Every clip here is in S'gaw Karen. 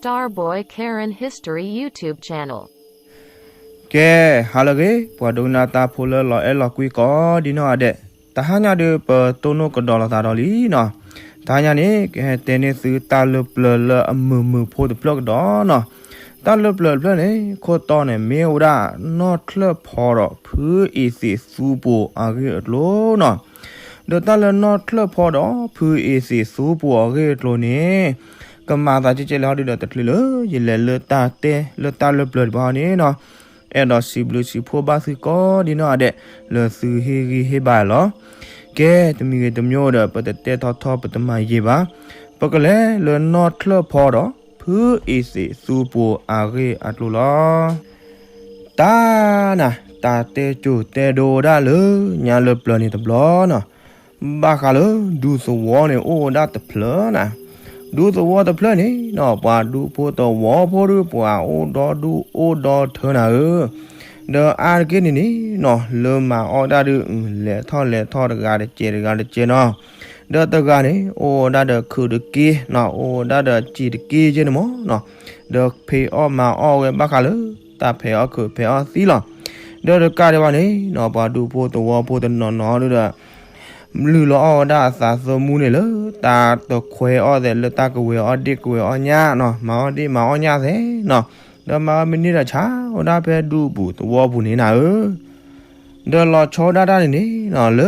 Starboy Karen History YouTube channel. ကဲ, ဟါလၢအဂ့ၤ, ပှၤဒိကနၣ်တၢ်ဖိလၢလီၤအဲၣ်လီၤကွံကိးဒံနီၢ်ဂၤဒဲး, တဟါညါဒီးပတိၢ်နီၣ်ကဒီးလိာ်သးဒီးလံနီၤ. တဟါညါန့ၣ် ကဟဲတဲန့ၢ်သုတၢ်လၢပျၢၤလၢအမုာ်မုာ်ဖိတဖျၢၣ်ကဒီးနီၤ. တၢ်လၢပျၢၤတဖျၢၣ်န့ၣ် ခိၣ်တီန့ၣ် မ့ၢ်ဝဲဒၣ်နီၢ်ချၢၣ်ဖီဒီးဖုအ့သံးသူပူၤအဂ့ၢ်အကျိၤနီၤ. ဒီးတၢ်လၢနီၢ်ချၢၣ်ဖီဒီးဖုအ့သံးသူပူၤအဂ့ၢ်အကျိၤန့ၣ် ကမၤသးကဲကဲလၢဟီဒုဒီးတချုးလၢ ယလဲၤလၢတၢ်တဲလၢတၢ်လၢပျၢၤတဖၣ်န့ၣ်နီၤ, အဲၣ်ဒိးစံးဘျုးစံးဖှိၣ်ဘၣ်သုကိးဒံနီၢ်ဂၤဒဲး လၢသုဟ့ၣ်ဂံၢ်ဟ့ၣ်ဘါလီၤ. ကဲ, တမံၤဂ့ၤတမံၤဒီး ပတတဲထီထီပတမၤယံာ်ဘၣ်. ပကလဲၤလၢနီၢ်ချၢၣ်ဖီဒီးဖုအ့သံးသူပူၤအဂ့ၢ်အကျိၤလီၤ. တၢ်နၤ, တၢ်တဲစိၤတဲဒိဝဲဒၣ်လၢညါလၢပျၢၤန့ၣ်တဘျီနီၤ. ဘၣ်ဃးလၢဒူသဝီန့ၣ်အိၣ်ဝဲဒၣ်တဖျၢၣ်နၤ. ဒူသဝီတဖျၢၣ်န့ၣ်နီၤ ပှၤဒူဖိသဝီဖိဒီးပှၤအိၣ်ဒီဒူၣ်အိၣ်ဒီထၢနၤဧၢ. ဒီးအါတက့ၢ်န့ၣ်န့ၣ်နီၤ လၢမၤအီၣ်တၢ်ဒုး လဲၤထီၣ်လဲၤထီၣ်တဂၤတကဲးတဂၤတကဲးနီၤ. ဒီးတဂၤန့ၣ် အိၣ်ဝဲဒၣ်ဒီးခုးတက့ၢ်နီၤ, အိၣ်ဝဲဒၣ်ဒီးစံးတက့ၢ်ကဲန့ၣ်မးနီၤ. ဒီးဖံးအီၣ်မၤအီၣ်ဝဲဘၣ်ဃးလၢ တၢ်ဖံးအီၣ်ခုးဖံးအီၣ်သံလီၤ. ဒီးတကးဒံးဘၣ်န့ၣ်နီၤ ပှၤဒူဖိသဝီဖိတနီၤနီၤဒုဒီး လုၢ်လီၤအီၣ်ဝဲဒၣ်အသးသမူန့ၣ်လၢ တၢ်တခွဲးအီၣ်သဲးလၢတၢ်ကဝဲၤအီၣ်ဒ့ၣ်ကဝဲၤအီၣ်ညၣ်နီၤ, မၤအီၣ်ဒ့ၣ်မၤအီၣ်ညၣ်သဲးနီၤ. ဒီးမၤအီၣ်မ့ၢ်န့ၢ်ဒီးဆါဝဲဒၣ်ဖဲဒူပူၤသဝီပူၤန့ၣ်နၤဧၢ. ဒီးလီၤဆီဒၣ်တၢ်န့ၣ်န့ၣ်နီၤ လၢ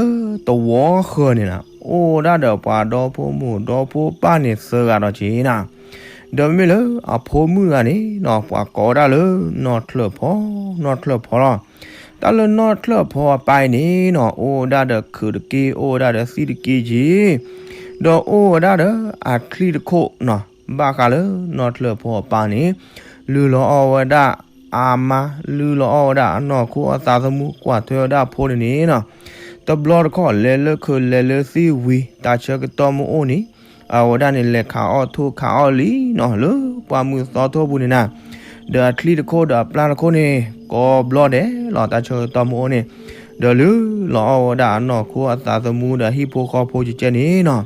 သဝီဃၢၤန့ၣ်နၤ အိၣ်ဝဲဒၣ်ဒီးပှၤဒီဖိမိၢ်ဒီဖိပၢ်န့ၣ်သၢဂၤဒီးက့ၤနၤ. ဒီးမ့မ့ၢ်လၢအဖိမုၣ်တဂၤန့ၣ်နီၤ ပှၤကိးဝဲဒၣ်လၢနီၢ်ချၢၣ်ဖီ, နီၢ်ချၢၣ်ဖီလီၤ. တၢ်လၢနီၢ်ချၢၣ်ဖီအပၢ်အံၤန့ၣ်နီၤ အိၣ်ဝဲဒၣ်ဒီးခုးတက့ၢ် အိၣ်ဝဲဒၣ်ဒီးသံးတက့ၢ်က့ၤ, ဒီးအိၣ်ဝဲဒၣ်ဒီးအချံၣ်တခိၣ်နီၤ. ဘၣ်ဃးလၢနီၢ်ချၢၣ်ဖီအပၢ်န့ၣ် လုၢ်လီၤအီၣ်ဝဲဒၣ်အါမါ, လုၢ်လီၤအီၣ်ဝဲဒၣ်အနီၢ်ခိအသးသမူ, ကွၢ်ထွဲဝဲဒၣ်အဖိန့ၣ်န့ၣ်နီၤ တဘျီတခီၣ်လဲၤလၢခုးလဲၤလၢသံးဝံၤ တၢ်ဆၢကတီၢ်မ့ၢ်အိၣ်န့ၣ် အဝဲဒၣ်န့ၣ်လဲၤခးအီၣ်ထိၣ်ခးအီၣ်လံနီၤ လၢပှၢ်မုၢ်သီထိပူၤန့ၣ်နၤ. ဒီးအချံၣ်တခိၣ်ဒီးအပျၢ်တခိၣ်န့ၣ် ကိးဘျီဒဲးလီၤ တၢ်ဆၢကတီၢ်မ့ၢ်အိၣ်န့ၣ်. ဒီးလုၢ်လီၤအီၣ်ဝဲဒၣ်အနီၢ်ခိအသးသမူဒီးဟံၣ်ဖိဃီဖိကဲကဲန့ၣ်နီၤ.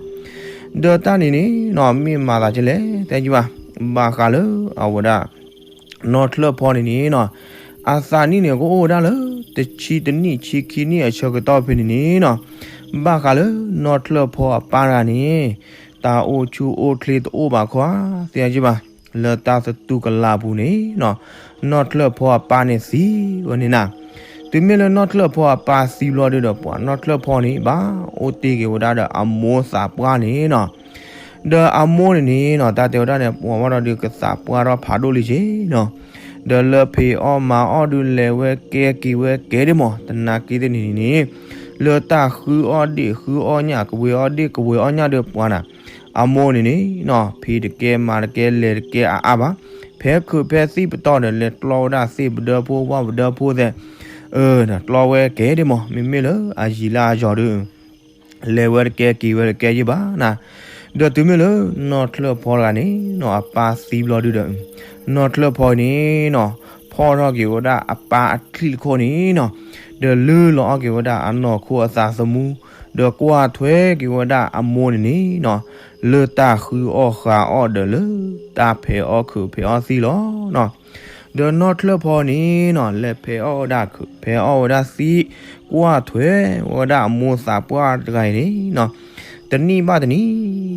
ဒီးတၢ်န့ၣ်န့ၣ်နီၤ မ့ၢ်မၤသးကဲလဲၣ် တဲကဘၣ်, ဘၣ်ဃးလၢအဝဲဒၣ် နီၢ်ချၢၣ်ဖီန့ၣ်န့ၣ်နီၤ အသးနံၣ်န့ၣ်ကအိၣ်ဝဲဒၣ်လၢ တဆံတနံၣ်ဆံခံနံၣ်အဆၢကတီၢ်ဖဲန့ၣ်န့ၣ်နီၤ. ဘၣ်ဃးလၢနီၢ်ချၢၣ်ဖီအပၢ်တဂၤန့ၣ် တၢ်အိၣ်ဆူၣ်အိၣ်ချ့တအိၣ်ဘၣ်ခီဧါ သ့ၣ်ညါကဘၣ်, လၢတၢ်သတူၢ်ကလာ်ပူၤန့ၣ်နီၤ နီၢ်ချၢၣ်ဖီအပၢ်န့ၣ်သံဝဲန့ၣ်နၤ. တုၤမ့ၢ်လၢနီၢ်ချၢၣ်ဖီအပၢ်သံဘျီဒုဒီး ပှၤနီၢ်ချၢၣ်ဖီန့ၣ် ဘၣ်အိၣ်တ့ၢ်က့ၤဝဲဒၣ်ဒီးအမိၢ်သးပှၢ်န့ၣ်နီၤ. ဒီးအမိၢ်န့ၣ်န့ၣ်နီၤ တၢ်တဲဝဲဒၣ်န့ၣ် ပှၤဘၣ်ဒီးဒုးကသးပှၢ်ထီၣ်ဖးဒိၣ်လံက့နီၤ. ဒီးလၢဖံးအီၣ်မၤအီၣ်ဒုးလဲၤဝဲကဲက့ၤဝဲကဲဒ့ၣ်မး တနာ်က့သ့ၣ်န့ၣ်န့ၣ် လၢတၢ်ဃုအီၣ်ဒ့ၣ်ဃုအီၣ်ညၣ် ကဝဲၤအီၣ်ဒ့ၣ်ကဝဲၤအီၣ်ညၣ်ဒီးပှၤနၤ အမိၢ်န့ၣ်န့ၣ်နီၤ ဖံးတကဲမၤတကဲလဲၤတကဲအါအါဘၣ်. ဖဲခုးဖဲသံးပတီၢ်ဒီး လဲၤကျီဝဲဒၣ်သ့ၣ်ပဒၢဖိဝၣ်ပဒၢဖိသဲး အၢ ကျီဝဲကဲဒ့ၣ်မး မ့မ့ၢ်လၢအယံၤလၢအယီၤဒုး လဲၤဝဲတကဲက့ၤဝဲတကဲယ့ၢ်ဘၣ်နၤ. ဒီးတုၤမ့ၢ်လၢနီၢ်ချၢၣ်ဖီတဂၤန့ၣ်နီၤ အပၢ်သံဘျီဒုဒီး နီၢ်ချၢၣ်ဖီန့ၣ်နီၤ ဖီၣ်ထီၣ်က့ၤဝဲဒၣ်အပၢ်အချံၣ်တခိၣ်န့ၣ်နီၤ ဒီးလုၢ်လီၤအီၣ်က့ၤဝဲဒၣ်အနီၢ်ခိအသးသမူ ဒီးကွၢ်ထွဲက့ၤဝဲဒၣ်အမိၢ်န့ၣ်န့ၣ်နီၤ လၢတၢ်ဃုအီၣ်ဃုအီၣ်ဒီးလၢတၢ်ဖံးအီၣ်ခုးဖံးအီၣ်သံးလီၤနီၤ. ဒီးနီၢ်ချၢၣ်ဖီန့ၣ်နီၤ လဲၤဖံးအီၣ်ဝဲဒၣ်ခုး ဖံးအီၣ်ဝဲဒၣ်သံး ကွၢ်ထွဲဝဲဒၣ်အမိၢ်သးပှၢ်တဂၤအံၤန့ၣ်နီၤ တနံၣ်ဘၣ်တနံၣ်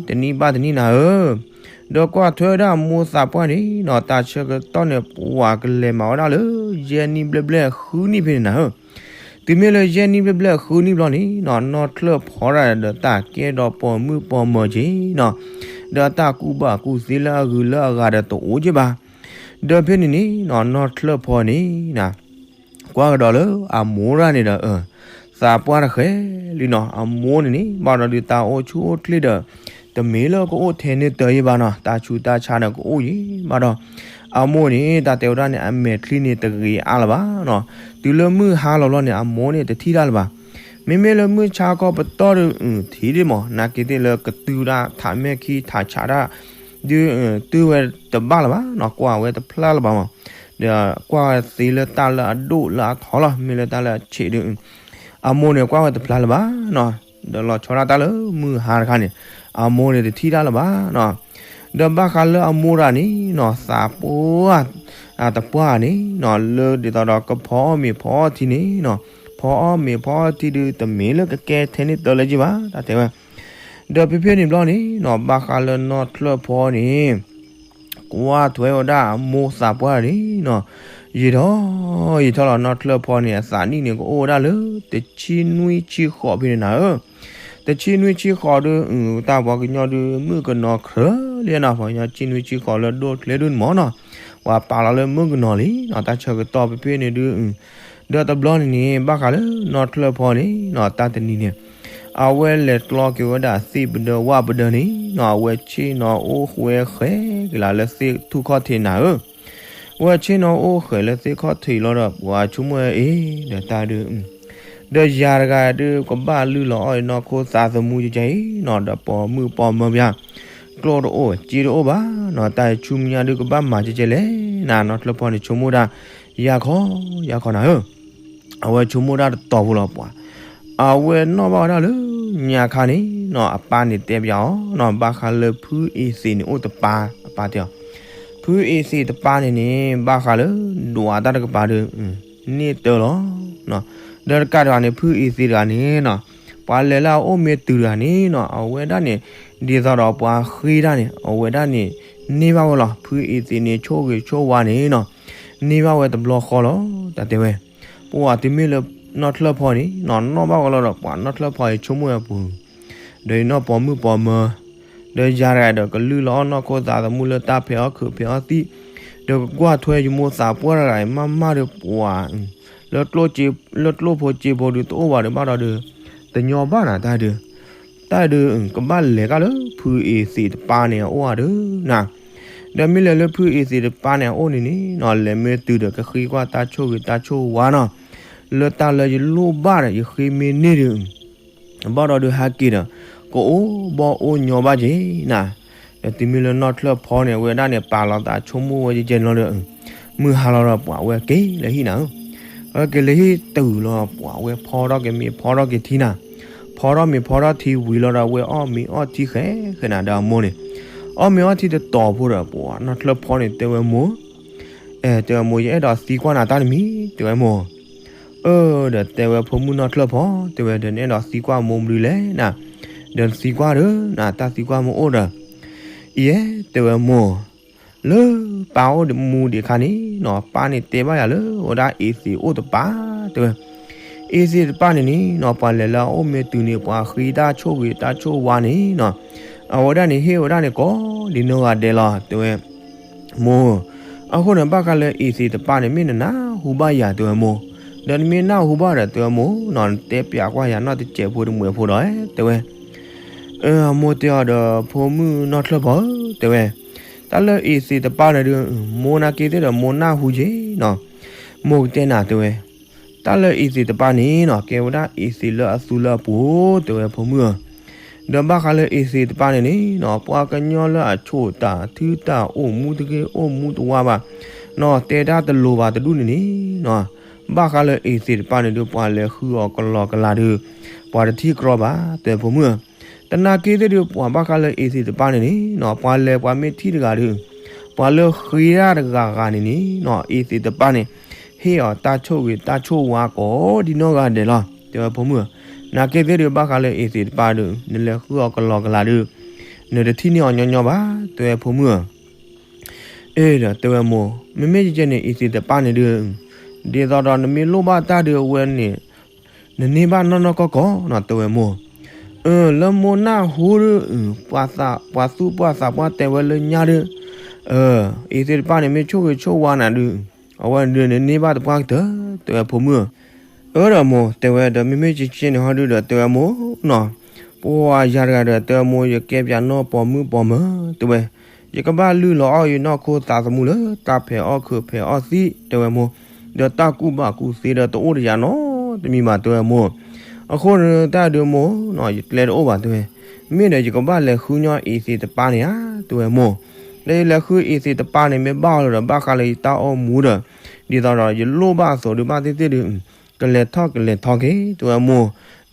တနံၣ်ဘၣ်တနံၣ်နၤဧၢ. ဒီးကွၢ်ထွဲဝဲဒၣ်အမိၢ်သးပှၢ်န့ၣ်နီၤ တၢ်ဆၢကတီၢ်န့ၣ် ပှၤကလဲၤမၤဝဲဒၣ်လၢ ယဲၢ်နံၣ်ဘျဲၣ်ဘျဲၣ်ဃုနံၣ်ဖဲန့ၣ်နၤဧၢ. တုၤမ့ၢ်လၢယဲၢ်နံၣ်ဘျဲၣ်ဘျဲၣ်ဃုနံၣ်ဘျီန့ၣ်နီၤ နီၢ်ချၢၣ်ဖီတဂၤဒီးတၢ်ကဲဒီးပိာ်မုၣ်ပိာ်မၢၤက့နီၤ ဒီးတၢ်ကူၣ်ဘၣ်ကူၣ်သ့လၢအဂုၤလၢအဂၤဒီးတအိၣ်က့ဘၣ်. ဒီးဖဲန့ၣ်န့ၣ်နီၤ နီၢ်ချၢၣ်ဖီန့ၣ်နၤ ကွၢ်ကဒီးလၢအမိၢ်တဂၤန့ၣ်ဒီး သးပှၢ်တဃဲလံနီၤ အမိၢ်န့ၣ်န့ၣ် ဘၣ်ဒီးဒုးတၢ်အိၣ်ဆူၣ်အိၣ်ချ့ဒီး တမ့ၢ်လၢကအိၣ်ထဲန့ၣ်တၢ်ယ့ၢ်ဘၣ်နီၤ တၢ်ဆူးတၢ်ဆါဒီးကအိၣ်ယ့ၢ်ဘၣ်ဒီး အမိၢ်န့ၣ် တၢ်တဲဝဲဒၣ်န့ၣ် အမဲာ်ချံန့ၣ်တဂ့ၤအါလၢၤဘၣ်နီၤ. တုၤလၢမုၢ်ဟါလီၤဘျီန့ၣ် အမိၢ်န့ၣ်တထံၣ်တၢ်လၢၤဘၣ်. မ့မ့ၢ်လၢမုၢ်ဆါခီပတီၢ်ဒီး ထံၣ်ဒ့ၣ်မး နာ်က့သ့ၣ်လၢကတုၤဒၣ်ထးမဲာ်ခံထးဆးတၢ် ဒုး တုၤဝဲတဘၣ်လၢၤဘၣ်နီၤ ကွၢ်ဝဲတဖျါလၢၤဘၣ်မး. ဒီးကွၢ်ဝဲသ့လၢတၢ်လၢအဒိၣ်လၢအထီလီၤ မ့ၢ်လၢတၢ်လၢအဆံးဒုး အမိၢ်န့ၣ်ကွၢ်ဝဲတဖျါလၢၤဘၣ်နီၤ. ဒီးလီၤဆီဒၣ်တၢ်လၢမုၢ်ဟါတခါန့ၣ် အမိၢ်န့ၣ်တထံၣ်တၢ်လၢၤဘၣ်နီၤ. ဒီးဘၣ်ဃးလၢအမိၢ်တဂၤန့ၣ်နီၤ သးပှၢ် တပှၢ်န့ၣ်နီၤ လၢဒ်သိးဒီးကဖီအီၣ်မ့ၤဖီအီၣ်ထံန့ၣ်နီၤ, ဖီအီၣ်မ့ၤဖီအီၣ်ထံဒုး တမ့ၢ်လၢကကဲထဲန့ၣ်တၢ်လၢၤက့ဘၣ် တၢ်တဲဝဲ. ဒီးဖဲဖဲန့ၣ်ဘျီန့ၣ်နီၤ ဘၣ်ဃးလၢနီၢ်ချၢၣ်ဖီန့ၣ် ကွၢ်ထွဲဝဲဒၣ်အမိၢ်သးပှၢ်န့ၣ်နီၤ, ယံာ်ထီၣ် ယံာ်ထီၣ်လီၤ နီၢ်ချၢၣ်ဖီန့ၣ် အသးနံၣ်န့ၣ် ကအိၣ်ဝဲဒၣ်လၢ တဆံနွံဆံဃိးဖဲန့ၣ်နၤဧၢ. တဆံနွံဆံဃိးဒုး တၢ်ပှၤကညီဒုး မုၣ်ကနီၤချၢလံနီၤ, ပှၤကညီဆံနွံဆံဃိးလၢဒိၣ်ချ့ဒုးန့ၣ်မ့ၢ်နီၤ, ပှၤပာ်လီၤလၢမုၣ်ကနီၤလံနီၤ, တၢ်ဆၢကတီၢ်ဖဲဖဲန့ၣ်ဒုး ဒီးတဘျီန့ၣ်န့ၣ် ဘၣ်ဃးလၢနီၢ်ချၢၣ်ဖီန့ၣ်နီၤ တၢ်တနံၤန့ၣ် အဝဲလဲၤကျီက့ၤဝဲဒၣ်သ့ၣ်ပဒၢဝၣ်ပဒၢန့ၣ်နီၤ, အဝဲဆ့ၣ်နီၤအိၣ်ဃဲဃဲက့ၤလၢသ့ၣ်ထူၣ်ခီၣ်ထံးနၤဧၢ. ဝဲဆ့ၣ်နီၤအိၣ်ဃဲလၢသ့ၣ်ခီၣ်ထံးလီၤဒီး ပှၤဆိကမိၣ်အ့ၣ် ဒီးတၢ်ဒုး ဒီးယၤတဂၤဒုး ကဘၣ်လုၢ်လီၤအီၣ်အံၤနီၢ်ခိသးသမူကကဲအံၤနီၤ, ဒီးပိာ်မုၣ်ပိာ်မၢၤပျၢ် ကျိၣ်တအိၣ်စ့တအိၣ်ဘၣ်နီၤ, တၢ်ဆူမဲာ်ညါဒုးကဘၣ်မၤကကဲလဲၣ်နၤ, နီၢ်ချၢၣ်ဖီန့ၣ် ဆိကမိၣ်တၢ် ယၤခီ ယၤခီနၤဧၢ. အဝဲဆိကမိၣ်တၢ်တတီၤဖိလီၤပှၤ, အဝဲနီၣ်ဘၣ်ဝဲဒၣ်လၢညါခါန့ၣ်နီၤ, အပၢ်န့ၣ်တဲပျးအီၤနီၤ, ဘၣ်ဃးလၢဖုအ့သ့းန့ၣ်အိၣ်တပၤ, အပၢ်တဲအီၤ, ဖုအ့သ့းတပၤန့ၣ်န့ၣ် ဘၣ်ဃးလၢဒွးတၢ်တကပၤဒီး န့ၢ်တၢ်လီၤ. ဒီးတကးတဂၤန့ၣ် ဖုအ့သ့းတဂၤန့ၣ်နီၤ, ပှၤလဲၤလၢအအိၣ်မ့ၢ်တုၤတဂၤန့ၣ်နီၤ, အဝဲဒၣ်န့ၣ် ဒ်သိးဒီးပှၤဃ့တၢ်န့ၣ် အဝဲဒၣ်န့ၣ် န့ၢ်ဘၣ်ဝဲလီၤ. ဖုအ့သ့းန့ၣ် ဆိၣ်ဂ့ၤဆိၣ်ဝါန့ၣ်နီၤ, န့ၢ်ဘၣ်ဝဲတဘျီဃီလီၤ တၢ်တဲဝဲ. ပှၤတုၤမ့ၢ်လၢနီၢ်ချၢၣ်ဖီန့ၣ်နီၤ, နီၣ်ဘၣ်ဝဲလီၤဒီး ပှၤနီၢ်ချၢၣ်ဖီအံၤဆိကမိၣ်ဝဲပူၤ, ဒီးယနီၢ်ပိာ်မုၣ်ပိာ်မၢၤ, ဒီးယၤတဂၤဒီး ကလုၢ်လီၤအီၣ်နီၢ်ခိသးသမူလၢတၢ်ဖဲးအီၣ်ခုးဖဲးအီၣ်သံၣ်, ဒီးကကွၢ်ထွဲယမိၢ်သးပှၢ်တဂၤအံၤမးမးဒီးပှၤ လၢကျိၣ်ဖိစ့ဖိဒုးတအိၣ်ဘၣ်ဒီးဘၣ်ဒီးဒုး တညီဘၣ်နၤတၢ်ဒုး, တၢ်ဒုး ကဘၣ်လဲၤကၣ်လၢဖုအ့သ့းတပၤန့ၣ်အအိၣ်ဧါဒုးနၤ, ဒီးမ့ၢ်လဲၤလၢဖုအ့သ့းတပၤန့ၣ်အအိၣ်န့ၣ်န့ၣ်နီၤ, လဲၤမ့ၢ်တုၤဒီးကဃ့ကွၢ်တၢ်ဆိၣ်ဂ့ၤတၢ်ဆိၣ်ဝါနီၤ, လၢတၢ်လၢယလိၣ်ဘၣ်ဒီး ယဃ့မ့ၢ်န့ၢ်ဒုး ဘၣ်ဒီးဒုးဟဲက့ၤဒီး ကအိၣ်ဘီၣ်အိၣ်ညီဘၣ်က့ၤနၤ, ဒီးတုၤမ့ၢ်လၢနီၢ်ချၢၣ်ဖီန့ၣ် အဝဲဒၣ်န့ၣ် ပာ်လီၤသးဆိကမိၣ်ဝဲကဲကဲန့ၣ်လီၤဒီး မုၢ်ဟါလီၤဒီးပှၤဝဲက့ၤလၢဟံၣ်နၤဧၢ, အဝဲက့ၤလၢဟံၣ်တုၤလီၤပှၤဝဲဖီထီၣ်က့ၤမ့ၤဖီထီၣ်က့ၤထံနၤ, ဖီထီၣ်မ့ၤဖီထီၣ်ထံဝံၤလီၤဒီး အဝဲအီၣ်မ့ၤအီၣ်ထံဃဲဃဲနၤဒီးအမိၢ်န့ၣ်, အီၣ်မ့ၤအီၣ်ထံတတီၤဖိဒီး ပှၤနီၢ်ချၢၣ်ဖီန့ၣ် တဲဝဲမိၢ် အဲ တဲဝဲမိၢ် ယအဲၣ်ဒိးသံကွၢ်နၤတၢ်တမံၤ တဲဝဲမိၢ်, အၢ ဒီးတဲဝဲဖိမုၣ်နီၢ်ချၢၣ်ဖီ တဲဝဲ ဒီးနအဲၣ်ဒိးသံကွၢ်မိၢ်မနုၤလဲၣ်နၤ, ဒီးသံကွၢ်ဒီး နတၢ်သံကွၢ်မ့ၢ်အိၣ်ဒီး အံၤ တဲဝဲမိၢ်, လၢပၢ်အိၣ်မူဒံးအခါန့ၣ်နီၤ ပၢ်န့ၣ်တဲဘၣ်ယၤလၢ အဝဲဒၣ်အ့သ့းအိၣ်တပၤ တဲဝဲ, အ့သ့းတပၤန့ၣ်န့ၣ်နီၤ ပှၤလဲၤလၢအအိၣ်မ့ၢ်တုၤန့ၣ် ပှၤဃ့တၢ်ဆိၣ်ဂ့ၤတၢ်ဆိၣ်ဝါန့ၣ်နီၤ အဝဲဒၣ်န့ၣ် ဟ့ၣ်ဝဲဒၣ်န့ၣ်ကိးဒ်နီၢ်ဂၤဒဲးလီၤ တဲဝဲ မိၢ်, အဃိန့ၣ် ဘၣ်ဃးလၢအ့သ့းတပၤန့ၣ် မ့ၢ်နနၢ်ဟူဘၣ်ယၤ တဲဝဲမိၢ်, ဒီးနမ့ၢ်နၢ်ဟူဘၣ်ဒီး တဲဝဲမိၢ်နီၤ နတဲပျးကွၢ်ယၤနီၢ်တစဲးဖိတမှဲးဖိဒီး တဲဝဲ အမိၢ်တဲအီၤဒီး ဖိမုၣ်နီၢ်ချၢၣ်ဖီဧၢ တဲဝဲ, တၢ်လၢအ့သ့းတပၤန့ၣ်ဒုး မိၢ်နာ်က့သ့ၣ်ဒီးမိၢ်နၢ်ဟူက့ၤနီၤ, မိၢ်ကတဲနၤ တဲဝဲ, တၢ်လၢအ့သ့းတပၤန့ၣ်နီၤ ကဲဝဲဒၣ်အ့သ့းလၢအသူလၢအပူၤ တဲဝဲဖိမုၣ်ဧၢ, ဒီးဘၣ်ဃးလၢအ့သ့းတပၤန့ၣ်န့ၣ်နီၤ ပှၤကညီလၢအဆိၣ်တၢ်ထုတၢ်အိၣ်မူတဂ့ၤအိၣ်မူတဝါဘၣ်နီၤ တဲတၢ်တလိၤဘၣ်တဒူၣ်န့ၣ်န့ၣ်နီၤ ဘၣ်ဃးလၢအ့သ့းတပၤန့ၣ်ဒုး ပှၤလဲၤဃုအီၤကလီကလးဒုး ပှၤတထံၣ်ကြီဘၣ် တဲဖိမုၣ်ဧၢ, တနာ်က့သ့ၣ်ဒုး ပှၤဘၣ်ဃးလၢအ့သ့းတပၤန့ၣ်န့ၣ်နီၤ ပှၤလဲၤပှၤမ့ၢ်ထံၣ်တဂၤဒုး ပှၤလၢဃ့တၢ်တဂၤဂၤန့ၣ်န့ၣ်နီၤ အ့သ့းတပၤန့ၣ် ဟ့ၣ်အီၤတၢ်ဆိၣ်ဂ့ၤတၢ်ဆိၣ်ဝါကိးဒ်နီၢ်ဂၤဒဲးလီၤ တဲဝဲဖိမုၣ်ဧၢ, နာ်က့သ့ၣ်ဒုး ဘၣ်ဃးလၢအ့သ့းတပၤဒုး နလဲၤဃုအီၤကလီကလးဒုး နတထံၣ်န့ၢ်အီၤညီညီဘၣ် တဲဝဲဖိမုၣ်ဧၢ အ့ဒီးတဲဝဲမိၢ် မ့မ့ၢ်ကဲကဲန့ၣ် အ့သ့းတပၤန့ၣ်ဒုး ဒ်သိးဒီးနမ့ၢ်လိၣ်ဘၣ်တၢ်ဒုးအဝဲန့ၣ် နန့ၢ်ဘၣ်နီၢ်နီၢ်ကီၢ်ကီၢ်နီၤ တဲဝဲမိၢ်, အၢ လၢမိၢ်နၢ်ဟူဒုး ပှၤသူၣ်ပှၢ်သးပှၢ်တဲဝဲလၢညါဒုး အ့သ့းတပၤန့ၣ် မ့ၢ်ဆိၣ်ဂ့ၤဆိၣ်ဝါနၤဒုး အဝဲဒုးန့ၣ်န့ၢ်ဘၣ်တပှၢ်ကတၢၢ် တဲဝဲဖိမုၣ်ဧၢ အၢဒီးမိၢ် တဲဝဲဒီး မ့မ့ၢ်ကဲကဲန့ၣ်ဟီဒုးဒီး တဲဝဲမိၢ်နီၤ, ပှၤယၤတဂၤဒီး တဲဝဲမိၢ် ယကဲပၠးနီၢ်ပိာ်မုၣ်ပိာ်မၢၤ တဲဝဲ, ယကဘၣ်လုၢ်လီၤအီၣ်ယနီၢ်ခိသးသမူလၢတၢ်ဖဲးအီၣ်ခုးဖဲးအီၣ်သံၣ် တဲဝဲမိၢ်, ဒီးတၢ်ကူၣ်ဘၣ်ကူၣ်သ့ဒီးတအိၣ်တယၤနီတမံၤဘၣ် တဲဝဲမိၢ်, အဃိန့ၣ်တၢ်ဒုးမိၢ်နီၤ ယကျဲတအိၣ်ဘၣ် တဲဝဲ, မ့ၢ်ဒီးယကဘၣ်လဲၤဃုညီအ့သ့းတပၤန့ၣ်ဧါ တဲဝဲမိၢ်, လၢယလဲၤဃုအ့သ့းတပၤန့ၣ် မ့ၢ်ဘၣ်အီၤလီၤဒီး ဘၣ်ဃးလၢယတၢ်အိၣ်မူဒီး ဒ်သိးဒီးယလိၣ်ဘၣ်အသိးဒုး ဘၣ်သ့ၣ်သ့ၣ်ဒီး ကလဲၤထီၣ်ကလဲၤထီၣ်က့ၤ တဲဝဲမိၢ်,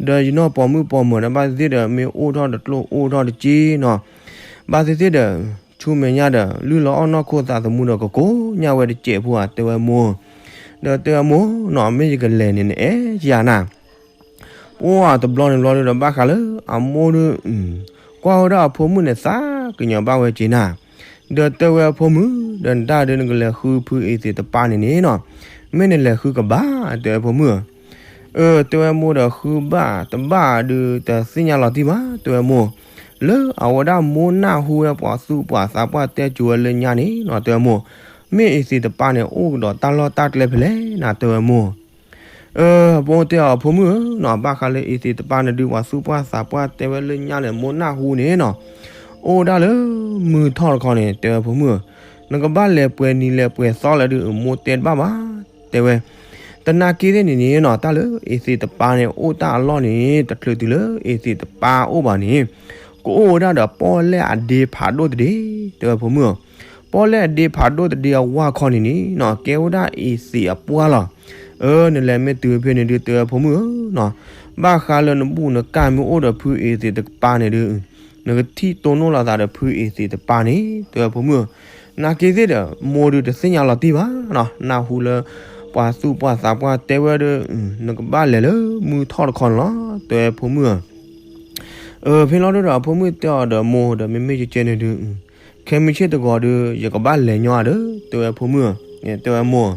ဒီးယနီၢ်ပိာ်မုၣ်ပိာ်မၢၤဒီး ဘၣ်သ့ၣ်သ့ၣ်ဒီး မ့ၢ်အိၣ်ထီၣ်တကျိၣ်အိၣ်ထီၣ်တစ့နီၤ, ဘၣ်သ့ၣ်သ့ၣ်ဒီး ဆူမဲာ်ညါဒီး လုၢ်လီၤအီၣ်နီၢ်ခိသးသမူဒီး ကကိးညၣ်ဝဲတစဲးဖိဧါ တဲဝဲမိၢ်. ဒီးတဲဝဲမိၢ်နီၤ မ့ၢ်ယကလဲၤန့ၣ် နအဲၣ်ယၤနၤ. ပှၢ်တဘျီန့ၣ်ဘျီဒီး ဘၣ်ဃးလၢအမိၢ်ဒီး ကွၢ်ဝဲဒၣ်အဖိမုၣ်န့ၣ် သးကညီၤဘၣ်ဝဲက့ၤနၤ. ဒီးတဲဝဲအဖိမုၣ် ဒီးနတၢ်ဒုး နကလဲၤဃုဖုအ့သံးတပၤန့ၣ်န့ၣ်နီၤ, မ့ၢ်နလဲၤဃုကဘၣ် တဲဝဲဖိမုၣ်ဧၢ. အၢ တဲဝဲမိၢ်ဒီး ဃုဘၣ်တဘၣ်ဒုး တသ့ၣ်ညါလီၤတံၢ်ဘၣ် တဲဝဲမိၢ်. လၢအဝဲဒၣ်မိၢ်နၢ်ဟူဝဲပှၤသူၣ်ပှၤသးပှၢ်တဲကိၤဝဲလၢညါန့ၣ်နီၤ တဲဝဲမိၢ်, မ့ၢ်အ့သံးတပၤန့ၣ် အိၣ်ကဒီးတၢ်လီၢ်တၢ်ကျဲဖဲလဲၣ်နၤ တဲဝဲမိၢ်. အၢ အမိၢ်တဲအီၤအဖိမုၣ်ဧၢနီၤ, ဘၣ်ဃးလၢအ့သံးတပၤန့ၣ်ဒုး ပှၤသူၣ်ပှၢ်သးပှၢ်တဲဝဲလၢညါန့ၣ် မိၢ်နၢ်ဟူန့ၣ်နီၤ, အိၣ်ဒၣ်လၢမုၢ်ထီၣ်တခီန့ၣ် တဲဝဲဖိမုၣ်ဧၢ. နကဘၣ်လဲၤပှဲၤနံၤလဲၤပှဲၤသီလဲၣ်ဒုး မိၢ်တဲတဘၣ်ဘၣ် တဲဝဲ. သနာ်က့သ့ၣ်န့ၣ်န့ၣ်နီၤ, တၢ်လၢအ့သံးတပၤန့ၣ် အိၣ်တၢ်အလီၢ်န့ၣ် တချုးတုၤလၢအ့သံးတပၤအိၣ်ဘၣ်န့ၣ်, ကအိၣ်ဝဲဒၣ်ဒီးပီၣ်လဲၣ်အဒ့ဖးဒိၣ်တဒ့ တဲဝဲဖိမုၣ်ဧၢ. ပီၣ်လဲၣ်အဒ့ဖးဒိၣ်တဒ့အဝၢ်ခီန့ၣ်န့ၣ်နီၤ, ကဲဝဲဒၣ်အ့သံးအပှၢ်လီၤ. အၢ နလဲၤမ့ၢ်တုၤဖဲန့ၣ်ဒုး တဲဝဲဖိမုၣ်ဧၢနီၤ, ဘၣ်ဃးလၢနဘူၣ်နကၢ်မ့ၢ်အိၣ်ဒီးဖုအ့သံးတပၤန့ၣ်ဒုး နကထံၣ်တိၢ်နီၣ်လိာ်သးဒီးဖုအ့သံးတပၤန့ၣ် တဲဝဲဖိမုၣ်ဧၢ. နာ်က့သ့ၣ်ဒီး မိၢ်ဒုးတသ့ၣ်ညါလီၤတံၢ်ဘၣ်နီၤ, နၢ်ဟူလၢ ပှၤသူၣ်ပှၢ်သးပှၢ်တဲဝဲဒီး နကဘၣ်လဲၤလၢမုၢ်ထီၣ်တခီန့ၣ်လီၤ တဲဝဲဖိမုၣ်ဧၢ. အၢ ဖဲလီၤဒုးဒီး အဖိမုၣ်တဲအီၤဒီးမိၢ်ဒီး မ့မ့ၢ်ကကဲန့ၣ်ဒုး ခဲမုၢ်ဆ့ၣ်တဂီၤဒုး ယကဘၣ်လဲၤညီဧါဒီး တဲဝဲဖိမုၣ်ဧၢ, တဲဝဲမိၢ်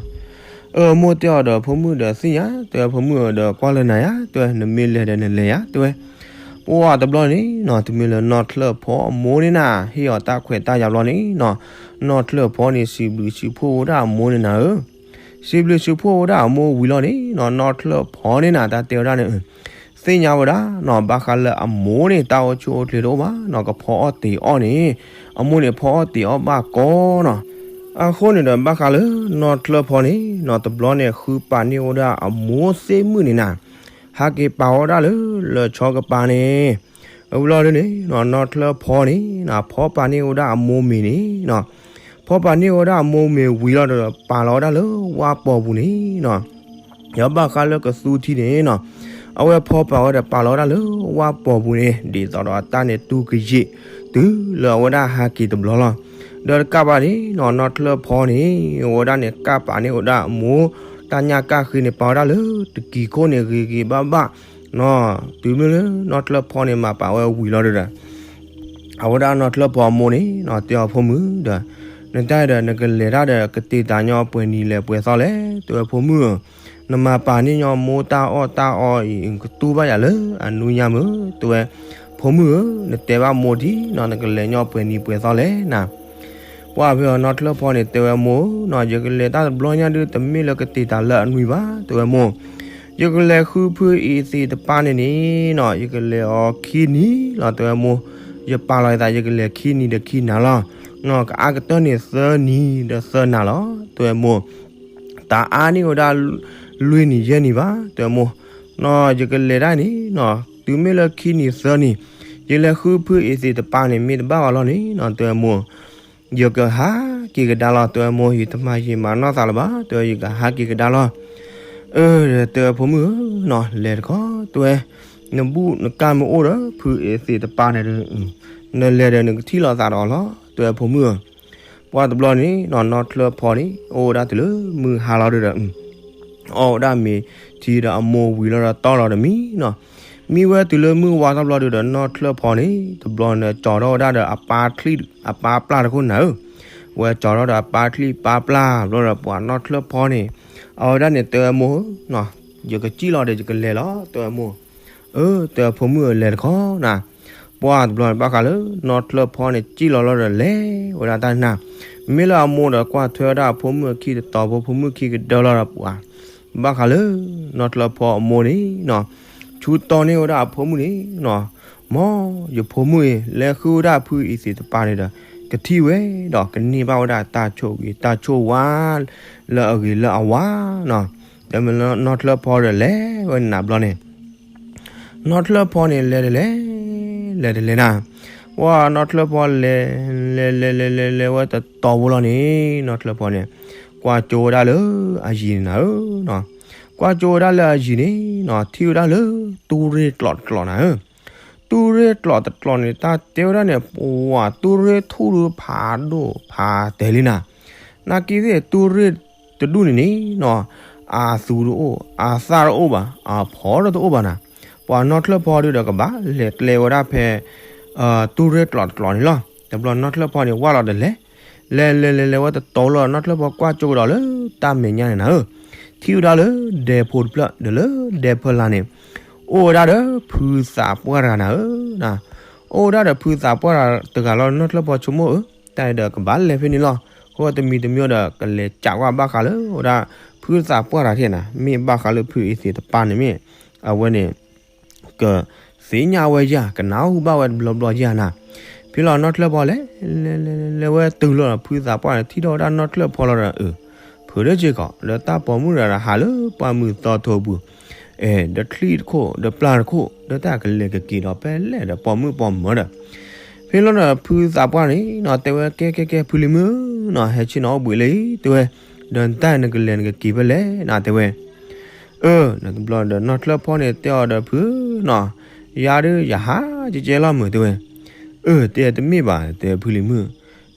ဧၢ. အၢ မိၢ်တဲအီၤဒီး ဖိမုၣ်ဒီးသ့ၣ်ညါ တဲဝဲဖိမုၣ်ဧၢ, ဒီးကွၢ်လၢနၤယါ တဲဝဲ, နမ့ၢ်လဲၤဒီးနလဲၤယါ တဲဝဲ. ပှၢ်တဘျီန့ၣ်နီၤ, တမ့ၢ်လၢနီၢ်ချၢၣ်ဖီအမိၢ်န့ၣ်နၤ ဟ့ၣ်အီၤတၢ်ခွဲးတၢ်ယာ်ဘျီန့ၣ်နီၤ, နီၢ်ချၢၣ်ဖီန့ၣ် စံးဘျုးစံးဖှိၣ်ဝဲဒၣ်အမိၢ်န့ၣ်နၤဧၢ. စံးဘျုးစံးဖှိၣ်ဝဲဒၣ်အမိၢ်ဝံၤလီၤန့ၣ်နီၤ, နီၢ်ချၢၣ်ဖီန့ၣ်နၤ တၢ်တဲဝဲဒၣ်န့ၣ် သ့ၣ်ညါဝဲဒၣ်နီၤ, ဘၣ်ဃးလၢအမိၢ်န့ၣ် တၢ်အိၣ်ဆူၣ်အိၣ်ချ့တအိၣ်ဘၣ်နီၤ, ကဖီအီၣ်တ့ၤအီၣ်န့ၣ် အမိၢ်န့ၣ်ဖီအီၣ်တ့ၤအီၣ်ဘၣ်ကီနီၤ. အဃိန့ၣ်ဒီး ဘၣ်ဃးလၢနီၢ်ချၢၣ်ဖီန့ၣ်နီၤ, တဘျီန့ၣ် ဃုပာ်န့ၢ်ဝဲဒၣ်အမိၢ်သ့ၣ်မုၣ်န့ၣ်နၤ, ဟးက့ၤပာ်ဝဲဒၣ်လၢ လၢၢ်ဆီကပၤန့ၣ် အဝံၤလီၤဒုးန့ၣ်နီၤ, နီၢ်ချၢၣ်ဖီန့ၣ်နီၤ, ဖီပာ်န့ၢ်ဝဲဒၣ်အမိၢ်မ့ၤန့ၣ်နီၤ, ဖီပာ်န့ၢ်ဝဲဒၣ်အမိၢ်မ့ၤဝံၤလီၤဒီး ပာ်လီၤဝဲဒၣ်လၢဝၣ်ပီၤပူၤန့ၣ်နီၤ. ဒီးဘၣ်ဃးလၢကသူထံန့ၣ်နီၤ, အဝဲဖီပာ်ဝဲဒီးပာ်လီၤဝဲဒၣ်လၢဝၣ်ပီၤပူၤန့ၣ် ဒ်သိးဒီးအတၢ်န့ၣ်တူၢ်ကယံာ် တုၤလၢအဝဲဒၣ်ဟးက့ၤတဘျီလီၤ. ဒီးတကးဘၣ်န့ၣ်နီၤ, နီၢ်ချၢၣ်ဖီန့ၣ် အဝဲဒၣ်န့ၣ် ကၢ်ပာ်န့ၢ်ဝဲဒၣ်အမိၢ် တၢ်ညၣ်ကၢ်ဃ့န့ၣ် ပာ်ဝဲဒၣ်လၢတကံၤခိၣ်န့ၣ် ဂ့ၤဂ့ၤဘၣ်ဘၣ်နီၤ. တုၤမ့ၢ်လၢနီၢ်ချၢၣ်ဖီန့ၣ် မၤပာ်ဝဲဝံၤလီၤဒီး အဝဲဒၣ်နီၢ်ချၢၣ်ဖီအမိၢ်န့ၣ်နီၤ, တဲအီၤဖိမုၣ်ဒီး နတၢ်ဒီး နကလဲၤတၢ်ဒီး ကတ့ၢ်တၢ်ညီပှဲၤနံၤလဲၤပှဲၤသီလဲၣ် တဲဝဲဖိမုၣ်ဧၢ. နမၤပာ်န့ၢ်ညီမိၢ်တၢ်အီၣ်တၢ်အီအံၤ ကတူၢ်ဘၣ်ယၤလၢအနူညါမုၢ် တဲဝဲ. ဖိမုၣ်ဧၢ, နတဲဘၣ်မိၢ်ဒ်နီၤ, နကလဲၤညီပှဲၤနံၤပှဲၤသီလဲၣ်နၤ. ပှၢ်ဖဲအီၤနီၢ်ချၢၣ်ဖီန့ၣ် တဲဝဲမိၢ်နီၤ, ယကလဲၤတၢ်တဘျီညါဒုး တမ့ၢ်လၢကတ့ၢ်တၢ်လၢအနွံဘၣ် တဲဝဲမိၢ်. ယကလဲၤဃုဖုအ့သ့ၣ်တပၤန့ၣ်န့ၣ်နီၤ, ယကလဲၤအီၤခံနံၤလီၤ တဲဝဲမိၢ်. ယပာ်လီၤယသး ယကလဲၤခံနံၤဒီးခံနၤလီၤ. နီၤ ကအါကတၢၢ်န့ၣ်သၢနံၤဒီးသၢနၤလီၤ တဲဝဲမိၢ်. တအါန့ၢ်ဝဲဒၣ်လွံၢ်နံၤယဲၢ်နံၤဘၣ် တဲဝဲမိၢ်. နီၤ ယကလဲၤဒၣ်န့ၣ်နီၤ, တုၤမ့ၢ်လၢခံနံၤသၢနံၤ ယလဲၤဃုဖုအ့သ့ၣ်တပၤန့ၣ် မ့ၢ်တဘၣ်ဘၣ်လီၤန့ၣ်နီၤ တဲဝဲမိၢ်. ယကဟးက့ၤကဒါလီၤ တဲဝဲမိၢ်, ယတမၤယံာ်မၤနီၢ်သးလၢၤဘၣ် တဲဝဲ, ယကဟးက့ၤကဒါလီၤ. အၢ တဲဝဲဖိမုၣ်ဧၢနီၤ, လဲၤတခီ တဲဝဲ, နဘူၣ်နကၢ်မ့ၢ်အိၣ်ဒီးဖုအ့သ့ၣ်တပၤန့ၣ်ဒီး နလဲၤဒီးနကထံၣ်လိာ်သးဒီးအီၤလီၤ တဲဝဲဖိမုၣ်ဧၢ. ပှၢ်တဘျီန့ၣ်နီၤ, နီၢ်ချၢၣ်ဖီန့ၣ် အိၣ်ဝဲဒၣ်တုၤလၢမုၢ်ဟါလီၤဒုးဒီး အီၣ်ဝဲဒၣ်မ့ၤထံဒီးအမိၢ်ဝံၤလီၤဒီးတီလီၤတမံၤနီၤ. မံဝဲတုၤလၢမုၢ်ဝါထီၣ်ဘျီဒုးဒီး နီၢ်ချၢၣ်ဖီန့ၣ် တဘျီန့ၣ် ကၠီထီၣ်ဝဲဒၣ်ဒီးအပၢ်ချံၣ် အပၢ်ပျၢ်တခိၣ်နၤဧၢ. ဝဲကၠီထီၣ်ဒီးအပၢ်ချံၣ်ပၢ်ပျၢ်ဘျီဒီး ပှၤနီၢ်ချၢၣ်ဖီန့ၣ် အဝဲဒၣ်န့ၣ် တဲဝဲမိၢ်ဧၢနီၤ, ယကစံၣ်လီၤဒီးယကလဲၤလီၤ တဲဝဲမိၢ်. အၢ တဲဝဲဖိမုၣ်ဧၢ လဲၤတခီနၤ. ပှၢ်တဘျီန့ၣ် ဘၣ်ဃးလၢနီၢ်ချၢၣ်ဖီန့ၣ် စံၣ်လီၤလီၤဒီးလဲၤဝဲဒၣ်တၢ်နၤ. မ့ၢ်လၢအမိၢ်ဒီးကွၢ်ထွဲဝဲဒၣ်အဖိမုၣ်အခံတတီၤဖိ ဖိမုၣ်ခံကဒၢလီၤဒီးပှၤ ဘၣ်ဃးလၢ နီၢ်ချၢၣ်ဖီအမိၢ်န့ၣ်နီၤ, ဆူတီန့ၢ်ဝဲဒၣ်အဖိမုၣ်န့ၣ်နီၤ, မ်ယဖိမုၣ်အံၤ လဲၤဃုဝဲဒၣ်ဖုအ့သ့ၣ်တပၤန့ၣ်ဒီး ကထံၣ်ဝဲဒီးကန့ၢ်ဘၣ်ဝဲဒၣ်တၢ်ဆိၣ်ဂ့ၤတၢ်ဆိၣ်ဝါ လၢအဂ့ၤလၢအဝါနီၤ. ဒီးမ့ၢ်လၢနီၢ်ချၢၣ်ဖီဒီးလဲၤဝဲနၤဘျီန့ၣ် နီၢ်ချၢၣ်ဖီန့ၣ် လဲၤတလဲၤ လဲၤတလဲၤနၤ. ပှၢ်နီၢ်ချၢၣ်ဖီလဲၤ လဲၤလဲၤလဲၤလဲၤလဲၤဝဲတတီၤဖိလီၤန့ၣ် နီၢ်ချၢၣ်ဖီန့ၣ် ကွၢ်ကၠိဝဲဒၣ်လၢအယံၤန့ၣ်နၤဧၢနီၤ. ကွၢ်ကၠိဝဲဒၣ်လၢအယံၤန့ၣ်နီၤ ထံၣ်ဝဲဒၣ်လၢတူၢ်ရ့ၣ်ကျိးတကျိးနၤဧၢ. တူၢ်ရ့ၣ်ကျိးတကျိးန့ၣ် တၢ်တဲဝဲဒၣ်န့ၣ် ပှၤတူၢ်ရ့ၣ်ထူၣ်ဒုးဖးဒိၣ်ဖးတဲာ်လံနၤ. နာ်က့သ့ၣ်တူၢ်ရ့ၣ်တဒူၣ်န့ၣ်န့ၣ်နီၤ, အသူတအိၣ် အသၣ်တအိၣ်ဘၣ် အဖီဒီးတအိၣ်ဘၣ်နၤ. ပှၤနီၢ်ချၢၣ်ဖီဒုးဒီးကဘၣ်လဲၤကျဲဝဲဒၣ်ဖဲ တူၢ်ရ့ၣ်ကျိးတကျိးန့ၣ်လီၤ. တဘျီနီၢ်ချၢၣ်ဖီန့ၣ် ဝၢ်လီၤတလဲၤ လဲၤလဲၤလဲၤလဲၤဝဲတတီၤလီၤ နီၢ်ချၢၣ်ဖီကွၢ်ကၠိကဒီးလၢတၢ်မဲာ်ညါန့ၣ်နၤဧၢ, ထံၣ်ဝဲဒၣ်လၢဒဲဖိတဖျၢၣ် ဒီးလၢဒဲဖီလာ်န့ၣ် အိၣ်ဝဲဒၣ်ဒီးဖုသးပှၢ်တဂၤနၤဧၢ. အိၣ်ဝဲဒၣ်ဒီးဖုသးပှၢ်တဂၤလီၤ နီၢ်ချၢၣ်ဖီဆိကမိၣ်ဧၢ, တၢ်အံၤဒီးကဘၣ်လဲၤဖဲန့ၣ်လီၤ. အဃိတမံၤတမံၤဒီး ကလဲၤကးကွၢ်ဘၣ်ဃးလၢ အိၣ်ဝဲဒၣ်ဖုသးပှၢ်တဂၤထဲနၤ, မ့ၢ်ဘၣ်ဃးလၢဖုအ့သ့ၣ်တပၢ်န့ၣ်မ့ၢ် အဝဲန့ၣ် ကသ့ၣ်ညါဝဲယၤ ကနၢ်ဟူဘၣ်ဝဲတဘျီဘျီယၤနၤ. ဖဲလီၤနီၢ်ချၢၣ်ဖီလဲၤ လဲၤ လဲၤ လဲၤ လဲၤဝဲတုၤလီၤဒီး ဖုသးပှၢ်န့ၣ် ထံၣ်ထီၣ်ဝဲဒၣ်နီၢ်ချၢၣ်ဖီလီၤဒီး အၢ ဖုးဒၢစ့ၢ်ကီး ဒီးတၢ်ပိာ်မုၣ်တဂၤဒီးဟးလၢပှၢ်မုၢ်သီထိပူၤ, အဲ ဒီးချံၣ်တခိၣ် ဒီးပျၢ်တခိၣ် ဒီးတၢ်ကလဲၤကက့ၤဒီးဖဲလဲၣ်ဒီးပိာ်မုၣ်ပိာ်မၢၤဒီး ဖဲလီၤဒီးဖုသးပှၢ်န့ၣ်နီၤ တဲဝဲကဲ ကဲ ကဲ ဖုလံၤမုၣ်နီၤ ဟဲဆ့ၣ်နီၤအိၣ်ဘှံးလၢအံၤ တဲဝဲ, ဒီးနတၢ်နကလဲၤနကက့ၤဖဲလဲၣ်နၤ တဲဝဲ. အၢ နတဘျီဒီးနီၢ်ချၢၣ်ဖီန့ၣ်တဲအီၤဒီးဖုနီၤ, ယၤဒုးယဟးကဲကဲလီၤမုၢ် တဲဝဲ. အၢ တဲတမ့ၢ်ဘၣ် တဲဖုလံၤမုၣ်,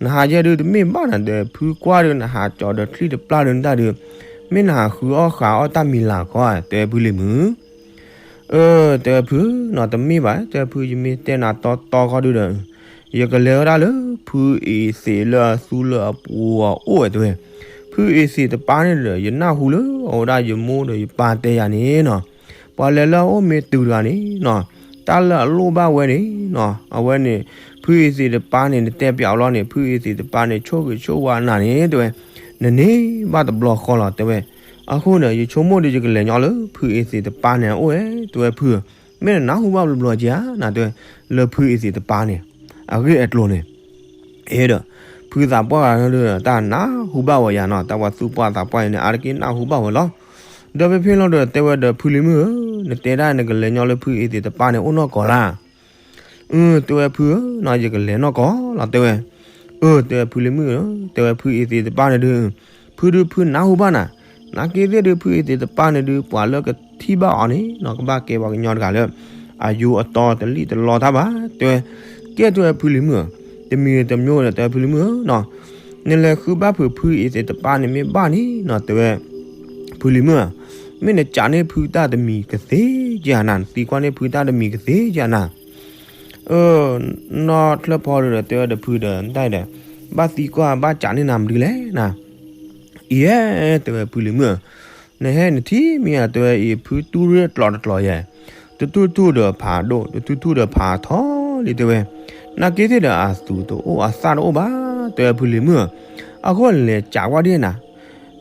နဟးယဲဒုးတမ့ၢ်ဘၣ်နၤ တဲဖုကွၢ်ဒုး နဟးကၠီဒီးချံၣ်တပျၢ်ဒုးနတၢ်ဒုး, မ့ၢ်နဟးဃုအီၣ်ဃးအီၣ်တၢ်မံၤလၤခီဧါ တဲဖုလံၤမုၣ်. အၢ တဲဝဲဖုနီၤ တမ့ၢ်ဘၣ် တဲဖု ယမ့ၢ်တဲနၤတီတီခီဒုးဒီး ယကလဲၤဝဲဒၣ်လၢဖုအ့သ့ၣ်လၢအသူလၢအပှီၤအိၣ်ဝဲ တဲဝဲ. ဖုအ့သ့ၣ်တပၢ်န့ၣ်ဒီး ယနၢ်ဟူလၢအဝဲဒၣ်ယမိၢ်ဒီးယပၢ်တဲယၤန့ၣ်နီၤ, ပှၤလဲၤလၢအအိၣ်မ့ၢ်တုၤတဂၤန့ၣ်နီၤ, တၢ်လၢအလိၣ်ဘၣ်ဝဲန့ၣ်နီၤ အဝဲန့ၣ် ဖုအ့သ့ၣ်တပၢ်န့ၣ် နတဲပၠးအီၤလီၤန့ၣ် ဖုအ့သ့ၣ်တပၢ်န့ၣ် ဆိၣ်ဂ့ၤဆိၣ်ဝါနၤန့ၣ် တဲဝဲ, နန့ၢ်ဘၣ်တဘျီဃီလီၤ တဲဝဲ. အဃိန့ၣ် ယဆိကမိၣ်ဒီးယကလဲၤညီလၢဖုအ့သ့ၣ်တပၢ်န့ၣ်အအိၣ်ဝဲ တဲဝဲဖု, မ့ၢ်နနၢ်ဟူဘၣ်ဘျီဘျီက့ၤဧါနၤ တဲဝဲ, လၢဖုအ့သ့ၣ်တပၢ်န့ၣ် အဂ့ၢ်အကျိၤန့ၣ် အဲဒီး ဖုသးပှၢ်ဂၤဒီး တၢ်နၢ်ဟူဘၣ်ဝဲယၤနီၤ တၢ်ပှၤသူၣ်ပှၢ်သးပှၢ်အံၤန့ၣ် အါတက့ၢ်နၢ်ဟူဘၣ်ဝဲလီၤ. ဒီးဖဲဖဲလီၤဒီး တဲဝဲဒီးဖုလံၤမုၣ်ဧၢ, နတဲဒၣ်နကလဲၤညီလၢဖုအ့သ့ၣ်တပၢ်န့ၣ် အိၣ်နီၢ်ကီၢ်လၢ်. အၢ တဲဝဲဖုဧၢနီၤ ယကလဲၤနီၢ်ကီၢ်လီၤ တဲဝဲ. အၢ တဲဝဲဖုလံၤမုၣ်ဧၢ, တဲဝဲဖုအ့သ့ၣ်တပၢ်န့ၣ်ဒုး ဖုဒုးဖုနၢ်ဟူဘၣ်နၤ, နာ်က့သ့ၣ်ဒုး ဖုအ့သ့ၣ်တပၢ်န့ၣ်ဒုး ပှၤလၢကထံၣ်ဘၣ်အီၤန့ၣ်နီၤ ကဘၣ်ကဲပှၤကညီတဂၤလၢ အယိအတီတလံၣ်တလီတၢ်ဘၣ် တဲဝဲ. ကဲ တဲဝဲဖုလံၤမုၣ်ဧၢ, တမံၤတမံၤဒီး တဲဝဲဖုလံၤမုၣ်ဧၢနီၤ, နလဲၤဃုဘၣ်ဖုးဖုအ့သ့ၣ်တပၢ်န့ၣ်မ့ၢ်ဘၣ်န့ၣ်နီၤ တဲဝဲ ဖုလံၤမုၣ်ဧၢ, မ့ၢ်နကးန့ၢ်ဖုတၢ်တမံၤကသ့က့ၤနၤ, နသံကွၢ်န့ၢ်ဖုတၢ်တမံၤကသ့က့ၤနၤ. အၢ နီၢ်ချၢၣ်ဖီဒီး တဲဝဲဒီးဖုဒီး နတၢ်အံၤဒီး ဘၣ်သံကွၢ်ဘၣ်ကးန့ၢ်နၤမနုၤလဲၣ်နၤ. အံၤ တဲဝဲဖုလံၤမုၣ်ဧၢ, နဟဲနထံၣ်မ့ၢ်ဧါ တဲဝဲအံၤ ဖုတူၢ်ရ့ၣ်ကျိးတကျိးယဲၢ်, တထူၣ်ထူၣ်ဒီးဖးဒိၣ် တထူၣ်ထူၣ်ဒီးဖးထီလံ တဲဝဲ. နာ်က့သ့ၣ်ဒီးအသူတအိၣ်အသၣ်တအိၣ်ဘၣ် တဲဝဲဖုလံၤမုၣ်ဧၢ, အဃိလဲၤကးကွၢ်ဒ်နၤ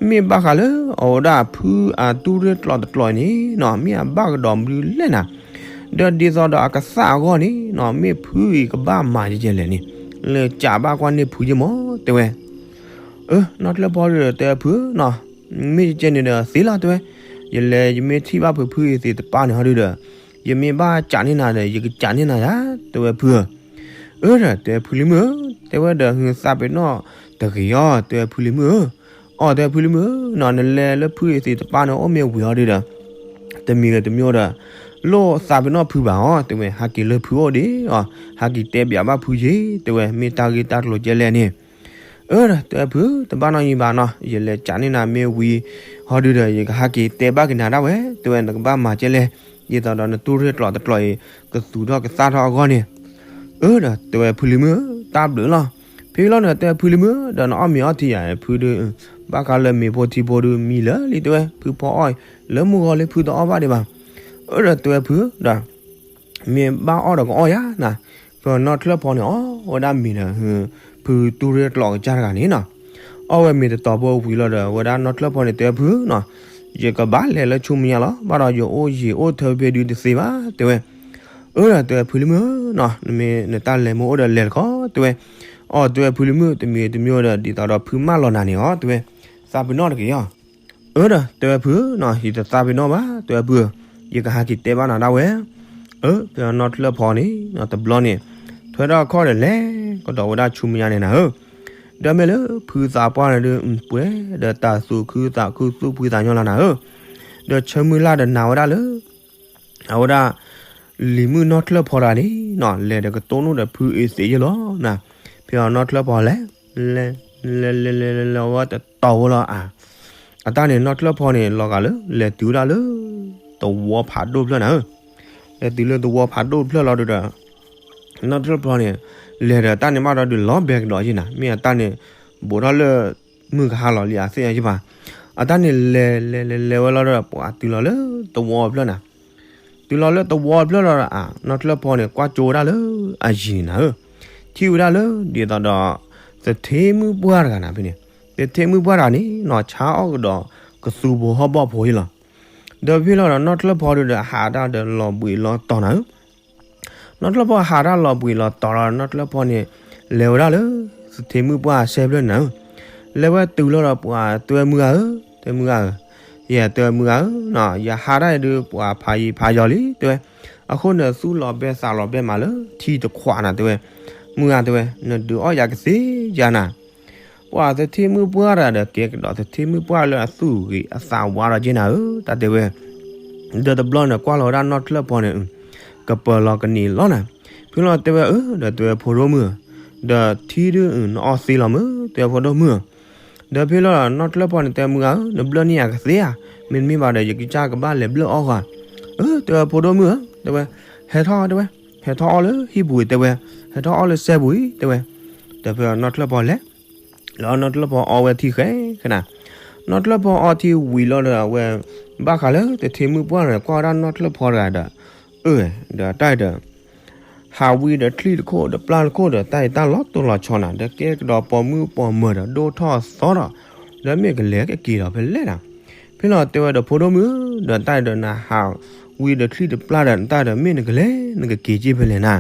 မ့ၢ်ဘၣ်ဃးလၢအဝဲဒၣ်ဖုအတူၢ်ရ့ၣ်ကျိးတကျိးအံၤန့ၣ်နီၤ မ့ၢ်အဘၣ်ကဒီးမနုၤလဲၣ်နၤ, ဒီးဒ်သိးဒီးအကသၣ်အဂီၢ်န့ၣ်နီၤ မ့ၢ်ဖုအံၤကဘၣ်မၤယဲၢ်လဲၣ်န့ၣ်, လဲၤကးဘၣ်ကွၢ်န့ၢ်ဖုယဲၢ်မး တဲဝဲ. အၢ နီၢ်ချၢၣ်ဖီဒီး တဲဝဲဖုနီၤ, မ့ၢ်ယကဲန့ၣ်ဒီးသ့လီၤ တဲဝဲ, ယလဲၤယမ့ၢ်ထံၣ်ဘၣ်ဖုးဖုအ့သ့ၣ်တပၢ်န့ၣ်ဟီဒုဒီး ယမ့ၢ်ဘၣ်ကးန့ၢ်နၤဒီး ယကကးန့ၢ်နၤယၤ တဲဝဲဖုဧၢ. အၢ ဒီးတဲဝဲဖုလံၤမုၣ်ဧၢ, တဲဝဲဒီးဟ့ၣ်သးပ့ၤနီၣ်တဂ့ၤအီၤ တဲဝဲဖုလံၤမုၣ်ဧၢ. အီ တဲဝဲဖုလံၤမုၣ်ဧၢနီၤ, နလဲၤလၢဖုအ့သ့ၣ်တပၢ်န့ၣ်အိၣ်မ့ၢ်ဝံၤအီၤဒုဒီး တမံၤဂ့ၤတမံၤဒီး လိၣ်သးပ့ၤနီၣ်ဖုဘၣ်အီၤ တဲဝဲ, ဟဲက့ၤလၢဖုအိၣ်ဒံးအီၤ, ဟဲက့ၤတဲပၠးဘၣ်ဖုယ့ၢ် တဲဝဲ, မ့ၢ်တၢ်ဂ့ၢ်တၢ်ကျိၤကဲလဲၣ်န့ၣ်. အၢ ဒီးတဲဝဲဖု တဘၣ်နီတမံၤဘၣ်နီၤ, ယလဲၤကးန့ၢ်နၤမ့ၢ်ဝံၤဟီဒုဒီး ယကဟဲက့ၤတဲဘၣ်က့ၤနၤဒၣ်ဝဲ တဲဝဲ, နကဘၣ်မၤကဲလဲၣ်, ဒ်သိးဒီးနတူၢ်ရ့ၣ်ကျိးတကျိးအံၤ ကသူၣ်ထီၣ်ကသၣ်ထီၣ်အဂီၢ်န့ၣ်. အၢ ဒီးတဲဝဲဖုလံၤမုၣ်ဧၢ, တၢ်ဘျုးလီၤ. ဖဲလီၤဒီးတဲဝဲဖုလံၤမုၣ်ဧၢ, ဒီးနအီၣ်မ့ၤအီထံယၤ ဖုဒုး ဘၣ်ဃးလၢမ့ၤဖိထံဖိဒုးမံလၢာ်လံ တဲဝဲ, ဖုဖီအီၣ်လၢမုၢ်ဂီၤလံ ဖုတအီၣ်ဘၣ်ဒံးဘၣ်. အၢ ဒီးတဲဝဲဖုဒီး မ့ၢ်ဘၣ်အီၣ်ဒီးကအီၣ်ယၤနၤ, ဖဲနီၢ်ချၢၣ်ဖီန့ၣ်အီၣ်ဝဲဒၣ်မ့ၤဒီး ဖုတူၢ်ရ့ၣ်ကျိးကစၢ်တဂၤန့ၣ်နီၤ, အီၣ်ဝဲမ့ၤတတီၤဖိဝံၤလီၤဒီး ဝဲဒၣ်နီၢ်ချၢၣ်ဖီန့ၣ်တဲဝဲဖုနီၤ, ယကဘၣ်လဲၤလၢဆူမဲာ်ညါလီၤ, ဘၣ်ဒီးယအိၣ်ယံၤအိၣ်ထၢဖဲဒုတသ့ဘၣ် တဲဝဲ. အၢ ဒီးတဲဝဲဖုလံၤမုၣ်ဧၢနီၤ, နမ့ၢ်နတၢ်လဲၤမ့ၢ်အိၣ်ဒီးလဲၤတခီ တဲဝဲ. အီ တဲဝဲဖုလံၤမုၣ် တမံၤတမံၤဒီး ဒ်သိးဒီးဖုမၢလီၤနၤန့ၣ်အီၤ တဲဝဲ, သးပ့ၤနီၣ်တက့ၢ်အီၤ. အၢ ဒီးတဲဝဲဖု, ယတသးပ့ၤနီၣ်ဘၣ် တဲဝဲဖု, ယကဟဲက့ၤတဲဘၣ်နၤဒၣ်ဝဲ. အၢ ဖဲနီၢ်ချၢၣ်ဖီန့ၣ် တဘျီန့ၣ် ထွဲထီၣ်အခီၣ်ဒီးလဲၤကဒီးဝဲဒၣ်ဆူမဲာ်ညါန့ၣ်နၤဧၢ. ဒီးမ့ၢ်လၢဖုသးပှၢ်န့ၣ်ဒုး ပှဲၤဒီးတၢ်သူၣ်ခုသးခုသူၣ်ဖှံသးညီလီၤနၤဧၢ. ဒီးဆၢမုၢ်လၢ်ဒီးနာ်ဝဲဒၣ်လၢ အဝဲဒၣ် လံၤမုၣ်နီၢ်ချၢၣ်ဖီတဂၤန့ၣ်နီၤ လဲၤဒီးကတိၢ်နီၣ်ဒီးဖုအ့သ့းယဲၢ်လီၤနၤ. ဖဲအီၤနီၢ်ချၢၣ်ဖီလဲၤ လဲၤ လဲၤ လဲၤ လဲၤ လဲၤဝဲတတီၤဝဲလီၤဧါ. အတၢ်န့ၣ်နီၢ်ချၢၣ်ဖီန့ၣ် လီၤဂာ်လၢ လဲၤတုၤဝဲဒၣ်လၢ သဝီဖးဒိၣ်တဖျၢၣ်နၤဧၢ. လဲၤတုၤလၢသဝီဖးဒိၣ်တဖျၢၣ်လီၤဒီး နီၢ်ချၢၣ်ဖီန့ၣ် လဲၤဒီးတၢ်န့ၣ်ဘၣ်ဒီးဒုးလီၤဘဲကဒီးယဲၢ်နၤ မ့ၢ်အတၢ်န့ၣ် ဘူးထီၣ်လၢ မုၢ်ကဟါလီၤလံအသ့ၣ်ညါယဲၢ်ဘၣ်. အတၢ်န့ၣ်လဲၤ လဲၤ လဲၤ လဲၤဝဲလီၤဒီး ပှၤတုၤလီၤလၢသဝီဖျၢၣ်နၤ. တုၤလီၤလၢသဝီဖျၢၣ်လီၤဒီး နီၢ်ချၢၣ်ဖီန့ၣ် ကွၢ်ကၠိဝဲဒၣ်လၢအယံၤနၤဧၢ. ထံၣ်ဝဲဒၣ်လၢ ဒ်သိးဒီး သထ့မုၣ်ပှၢ်တဂၤနၤဖဲန့ၣ်, သထ့မုၣ်ပှၢ်တဂၤန့ၣ်နီၤ ဆါအီၣ်ကဒီး ကသူဖိဟီၣ်ဘီၣ်ဖိယဲၢ်လီၤ. ဒီးဖဲလီၤဒီး နီၢ်ချၢၣ်ဖီဒုးဒီး ဟးတၢ်ဒီးလီၤဘှံးလီၤတီၤနၤဧၢ. နီၢ်ချၢၣ်ဖီဟးတၢ်လီၤဘှံးလီၤတီၤလီၤ နီၢ်ချၢၣ်ဖီန့ၣ် လဲၤဝဲဒၣ်လၢ သထ့မုၣ်ပှၢ်စဲဖျၢၣ်နၤဧၢ. လဲၤဝဲတုၤလီၤဒီးပှၤတဲဝဲမုၢ်ဂၤဧၢ, တဲမုၢ်ဂၤဧၢ, ယဲတဲမုၢ်ဂၤဧၢနီၤ ယဟးတၢ်အံၤဒုး ပှၤဖးယံၤဖးယီၤလံ တဲဝဲ. အဃိန့ၣ် သူၣ်လီၤဘဲသးလီၤဘဲမးလၢထံတခွးနၤ တဲဝဲ. မုၢ်ဂၤတဲဝဲ နဒုးအီၣ်ယၤကသ့ယၤနၤ ပှၤသထ့မုၣ်ပှၢ်တဂၤဒီး ကဲကဒီးသထ့မုၣ်ပှၢ်လၢအသူၣ်ဂ့ၤအသးဝါဒီးက့နၤဧၢ တၢ်တဲဝဲ. ဒီးတဘျီန့ၣ် ကွၢ်လီၤဝဲဒၣ်နီၢ်ချၢၣ်ဖီန့ၣ် ကပၢၤလီၤကန့ၢ်လီၤနၤ. ဖဲလီၤတဲဝဲအၢ ဒီးတဲဝဲဖိဒိၣ်မုၣ်ဧၢ, ဒီးထံဒုး နအီၣ်သ့လီၤမုၢ် တဲဝဲဖိဒိၣ်မုၣ်ဧၢ. ဒီးဖဲလီၤနီၢ်ချၢၣ်ဖီန့ၣ် တဲမုၢ်ဂၤဧၢ နဘျၢၣ်န့ၢ်ယၤကသ့ဧါ, မ့တမ့ၢ်ဘၣ်ဒီး ယကစၢ်ကဘၣ်လဲၤဘျၢၣ်အီၣ်ဃီ. အၢ တဲဝဲဖိဒိၣ်မုၣ်ဧၢ တဲဝဲ, ဟဲထီၣ်တဲဝဲ, ဟဲထီၣ်အီၣ်လၢဟံၣ်ပူၤအံၤ တဲဝဲ, ဟဲထီၣ်အီၣ်လၢစဲပူၤအံၤ တဲဝဲ. ဒီးဖဲနီၢ်ချၢၣ်ဖီလဲၤ လီၤနီၢ်ချၢၣ်ဖီအီဝဲထံဃဲဃဲနၤ. နီၢ်ချၢၣ်ဖီအီထံဝံၤလီၤဒီးအဝဲ ဘၣ်ဃးလၢသထ့မုၣ်ပှၢ်န့ၣ် ကွၢ်ဝဲဒၣ်နီၢ်ချၢၣ်ဖီတဂၤဒီး အၢ ဒီးတၢ်ဒီး ဟးဝံဒီးချံၣ်တခိၣ်ဒီးပျၢ်တခိၣ်ဒီး တၢ်အံၤတၢ်လီၤတိၢ်လီၤဆီနၤ ဒီးကဲကဒီးပိာ်မုၣ်ပိာ်မၢၤဒီး ဒိၣ်ထီၣ်သီဒီး ဒီးမ့ၢ်ကလဲၤကက့ၤဒီးဖဲလဲၣ်နၤ. ဖဲလီၤတဲဝဲဒီးဖိဒိၣ်မုၣ်ဧၢ ဒီးတၢ်အံၤဒီးနဟးဝံဒီးချံၣ်တပျၢ်ဒီး နတၢ်ဒီးမ့ၢ်နကလဲၤနကက့ၤက့ၤဖဲလဲၣ်နၤ.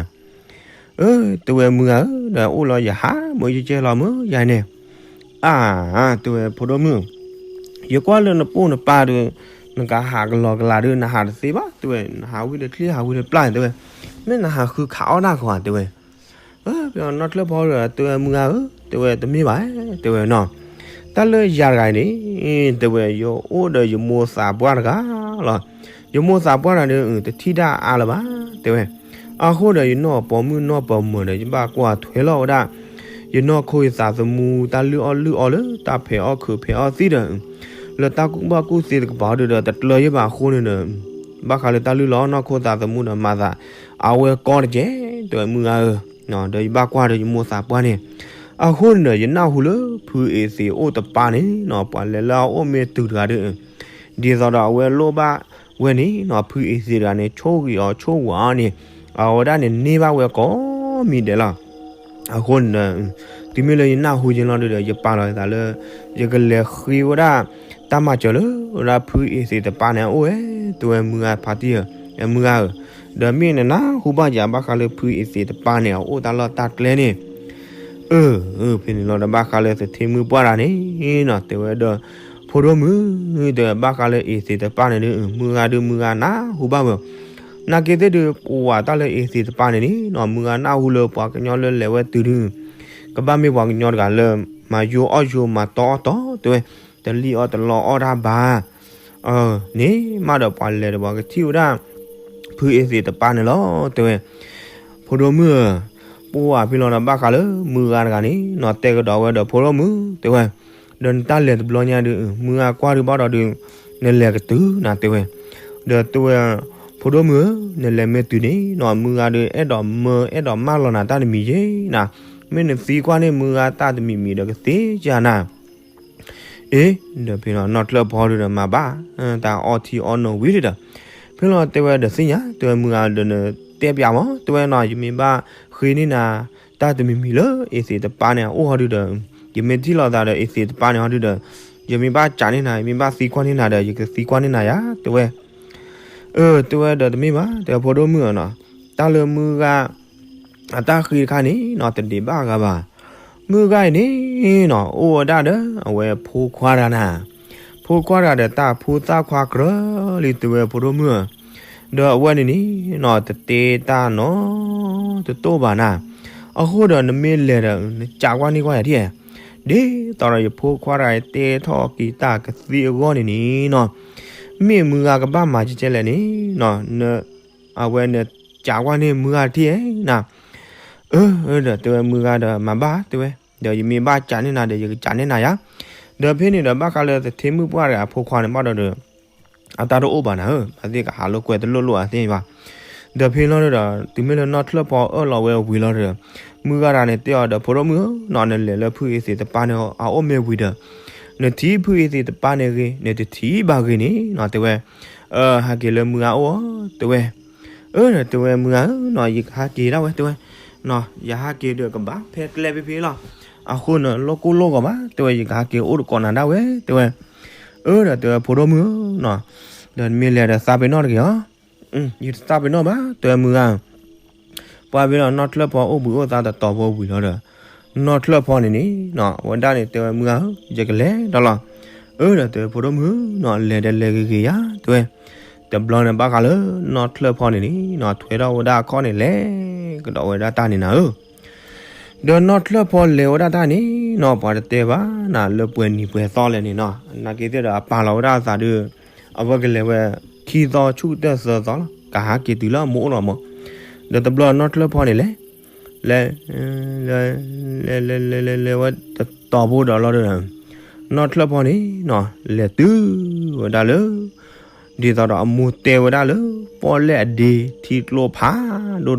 အၢ တဲဝဲမုၢ်ဂၤဧၢ ဒီးအိၣ်လီၤယဟးမုၢ်ယကဲလီၤမုၢ်ယၤန့ၣ်. အါ တဲဝဲဖိဒိၣ်မုၣ်ဧၢ, ယကွၢ်လၢနပိၢ်နပၤဒီး နကဟးကလီကလးဒီး နဟးတသ့ဘၣ် တဲဝဲ, နဟးဝံတချံၣ်ဟးဝံတပျၢ်န့ၣ် တဲဝဲ, မ့ၢ်နဟးဃုခးအီၣ်တၢ်ဃီဧါ တဲဝဲ. ဖဲနီၢ်ချၢၣ်ဖီဒီးတဲဝဲမုၢ်ဂၤဧၢ တဲဝဲတမ့ၢ်ဘၣ် တဲဝဲနီၤ, တၢ်လၢယၤတဂၤအံၤန့ၣ် တဲဝဲ ယအိၣ်ဒီးယမိၢ်သးပှၢ်တဂၤလီၤ. ယမိၢ်သးပှၢ်တဂၤဒီး တထံၣ်ဒၣ်အါလၢၤဘၣ် တဲဝဲ. အဃိဒီးယနီၢ်ပိာ်မုၣ်နီၢ်ပိာ်မၢၤဒီး ယဘၣ်ကွၢ်ထွဲလီၤဝဲဒၣ် ယနီၢ်ခိယသးသမူ တၢ်လုၢ်အီၣ်လုၢ်အီလၢတၢ်ဖဲးအီၣ်ခုးဖဲးအီၣ်သံၣ်ဒီး လၢတၢ်ကူၣ်ဘၣ်ကူၣ်သ့တကပၤဒီး တကျၢၤယဲၢ်ဘၣ်အဃိန့ၣ်ဒီး ဘၣ်ဃးလၢတၢ်လုၢ်လီၤအီၣ်နီၢ်ခိသးသမူဒီးမၤသး အဝဲကီတကဲ တဲဝဲမုၢ်ဂၤဧၢ, ဒီးယဘၣ်ကွၢ်ဒီးယမိၢ်သးပှၢ်န့ၣ် အဃိန့ၣ်ဒီး ယနၢ်ဟူလၢဖုအ့သ့းအိၣ်တပၤန့ၣ်နီၤ ပှၤလဲၤလၢအအိၣ်မ့ၢ်တုၤတဂၤဒီး ဒ်သိးဒီးအဝဲလိၣ်ဘၣ်ဝဲန့ၣ်နီၤ ဖုအ့သ့းတဂၤန့ၣ် ဆိၣ်ဂ့ၤအီၤဆိၣ်ဝါအီၤန့ၣ် အဝဲဒၣ်န့ၣ်န့ၢ်ဘၣ်ဝဲကိးမံၤဒဲးလီၤ. အဃိန့ၣ်ဒီး တုၤမ့ၢ်လၢယနၢ်ဟူက့ၤလီၤဒီး ယပာ်လီၤယသးလၢ ယကလဲၤဃ့ဝဲဒၣ် တၢ်မၤစၢၤလၢဝဲဒၣ်ဖုအ့သ့းတပၤန့ၣ်အအိၣ်ဝဲ တဲဝဲမုၢ်ဂၤဖါတံၢ်ဧၢ, မုၢ်ဂၤဧၢ, ဒီးမ့ၢ်နနၢ်ဟူဘၣ်ယၤဘၣ်ဃးလၢဖုအ့သ့းတပၤန့ၣ် အအိၣ်တၢ်လီၢ်တၢ်ကျဲန့ၣ် အၢ ဖဲန့ၣ်လီၤဒီးဘၣ်ဃးလၢသထ့မုၣ်ပှၢ်တဂၤန့ၣ်နီၤ တဲဝဲဒီး ဖိဒိၣ်မုၣ် တဲဝဲဘၣ်ဃးလၢအ့သ့းတပၤန့ၣ်ဒီး မုၢ်ဂၤဒီးမုၢ်ဂၤနၢ်ဟူဘၣ်ဝဲ နာ်က့သ့ၣ်ဒုး ပဝဲတၢ်လၢအ့သ့းတပၤန့ၣ်န့ၣ်နီၤ မုၢ်ဂၤနၢ်ဟူလၢပှၤကညီလၢလဲၤဝဲတုၤဒုး ကဘၣ်မ့ၢ်ပှၤကညီတဂၤလၢ မၤယိအီၣ်ယိမၤတီအီၣ်တီ တဲဝဲ, တလံၣ်အီၣ်တလီအီၣ်တၢ်ဘၣ် န့ၣ်မးဒီးပှၤလဲၤဒီးပှၤကထံၣ်ဝဲဒၣ် ဖုအ့သ့းတပၤန့ၣ်လီၤ တဲဝဲ. ဖိဒိၣ်မုၣ်ဧၢ, ပဝဲဖဲလီၤဒီးဘၣ်ဃးလၢမုၢ်ဂၤတဂၤန့ၣ်နီၤ တဲကဒီးဝဲဒီးဖိဒိၣ်မုၣ် တဲဝဲ, ဒီးနတၢ်လဲၤတဘျီညါဒုး မုၢ်ဂၤကွၢ်ဒုးဘၣ်ဒီးဒုး နလဲၤကတုၤနၤ တဲဝဲ. ဒီးတဲဝဲ, ဖိဒိၣ်မုၣ်ဧၢ, နလဲၤမ့ၢ်တုၤန့ၣ်နီၤ မုၢ်ဂၤဒုး အဲၣ်ဒိးမၢအဲၣ်ဒိးမၢလီၤနၤတၢ်တမံၤယဲၢ်နၤ, မ့ၢ်နသံကွၢ်န့ၢ်မုၢ်ဂၤတၢ်တမံၤမံၤဒီးကသ့ယၤနၤ အ့ ဒီးဖဲနီၢ်ချၢၣ်ဖီဒုးဒီးမၤဘၣ် တၢ်အီထံအီနိၤဝံၤဒုးဒီး ဖဲလီၤတဲဝဲဒီးသ့ၣ်ညါ တဲဝဲမုၢ်ဂၤဒီးနတဲပျးမး တဲဝဲနီၤ ယမ့ၢ်ဘၣ်ဃ့န့ၢ်နၤ တၢ်တမံၤမံၤလၢအ့သ့းတပၤန့ၣ် အအိၣ်ဟီဒုးဒီး ယမ့ၢ်ထံၣ်လိာ်သးဒီးအ့သ့းတပၤန့ၣ်ဟီဒုးဒီး ယမ့ၢ်ဘၣ်စံးန့ၢ်နၤ ယမ့ၢ်ဘၣ်သံကွၢ်န့ၢ်နၤဒီး ယကသံကွၢ်န့ၢ်နၤယၤ တဲဝဲ. အၢ တဲဝဲဒီးတမ့ၢ်ဘၣ် တဲဝဲဖိဒိၣ်မုၣ်ဧၢနီၤ တၢ်လၢမုၢ်ဂၤ အတၢ်ဃ့တခါန့ၣ်နီၤ တဒံးဘၣ်အဂၤဘၣ်. မုၢ်ဂၤအံၤန့ၣ်နီၤ အိၣ်ဝဲဒၣ်ဒီးအဝဲဖိခွါတဂၤနၤ, ဖိခွါတဂၤဒီးတၢ်ဖိသၣ်ခွါကြၢးလံ တဲဝဲဖိဒိၣ်မုၣ်ဧၢ, ဒီးအဝဲန့ၣ်န့ၣ်နီၤ တတဲတၢ်နီတတိၢ်ဘၣ်နၤ, အဃိဒီးနမ့ၢ်လဲၤဒီး နကးကွၢ်န့ၢ်ကွၢ်ယၤဒ် ဒ်သိးဒီးယဖိခွါတဂၤတဲထီၣ်က့ၤတၢ်ကသ့အဂီၢ်န့ၣ်န့ၣ်နီၤ, မ့ၢ်မုၢ်ဂၤကဘၣ်မၤကကဲလဲၣ်န့ၣ်နီၤ အဝဲန့ၣ် ယကစးကွၢ်န့ၢ်မုၢ်ဂၤထံၣ်ဧါနၤ. အၢ ဒီးတဲဝဲမုၢ်ဂၤဒီးမၤဘၣ်တဲဝဲ, ဒီးယမ့ၢ်ဘၣ်ကးန့ၢ်နၤဒီး ယကကးန့ၢ်နၤယၤ. ဒီးဖဲန့ၣ်ဒီးဘၣ်ဃးလၢသထ့မုၣ်ပှၢ်တဂၤအဖိခွါန့ၣ်ဘၣ်ဒီး အတၢ်တအိၣ်ဘၣ်နၤဧၢ, အသ့ၣ်ကဟးလိာ်ကွဲတလိၣ်လိၣ်အသ့ၣ်ဘၣ်. ဒီးဖဲလီၤဒီး တုၤမ့ၢ်လၢနီၢ်ချၢၣ်ဖီအၢၣ်လီၤဝဲဝံၤလီၤဒီး မုၢ်ဂၤတဂၤန့ၣ်တဲအီၤဒီး ဖိဒိၣ်မုၣ်ဧၢ, နလဲၤလၢဖုအ့သ့ၣ်တပၤန့ၣ် အအိၣ်မ့ၢ်ဝံၤဒီး နထံၣ်ဖုအ့သ့ၣ်တပၤန့ၣ်ဂ့ၤ, နတထံၣ်ဘၣ်ဂ့ၤန့ၣ်နီၤ တဲဝဲ. အၢ ဟဲက့ၤလၢမုၢ်ဂၤအိၣ်ဧါ တဲဝဲ. အၢ ဒီးတဲဝဲမုၢ်ဂၤဧၢနီၤ ယကဟဲက့ၤဒၣ်ဝဲတဲဝဲ, ယဟဲက့ၤဒီးကဘၣ်ဖဲကျဲဖဲဖဲလီၤ. အဃိန့ၣ် လိၣ်ကိၢ်လိၣ်ဂီၤဘၣ် တဲဝဲ, ယကဟဲက့ၤအိၣ်တကိးနၤဒၣ်ဝဲ တဲဝဲ. အၢ ဒီးတဲဝဲဖိဒိၣ်မုၣ်ဧၢနီၤ, ဒီးနမ့ၢ်လဲၤဒီးသးပ့ၤနီၣ်တဂ့ၤဧါ. ယတသးပ့ၤနီၣ်ဘၣ် တဲဝဲမုၢ်ဂၤ. ပှၤဖဲလီၤနီၢ်ချၢၣ်ဖီအိၣ်ဘှံးအိၣ်သါတတီၤဖိဝံၤလီၤဒီး နီၢ်ချၢၣ်ဖီန့ၣ်န့ၣ်နီၤ အဝဲဒၣ်န့ၣ်တဲဝဲမုၢ်ဂၤဧၢ ယကလဲၤဒီးလီၤ. အၢ ဒီးတဲဝဲဖိဒိၣ်မုၣ်ဧၢနီၤ လဲၤဒီးလဲၤဂ့ၤဂ့ၤယၤ တဲဝဲ. တဘျီန့ၣ်ဘၣ်ဃးလၢနီၢ်ချၢၣ်ဖီန့ၣ်န့ၣ်နီၤ ထွဲထီၣ်ဝဲဒၣ်အခီၣ်န့ၣ်လဲၤကဒီးဝဲဒၣ်တၢ်န့ၣ်နၤဧၢ. ဒီးနီၢ်ချၢၣ်ဖီလဲၤဝဲဒၣ်တၢ်န့ၣ်နီၤ ပှၤတတဲဘၣ်နၤလၢပှဲၤနံၤပှဲၤသီလဲၣ်န့ၣ်နီၤ နာ်က့သ့ၣ်ဒီးအပာ်လီၤဝဲဒၣ်အသးဒီး အဝဲကလဲၤဝဲ ခံသီဆူၣ်တၢၢ်သၢသီလီၤ ကဟးက့ၤတုၤလၢအမိၢ်အိၣ်လီၤမး. ဒီးတဘျီနီၢ်ချၢၣ်ဖီန့ၣ်လဲၤ လဲၤ လဲၤလဲၤလဲၤလဲၤလဲၤဝဲတတီၤဖိဒီးလီၤဒီး နီၢ်ချၢၣ်ဖီန့ၣ်နီၤ လဲၤတုၤဝဲဒၣ်လၢ ဒ်သိးဒီးအမိၢ်တဲဝဲဒၣ်လၢ ပီၣ်လဲၣ်အဒ့ထံကျိဖးဒိၣ်တဘိနၤ. ပှၤထံ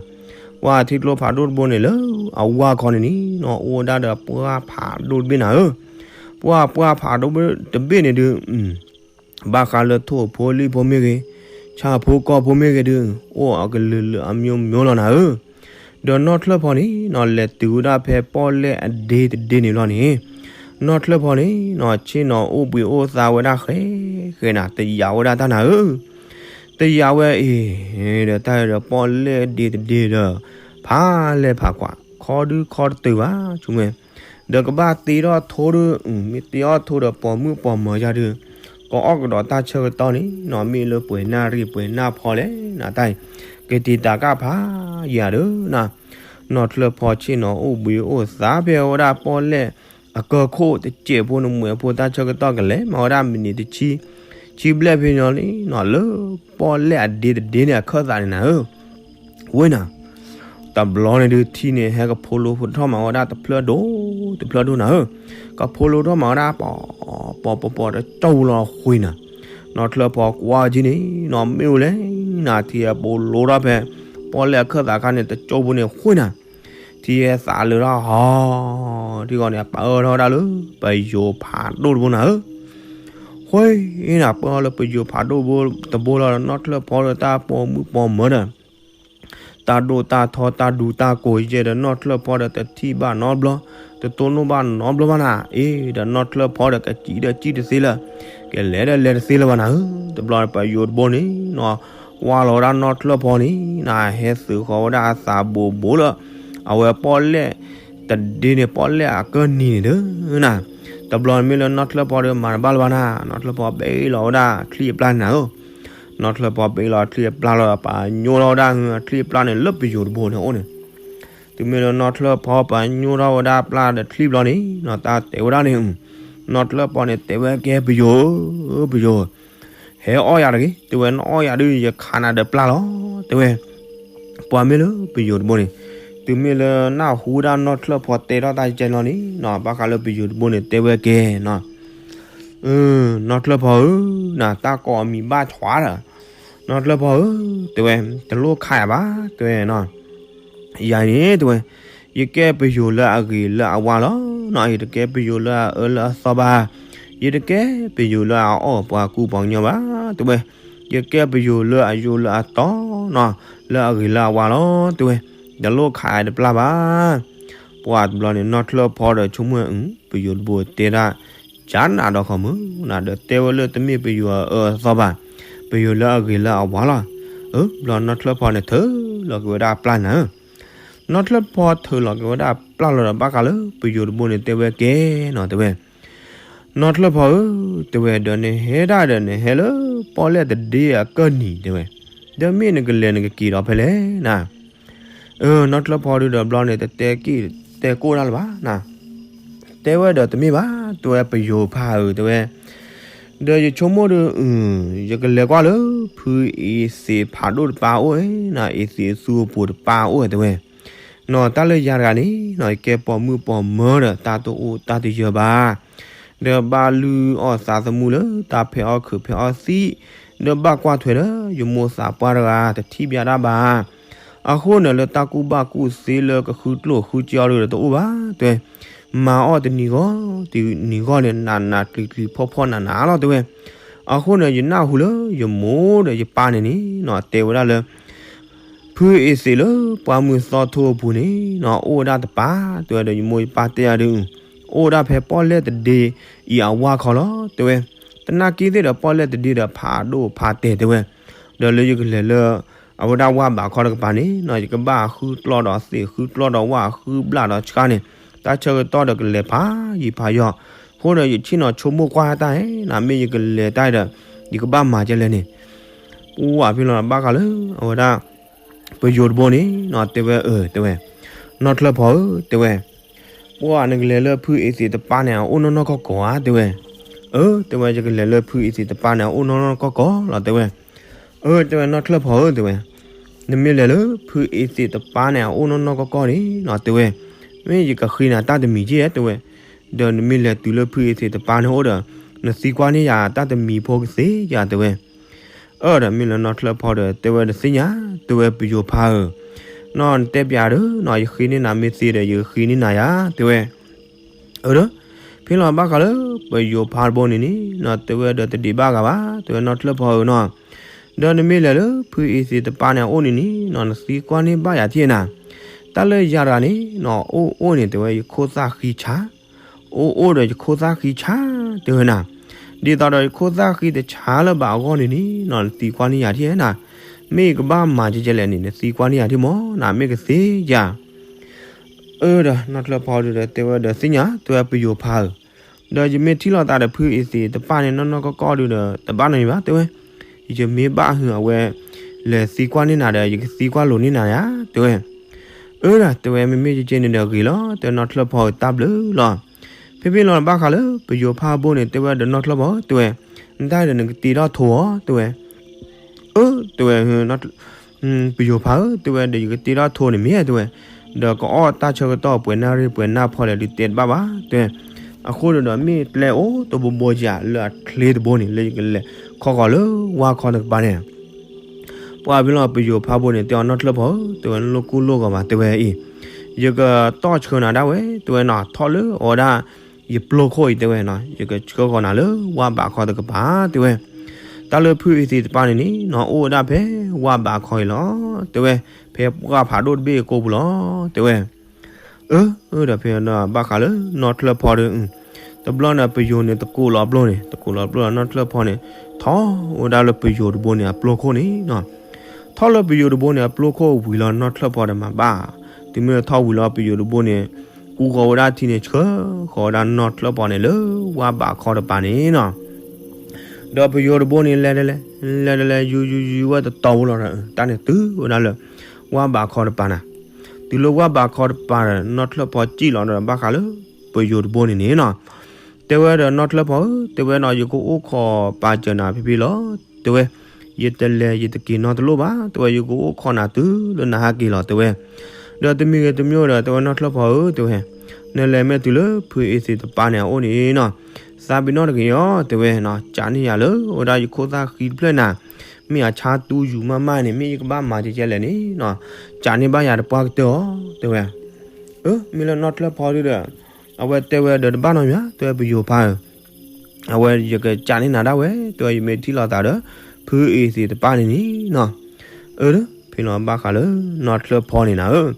ကျိဖးဒိၣ်တဘိန့ၣ်လၢအဝၢ်ခီန့ၣ်န့ၣ်နီၤ အိၣ်ဝဲဒၣ်ဒီးပှၢ်ဖးဒိၣ်တဘ့ၣ်နၤဧၢ. ပှၢ်ပှၢ်ဖးဒိၣ်တဘ့ၣ်န့ၣ်ဒုး ဘၣ်ဃးလၢထိၣ်ဖိလံၣ်ဖိမ့ၢ်ဂ့ၤ, ဆၣ်ဖိကီၢ်ဖိမ့ၢ်ဂ့ၤဒုး အိၣ်အကလုာ်လုာ်အမျိုးမျိုးလီၤနၤဧၢ. ဒီးနီၢ်ချၢၣ်ဖီန့ၣ်နီၤ လဲၤတုၤဝဲဒၣ်ဖဲပီၣ်လဲၣ်အဒ့တဒ့န့ၣ်လီၤန့ၣ်, နီၢ်ချၢၣ်ဖီန့ၣ်နီၤ ဆ့ၣ်နီၤအိၣ်ဘှံးအိၣ်သါဝဲဒၣ်ဃဲဃဲနၤ တယာ်ဝဲဒၣ်တၢ်နၤဧၢ. တယာ်ဝဲအံၤ ဒီးတၢ်ဒီးပီၣ်လဲၣ်အဒ့တဒ့ဒီး ဖးလဲၢ်ဖးကွၢ် ခီဒုခီတတုၤဘၣ် ဆိကမိၣ် ဒီးကဘၣ်တ့ထီၣ်ထိဒီး မ့ၢ်တ့ထီၣ်ထိဒီးပိာ်မုၣ်ပိာ်မၢၤယၤဒုး ကအီၣ်ကဒီးတၢ်ဆၢကတီၢ်န့ၣ်နီၤ မ့ၢ်လၢပှဲၤနၣ်ရံၣ်ပှဲၤနၣ်ဖီလဲၣ်နၤတၢ်အံၤ ကတံာ်တာ်ကၢ်ဖးယံာ်ဧါဒီးနၤ, နီၢ်ချၢၣ်ဖီဆ့ၣ်နီၤအိၣ်ဘှံးအိၣ်သါဖဲဝဲဒၣ်ပီၣ်လဲၣ်အကၢၢ်ခိၣ်တစဲးဖိန့ၣ် မွဲၣ်ဖိတၢ်ဆၢကတီၢ်ကလဲၤမၤဝဲဒၣ်မံးနံးတဆံ ဆံဘျဲၣ်ဖဲန့ၣ်လီၤန့ၣ်နီၤ လၢပီၣ်လဲၣ်အဒ့တဒ့န့ၣ်အခၢၣ်သးန့ၣ်နၤဧၢ. ဝ့ၢ်နၤ, တဘျီန့ၣ်ဒုးထံန့ၣ် ဟဲကဖိလိထီၣ်မၤဝဲဒၣ်တဖျၢၣ်ဒိၣ် တဖျၢၣ်ဒိၣ်နၤဧၢ, ကဖိလိထီၣ်မၤဝဲဒၣ် ပီၤ ပီၤ ပီၤ ပီၤ တကၠီဝူၤလီၤဃ့နၤ, နီၢ်ချၢၣ်ဖီကွၢ်က့ၤန့ၣ်နီၤ မ့ၣ်အူလဲၣ်နၤ ထံဟဲပိာ်လိထီၣ်ဖဲ ပီၣ်လဲၣ်အခၢၣ်သးခါန့ၣ် တကၠီဖိန့ၣ်ဃ့နၤ, ထံဟဲသးလၢထီၣ်ဟီ ထံဂီၤန့ၣ် ပၢထီၣ်ဝဲဒၣ်လၢ ပယိၤဖးဒိၣ်တဘိနၤဧၢ. ဃ့နၤ ပၢထီၣ်လၢပယိၤဖးဒိၣ်တဘိလီၤဒီး နီၢ်ချၢၣ်ဖီဒီးတၢ်ပိာ်မုၣ်ပိာ်မၢၤဒီး တၢ်ဒိၣ်တၢ်ထီတၢ်ဒူတၢ်ကိးယဲၢ်ဒီး နီၢ်ချၢၣ်ဖီဒီးတထံၣ်ဘၣ်နီတဘျီ, တတိၢ်နီၣ်ဘၣ်နီတဘျီဘၣ်နၤ, အ့ ဒီးနီၢ်ချၢၣ်ဖီဒီးကစံးဒီးစံးတသ့လၢၤ, ကလဲၤဒီးလဲၤတသ့လၢၤဘၣ်နၤဧၢ. တဘျီပယိၤတဘိန့ၣ်နီၤ ကွၢ်လီၤဝဲဒၣ်နီၢ်ချၢၣ်ဖီန့ၣ်နၤ ဟဲသုးဃီၤဝဲဒၣ်အသးဘိးဘိးလၢ အဝဲပီၣ်လဲၣ်တဒ့န့ၣ် ပီၣ်လဲၣ်အကၢၢ်နံၤန့ၣ်ဒီးနၤ, တဘျီန့ၣ်မ့ၢ်လၢနီၢ်ချၢၣ်ဖီဒီးမၤတဘၣ်လၢၤဘၣ်နၤ, နီၢ်ချၢၣ်ဖီပ့လီၤဝဲဒၣ်ချံၣ်အပျၢ်န့ၣ်နၤဧၢ. နီၢ်ချၢၣ်ဖီပ့လီၤချံၣ်အပျၢ်လီၤဒီး ပညိၣ်ထီၣ်ဝဲဒၣ်ချံၣ်အပျၢ်န့ၣ်လၢပယိၤတဘိန့ၣ်အအိၣ်န့ၣ်, တုၤမ့ၢ်လၢနီၢ်ချၢၣ်ဖီပညိၣ်ထီၣ်ဝဲဒၣ်ပျၢ်ဒီးချံၣ်ဘျီန့ၣ်နီၤ တၢ်တဲဝဲဒၣ်န့ၣ်, နီၢ်ချၢၣ်ဖီန့ၣ်တဲဝဲကဲပယိၤဧၢ, ပယိၤဧၢ, ဟဲအီၣ်ယၤတဂ့ၤ, တဲဝဲနအီၣ်ယၤဒုးယခးနၤဒီးပျၢ်လီၤ, တဲဝဲ ပှၤမ့ၢ်လၢပယိၤတဘိန့ၣ်, တုၤမ့ၢ်လၢနၢ်ဟူဒၣ်နီၢ်ချၢၣ်ဖီတဲထီၣ်တၢ်ကဲလီၤန့ၣ်နီၤ ဘၣ်ဃးလၢပယိၤတဘိန့ၣ် တဲဝဲကဲနီၤ, နီၢ်ချၢၣ်ဖီဧၢ, နတၢ်ကိးအမံၤဘၣ်ထွါဒီး, နီၢ်ချၢၣ်ဖီဧၢ, တဲဝဲ, တလိၣ်ခးယၤဘၣ်, တဲဝဲနီၤ ယၤန့ၣ် တဲဝဲ, ယကဲပယိၤလၢအဂ့ၤလၢအဝါလီၤနီၤ, ယတကဲပယိၤလၢအအၢလၢအသီဘၣ်, ယတကဲပယိၤလၢအအီၣ်ပှၤကူပှၤကညီဘၣ်, တဲဝဲ, ယကဲပယိၤလၢအယိာ်လၢအတီနီၤ, လၢအဂ့ၤလၢအဝါလီၤ, တဲဝဲ, တလိၣ်ခးယၤတပျၢ်ဘၣ်. ပှၤတဘျီန့ၣ် နီၢ်ချၢၣ်ဖီဒီးဆိကမိၣ် ပယိၤတဘိတဲဒၣ် ကနးဒီးဃီမုၢ်နၤဒီး တဲဝဲလၢတမ့ၢ်ပယိၤအအၢအသီဘၣ်, ပယိၤလၢအဂ့ၤလၢအဝါလီၤ. အၢ ဘျီနီၢ်ချၢၣ်ဖီန့ၣ်ထုးလီၤက့ၤဝဲဒၣ်ပျၢ်နၤဧၢ, နီၢ်ချၢၣ်ဖီထုးလီၤက့ၤဝဲဒၣ်ပျၢ်လီၤဒီး ဘၣ်ဃးလၢပယိၤတဘိန့ၣ် တဲဝဲကဲနီၤ တဲဝဲ, နီၢ်ချၢၣ်ဖီဧၢ, တဲဝဲ, ဒီးနဟဲဒၣ်ဒီးနဟဲလၢပီၣ်လဲၣ်တဒ့အကၢၢ်နံၤ တဲဝဲ, ဒီးမ့ၢ်နကလဲၤနကက့ၤဒီးဖဲလဲၣ်နၤ အၢ နီၢ်ချၢၣ်ဖီဒုးဒီးဘျီန့ၣ် တတဲက့ၣ်တဲကိၣ်တၢ်လၢၤဘၣ်နၤ, တဲဝဲဒီးတမ့ၢ်ဘၣ်, တဲဝဲပယိၤဖးဧၢ, တဲဝဲ, ဒီးယဆိကမိၣ်ဒီး ယကလဲၤကွၢ်လၢ ဖုအ့သ့းဖးဒိၣ်တပၢ်အိၣ်ဧါ, အ့သ့းသူအပူၤတပၢ်အိၣ်ဧါ တဲဝဲ. နီၢ် တၢ်လၢယၤတဂၤန့ၣ် နီၢ် ယကဲပိာ်မုၣ်ပိာ်မၢၤဒီး တၢ်တအိၣ်တၢ်တယၢၤဘၣ်. ဒီးဘၣ်လုၢ်အီၣ်သးသမူလၢ တၢ်ဖဲးအီၣ်ခုးဖဲးအီၣ်သံၣ်, ဒီးဘၣ်ကွၢ်ထွဲဒီး ယမိၢ်သးပှၢ်တဂၤ တထံၣ်ဘၣ်ဒၣ်ဘၣ်. အဃိန့ၣ် လၢတၢ်ကူၣ်ဘၣ်ကူၣ်သ့လၢကဃုကျိၣ်ဃုစ့အီၤဒီးတအိၣ်ဘၣ် တဲဝဲ. မၤအီၣ်တနံၤဂီၢ် တနံၤဂီၢ်န့ၣ် နးနးကျံၤကျံၤဖှီၣ်ဖှီၣ်နးနးလီၤ တဲဝဲ. အဃိန့ၣ် ယနၢ်ဟူလၢယမိၢ်ဒီးယပၢ်န့ၣ်န့ၣ် နီၢ် တဲဝဲဒၣ်လၢ ဖုအ့သ့းလၢပှၢ်မုၢ်သီထိအပူၤန့ၣ် နီၢ် အိၣ်ဝဲဒၣ်တပၢ် တဲဝဲဒီး ယမိၢ်ယပၢ်တဲယၤဒုး အိၣ်ဝဲဒၣ်ဖဲပီၣ်လဲၣ်တဒ့အံၤအဝၢ်ခီလီၤ တဲဝဲ. တနာ်က့သ့ၣ်ဒီး ပီၣ်လဲၣ်တဒ့ဒီးဖးဒိၣ်ဖးတဲာ် တဲဝဲ. ဒီးလၢယကလဲၤလၢ အဝဲဒၣ်ဝၢ်ဘးခီတကပၤန့ၣ် နီၢ် ယကဘၣ်ဃုကျီၢ်ဒီးသ့ၣ် ဃုကျီၢ်ဒီးဝၣ် ဃုဘျၣ်ဒီးဆှါန့ၣ် တၢ်ဆၢကတီၢ်ဒီးကလဲၤဖးယံၤဖးယီၤ. အဃိဒီး ယဆ့ၣ်နီၤဆိကမိၣ်ကွၢ်တၢ်ဧါ နီၢ် မ့ၢ်ယကလဲၤတၢ်ဒီး ယကဘၣ်မၤကဲလဲၣ်န့ၣ်. ပှၢ်ဖဲလီၤဘၣ်ဃးလၢ အဝဲဒၣ် ပယိၤတဘိန့ၣ် နီၢ် တဲဝဲ အၢ တဲဝဲ, နီၢ်ချၢၣ်ဖီဧၢ တဲဝဲ, ပှၢ်နကလဲၤလၢဖုအ့သ့းတပၢ်န့ၣ် အအိၣ်နီၢ်နီၢ်ကီၢ်ကီၢ်ဧါ တဲဝဲ. အၢ တဲဝဲ ယကလဲၤလၢဖုအ့သ့းတပၢ်န့ၣ် အအိၣ်နီၢ်နီၢ်ကီၢ်ကီၢ်လီၤ တဲဝဲ. အၢ တဲဝဲ နီၢ်ချၢၣ်ဖီဧၢ တဲဝဲ, နမ့ၢ်လဲၤလၢဖုအ့သ့းတပၢ်န့ၣ် အအိၣ်နီၢ်နီၢ်ကီၢ်ကီၢ်န့ၣ် နီၢ် တဲဝဲ, မ့ၢ်ယကဃ့နၤတၢ်တမံၤက့ဧါ တဲဝဲ. ဒီးနမ့ၢ်လဲၤတုၤလၢဖုအ့သ့းတပၢ်န့ၣ်အိၣ်ဒီး နသံကွၢ်န့ၢ်ယၤတၢ်တမံၤဖိကသ့ဧါ တဲဝဲ. အၢ ဒီးမ့ၢ်လၢနီၢ်ချၢၣ်ဖီဒီး တဲဝဲဒီးသ့ၣ်ညါ, တဲဝဲပယိၤဖါဧၢ, နီၢ် နတဲပျးဒီး နီၢ် ယဃ့န့ၢ်နၤ မ့ၢ်သ့ဒီး ယဃ့န့ၢ်နၤယၤ တဲဝဲ. အၢ ဒီး ဖဲလီၤဘၣ်ဃးလၢပယိၤဖါတဘိန့ၣ်န့ၣ် နီၢ် တဲဝဲဒီးတဒံးဘၣ်ဂၤဘၣ် တဲဝဲ နီၢ်ချၢၣ်ဖီဧၢနီၢ်, ဒီးနမ့ၢ်လဲၤလၢဖုအ့သ့းတပၢ်န့ၣ်အအိၣ်န့ၣ်န့ၣ် နီၢ် နသံကွၢ်န့ၢ်ဘၣ်ယၤထံၣ်နၤ, တၢ်လၢယၤတဂၤန့ၣ် နီၢ် အိၣ်အိၣ်န့ၣ် တဲဝဲ ယခိၣ်သၣ်ဃံဆါ အိၣ်အိၣ်ဒီးယခိၣ်သၣ်ဃံဆါ တဲဝဲနၤ, ဒ်သိးဒီးယခိၣ်သၣ်ဃံတဆါလၢၤဘၣ်အဂီၢ်န့ၣ်န့ၣ် နီၢ် နသံကွၢ်န့ၢ်ယၤထံၣ်နၤ, မ့ၢ်ယကဘၣ်မၤကဲကဲလဲၣ်န့ၣ် နသံကွၢ်န့ၢ်ယၤထံၣ်မၢ် နမ့ၢ်ကသ့ဧါ. အၢ ဒီး နီၢ်ချၢၣ်ဖီဒုးဒီး တဲဝဲဒီးသ့ၣ်ညါ တဲဝဲပယိၤဖါဧၢ, ဒီးယမ့ၢ်ထံၣ်လိာ်သးဒီးဖုအ့သ့းတပၢ်န့ၣ် နီၢ်နီၢ်ကီၢ်ကီၢ်ဒုးဒီး တဘၣ်နီတမံၤဘၣ် တဲဝဲ, ယမ့ၢ်ဘၣ်ဟုအဝဲ လဲၤသံကွၢ်န့ၢ်နၤဒီး ယကသံကွၢ်လိာ်န့ၢ်နၤယါ တဲဝဲ. အၢ ဒီး တဲဝဲ မ့မ့ၢ်ကကဲန့ၣ်ဒီးဂ့ၤလီၤ တဲဝဲ နီၢ်ချၢၣ်ဖီဧၢ တၢ်ဘျုးလီၤ. ဖဲဖဲလီၤဘၣ်ဃးလၢပယိၤဖါဘိန့ၣ် တဲဝဲဒီးနီၢ်ချၢၣ်ဖီဧၢ တဲဝဲ, နတၢ်ဒီးနကတ့ထီၣ်ထိဧါ တဲဝဲ. အၢ တဲဝဲ ပယိၤဖါဧၢ တဲဝဲဒီး ယကတ့ထီၣ်ထိန့ၣ်မ့ၢ် တဲဝဲ, ဒီးကအီၣ်တၢ်ဆၢကတီၢ်ပှဲၤနၣ်ရံၣ်ပှဲၤနၣ်ဖီလဲၣ်ဒုးတဲတဘၣ်ဘၣ် တဲဝဲ. အဃိဒီး မ့ၢ်ကျဲအိၣ်တဘိဘိဧါ လၢအချ့တဘိန့ၣ် လၢယကလဲၤခီဃီၤလၢဝၢ်ခီတကပၤန့ၣ် ပှၢ်ဖဲလီၤပယိၤဖါဘိန့ၣ် တဲအီၤ နီၢ်ချၢၣ်ဖီဧၢ တဲဝဲ နလိၣ်ကူလိၣ်ဂီၤမး တဲဝဲအံၤ, ယကတီၢ်ဆှၢနၤဒၣ်ဝဲ တဲဝဲနီၢ် ထီၣ်လၢအဝဲဒၣ် ယပျိခိၣ်အံၤ တဲဝဲနီၢ် ယကဆှၢဃီၤနၤလၢဝၢ်ဘးခီတကပၤ တဲဝဲ. တၢ်လၢဖုအ့သ့းတပၢ်န့ၣ်န့ၣ် နီၢ် အိၣ်ဝဲဒၣ်ဖဲဝၢ်ဘးခီအံၤလီၤ တဲဝဲ, ဖဲပှၢ်ဖးဒိၣ်တဘ့ၣ်အကိာ်ပူၤလီၤ တဲဝဲ. အၢ ဒီးဖဲဘၣ်ဃးလၢနီၢ်ချၢၣ်ဖီဒီး တဘျီန့ၣ် ပယိၤန့ၣ် တကိးလီၤပျိန့ၣ် တကိးလီၤပျိလီၤ နီၢ်ချၢၣ်ဖီန့ၣ် ထီၣ်ဝဲဒၣ်လၢပယိၤတဘိန့ၣ် အပျိခိၣ်န့ၣ်နီၢ်, ထီၣ်လၢပယိၤတဘိန့ၣ် အပျိခိၣ်ဝံၤလီၤ နီၢ်ချၢၣ်ဖီဒီးမၤဘၣ်, တုၤမ့ၢ်ထီၣ်ဝံၤလီၤပယိၤတဘိန့ၣ် ကူဃီၤဝဲဒၣ်ထံန့ၣ် ဆှၢဃီၤဝဲဒၣ်နီၢ်ချၢၣ်ဖီန့ၣ်လၢဝၢ်ဘးခီတပၤန့ၣ်နီၢ် ဒီးပယိၤတဘိန့ၣ် လဲၤတလဲၤ လဲၤတလဲၤ ယူၤယူၤယူၤဝဲတတီၤဖိလီၤဒီး တၢ်န့ၣ်တုၤဝဲဒၣ်လၢ ဝၢ်ဘးခီတပၤနၤ, တုၤလၢဝၢ်ဘးခီတပၤဒီး နီၢ်ချၢၣ်ဖီစံၣ်လီၤဒီး ဘၣ်ဃးလၢပယိၤတဘိန့ၣ်န့ၣ်နီၢ်, တဲဝဲဒီးနီၢ်ချၢၣ်ဖီဧၢ တဲဝဲနီၢ် ယကအိၣ်ခိးပာ်စၢၤနၤဖဲဖဲလီၤ တဲဝဲ, ယတလဲၤယတက့ၤနီတလိၣ်ဘၣ် တဲဝဲ ယကအိၣ်ခိးနၤတုၤလၢနဟဲက့ၤလီၤ တဲဝဲ. ဒီးတမံၤဂ့ၤတမံၤဒီး တဲဝဲနီၢ်ချၢၣ်ဖီဧၢ တဲဝဲ, နလဲၤမ့ၢ်တုၤလၢဖုအ့သ့းတပၤန့ၣ်အအိၣ်န့ၣ်နီၢ်, သးပ့ၤနီၣ်တဂ့ၤအီၤ တဲဝဲ, စးန့ၢ်ယၤလၢဝဲဒၣ်ယခိၣ်သၣ်ဃံတဖျၢၣ်နၤ, မ့ၢ်အဆါတူယူၤမးမးန့ၣ် မ့ၢ်ယကဘၣ်မၤကဲကဲလဲၣ်န့ၣ်နီၢ်, စးန့ၢ်ဘၣ်ယၤတပှၢ်ကတၢၢ်အီၤ တဲဝဲ. အၢ မ့ၢ်လၢနီၢ်ချၢၣ်ဖီဒုဒီး အဝဲတဲဝဲဒီးတဘၣ်နီတမံၤ တဲဝဲပယိၤဖါဧၢ အဝဲယကစးန့ၢ်နၤဒၣ်ဝဲ တဲဝဲ ယမ့ၢ်ထံၣ်လိာ်သးဒီး ဖုအ့သ့းတပၤန့ၣ်န့ၣ်နီၢ်, အၢ ဖဲလီၤဘၣ်ဃးလၢနီၢ်ချၢၣ်ဖီန့ၣ်နၤဧၢ,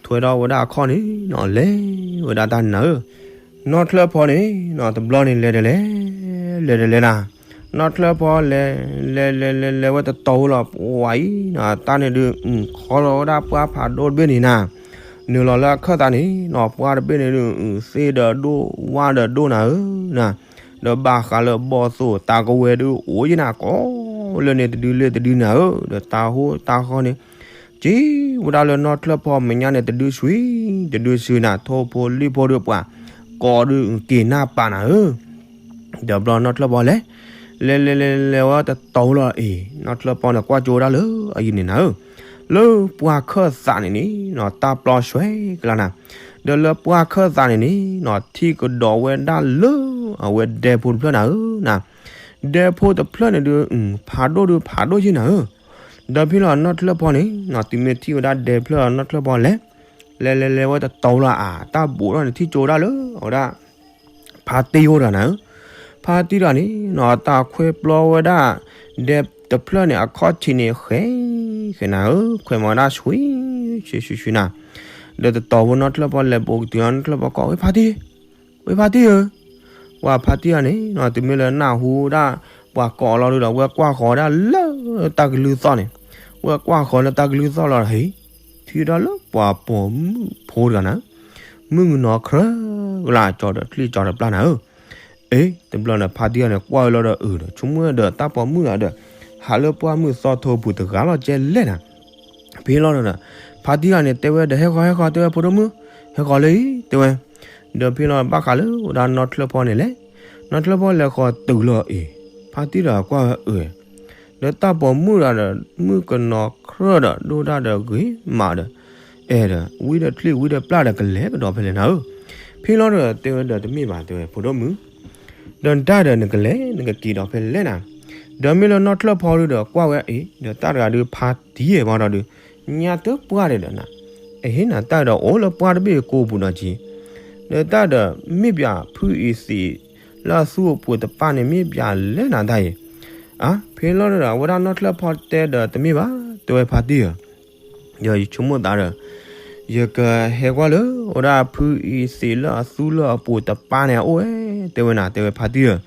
ထွဲထီၣ်ဝဲဒၣ်အခီၣ်န့ၣ်နီၢ် လဲၤဝဲဒၣ်တၢ်န့ၣ်နၤဧၢ, နီၢ်ချၢၣ်ဖီန့ၣ်နီၢ် တဘျီန့ၣ်လဲၤတလဲၤ လဲၤတလဲၤနၤ, နီၢ်ချၢၣ်ဖီလဲၤ လဲၤလဲၤလဲၤလဲၤဝဲတတီၤဖိလီၤ ပှၤအံၤနီၢ် တၢ်န့ၣ်ဒုး ခီလီၤဝဲဒၣ်ပှၢ်ဖးဒိၣ်တဘ့ၣ်န့ၣ်နၤ, နုာ်လီၤလၢအခၢၣ်သးန့ၣ်နီၢ် ပှၢ်တဘ့ၣ်န့ၣ်ဒုး သ့ၣ်ဒီးဒိၣ် ဝၣ်ဒီးဒိၣ်နၤဧၢ, ဒီးဘၣ်ဃးလၢဘီၣ်သိၣ်တၢ်ကဝဲၤဒုး အိၣ်ယနၤကိးလၢန့ၣ်တဒုလၢတဒုနၤဧၢ, ဒီးတၢ်ဟိတၢ်ဃီန့ၣ် က့ၤဝဲဒၣ်လၢနီၢ်ချၢၣ်ဖီမဲာ်ညါန့ၣ် တဒုဆှံ တဒုဆှံနၤ ထိၣ်ဖိလံၣ်ဖိဒုးပှၤ ကိးဒုးက့ၤနၢ်ပာ်နၤဧၢ ဒီးဘျီနီၢ်ချၢၣ်ဖီလဲၤ လဲၤလဲၤလဲၤလဲၤဝဲတတီၤလီၤအံၤ နီၢ်ချၢၣ်ဖီန့ၣ် ကွၢ်ကၠိဒၣ်လၢအယံၤန့ၣ်နၤဧၢ, လၢပှၢ်ခၢၣ်သးန့ၣ်န့ၣ်နီၤ တၢ်ပျီဆွဲကလါနၤ, ဒီးလၢပှၢ်ခၢၣ်သးန့ၣ်န့ၣ်နီၤ ထံၣ်ကဒီးဝဲဒၣ်လၢ အဝဲဒဲဖိတဖျၢၣ်နၤဧၢနၤ, ဒဲဖိတဖျၢၣ်န့ၣ်ဒုး ဖးဒိၣ်ဒုးဖးဒိၣ်ယ့ၢ်နၤဧၢ, ဒီးဖဲလီၤနီၢ်ချၢၣ်ဖီန့ၣ်နီၤ တုၤမ့ၢ်ထံၣ်ဝဲဒၣ်ဒဲဖျၢၣ်နီၢ်ချၢၣ်ဖီလဲၣ်, လဲၤလဲၤလဲၤဝဲတတီၤလီၤအါ တၢ်ဘူးထီၣ်န့ၣ်ထံၣ်ကၠိဒၣ်လၢ အဝဲဒၣ် ဖါတံၢ်အိၣ်တဂၤနၤဧၢ, ဖါတံၢ်တဂၤန့ၣ်နီၤ တၢ်ခွဲပျီဝဲဒၣ် ဒဲတဖျၢၣ်န့ၣ် အခီၣ်ထံးန့ၣ် ဃဲ ဃဲနၤဧၢ, ခွဲမၤဝဲဒၣ်ဆွံ ဆွံ ဆွံ ဆွံနၤ, ဒီးတတီၤဖိနီၢ်ချၢၣ်ဖီလဲၤပိာ်ကတုၤနီၢ်ချၢၣ်ဖီကိး ဝဲဖါတံၢ်, ဝဲဖါတံၢ်ဧၢ, ဝဲဖါတံၢ်တဂၤန့ၣ်နီၤ တုၤမ့ၢ်လၢနၢ်ဟူဒၣ် ပှၤကိးလီၤဒုးဒီး ဝဲကွၢ်ဃီၤဒၣ်လၢတၢ်ကလုၢ်သီၣ်န့ၣ်, ဝဲကွၢ်ဃီၤလၢတၢ်ကလုၢ်သီၣ်လီၤဒီး ဟ့ၣ် ထံၣ်ဝဲဒၣ်လၢပှၤပိာ်မုၣ်ဖိတဂၤနၤဧၢ, မုၣ်ကနီၤခရၢကလါ ကၠီဒီးချံၣ်ကၠီဒီးပျၢ်နၤဧၢ, အ့ တဘျီန့ၣ် ဖါတံၢ်တဂၤန့ၣ် ကွၢ်ဝဲလီၤဒီးအုးဒီး ဆိကမိၣ်ဝဲဒီးတၢ်ပိာ်မုၣ်တဂၤဒီး ဟးလၢပှၢ်မုၢ်သီထိပူၤတဂၤလီၤကဲလဲၣ်နၤ, ဖဲလီၤဒီး ဖါတံၢ်တဂၤန့ၣ် တဲဝဲဒီး ဟဲဃီၤ ဟဲဃီၤ တဲဝဲ ဖိဒိၣ်မုၣ်, ဟဲဃီၤလၢအံၤ တဲဝဲ, ဒီးဖဲလီၤဘၣ်ဃးလၢဝဲဒၣ်နီၢ်ချၢၣ်ဖီန့ၣ်လဲၣ်, နီၢ်ချၢၣ်ဖီလဲၤဃီၤတုၤလီၤအံၤ, ဖါတံၢ်တဂၤကွၢ်ဝဲအုး ဒီးတၢ်ပိာ်မုၣ်တဂၤဒီး မုၣ်ကနီၤခရၢဒီး ဒိၣ်ဒၣ်ဒီးဂ့ၤမးဒီး အဲၣ်ဒီး ဝံဒီးချံၣ်ဝံဒီးပျၢ်ဒီး ကလဲၤကဒီးဖဲလဲၣ်နၤဧၢ, ဖဲလီၤဒီး တဲဝဲဒီးတမ့ၢ်ဘၣ် တဲဝဲ ဖိဒိၣ်မုၣ်, ဒီးတၢ်ဒီးနကလဲၤ နကက့ၤဒီးဖဲလဲၣ်နၤ, ဒီးမ့ၢ်လၢနီၢ်ချၢၣ်ဖီဒုးဒီးကွၢ်ဝဲအံၤ ဒီးတၢ်တဂၤဒုးဖါတံၢ်ဘၣ်ဒီး ညါတပှၢ်ဒီးနၤ, အဟ့ၣ်နၤတၢ်ဒီးအိၣ်လၢပှၢ်တဘ့ၣ်ကိးပူၤနီၤက့ၤ, ဒီးတၢ်ဒီးမ့ၢ်ပၠးဖုအံၤသံးလၢအသူအပူၤတပၢ်န့ၣ် မ့ၢ်ပၠးလဲၣ်နၤတၢ်အံၤ, အါ ဖဲလီၤဒီး အဝဲဒၣ်နီၢ်ချၢၣ်ဖီတဲဒီးတမ့ၢ်ဘၣ် တဲဝဲဖါတံၢ်ဧၢ ဒီးယဆိကမိၣ်သးဒီး ယကဟဲကွၢ်လၢ အဝဲဒၣ်ဖုအံၤသံးလၢအသူလၢအပူၤတပၢ်န့ၣ်အအိၣ်ဝဲ တဲဝဲနၤ တဲဝဲဖါတံၢ်ဧၢ,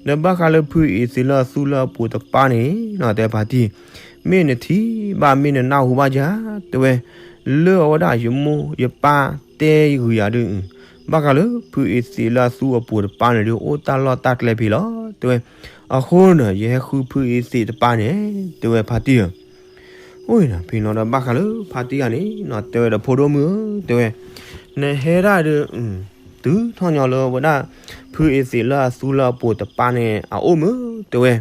ဒီးဘၣ်ဃးလၢဖုအံၤသံးလၢအသူလၢအပူၤတပၢ်န့ၣ်နီၤ တဲဝဲဖါတံၢ်, မ့ၢ်နထံၣ်ဘၣ်မ့ၢ်နနၢ်ဟူဘၣ်ဧါ တဲဝဲ, လၢအဝဲဒၣ်ယမိၢ်ယပၢ်တဲဂုာ်ယၤဒုး ဘၣ်ဃးလၢဖုအံၤသံးလၢအသူအပူၤတပၢ်န့ၣ်ဒုး အိၣ်တၢ်လီၢ်တၢ်ကျဲဖဲလီၤ တဲဝဲ, အဃိန့ၣ် ယဟဲဃုဖုအံၤသံးတပၢ်န့ၣ် တဲဝဲဖါတံၢ်ဧၢ အိၣ်ဖဲလီၤဒီးဘၣ်ဃးလၢဖါတံၢ်တဂၤန့ၣ်နီၤ တဲဝဲဒီးဖိဒိၣ်မုၣ်ဧၢ တဲဝဲ, နဟဲဒၣ်ဒီး တုၤထီၣ်ညီလၢဝဲဒၣ် ဖုအံၤသံးလၢအသူလၢအပူၤတပၢ်န့ၣ် အအိၣ်မုၢ် တဲဝဲ,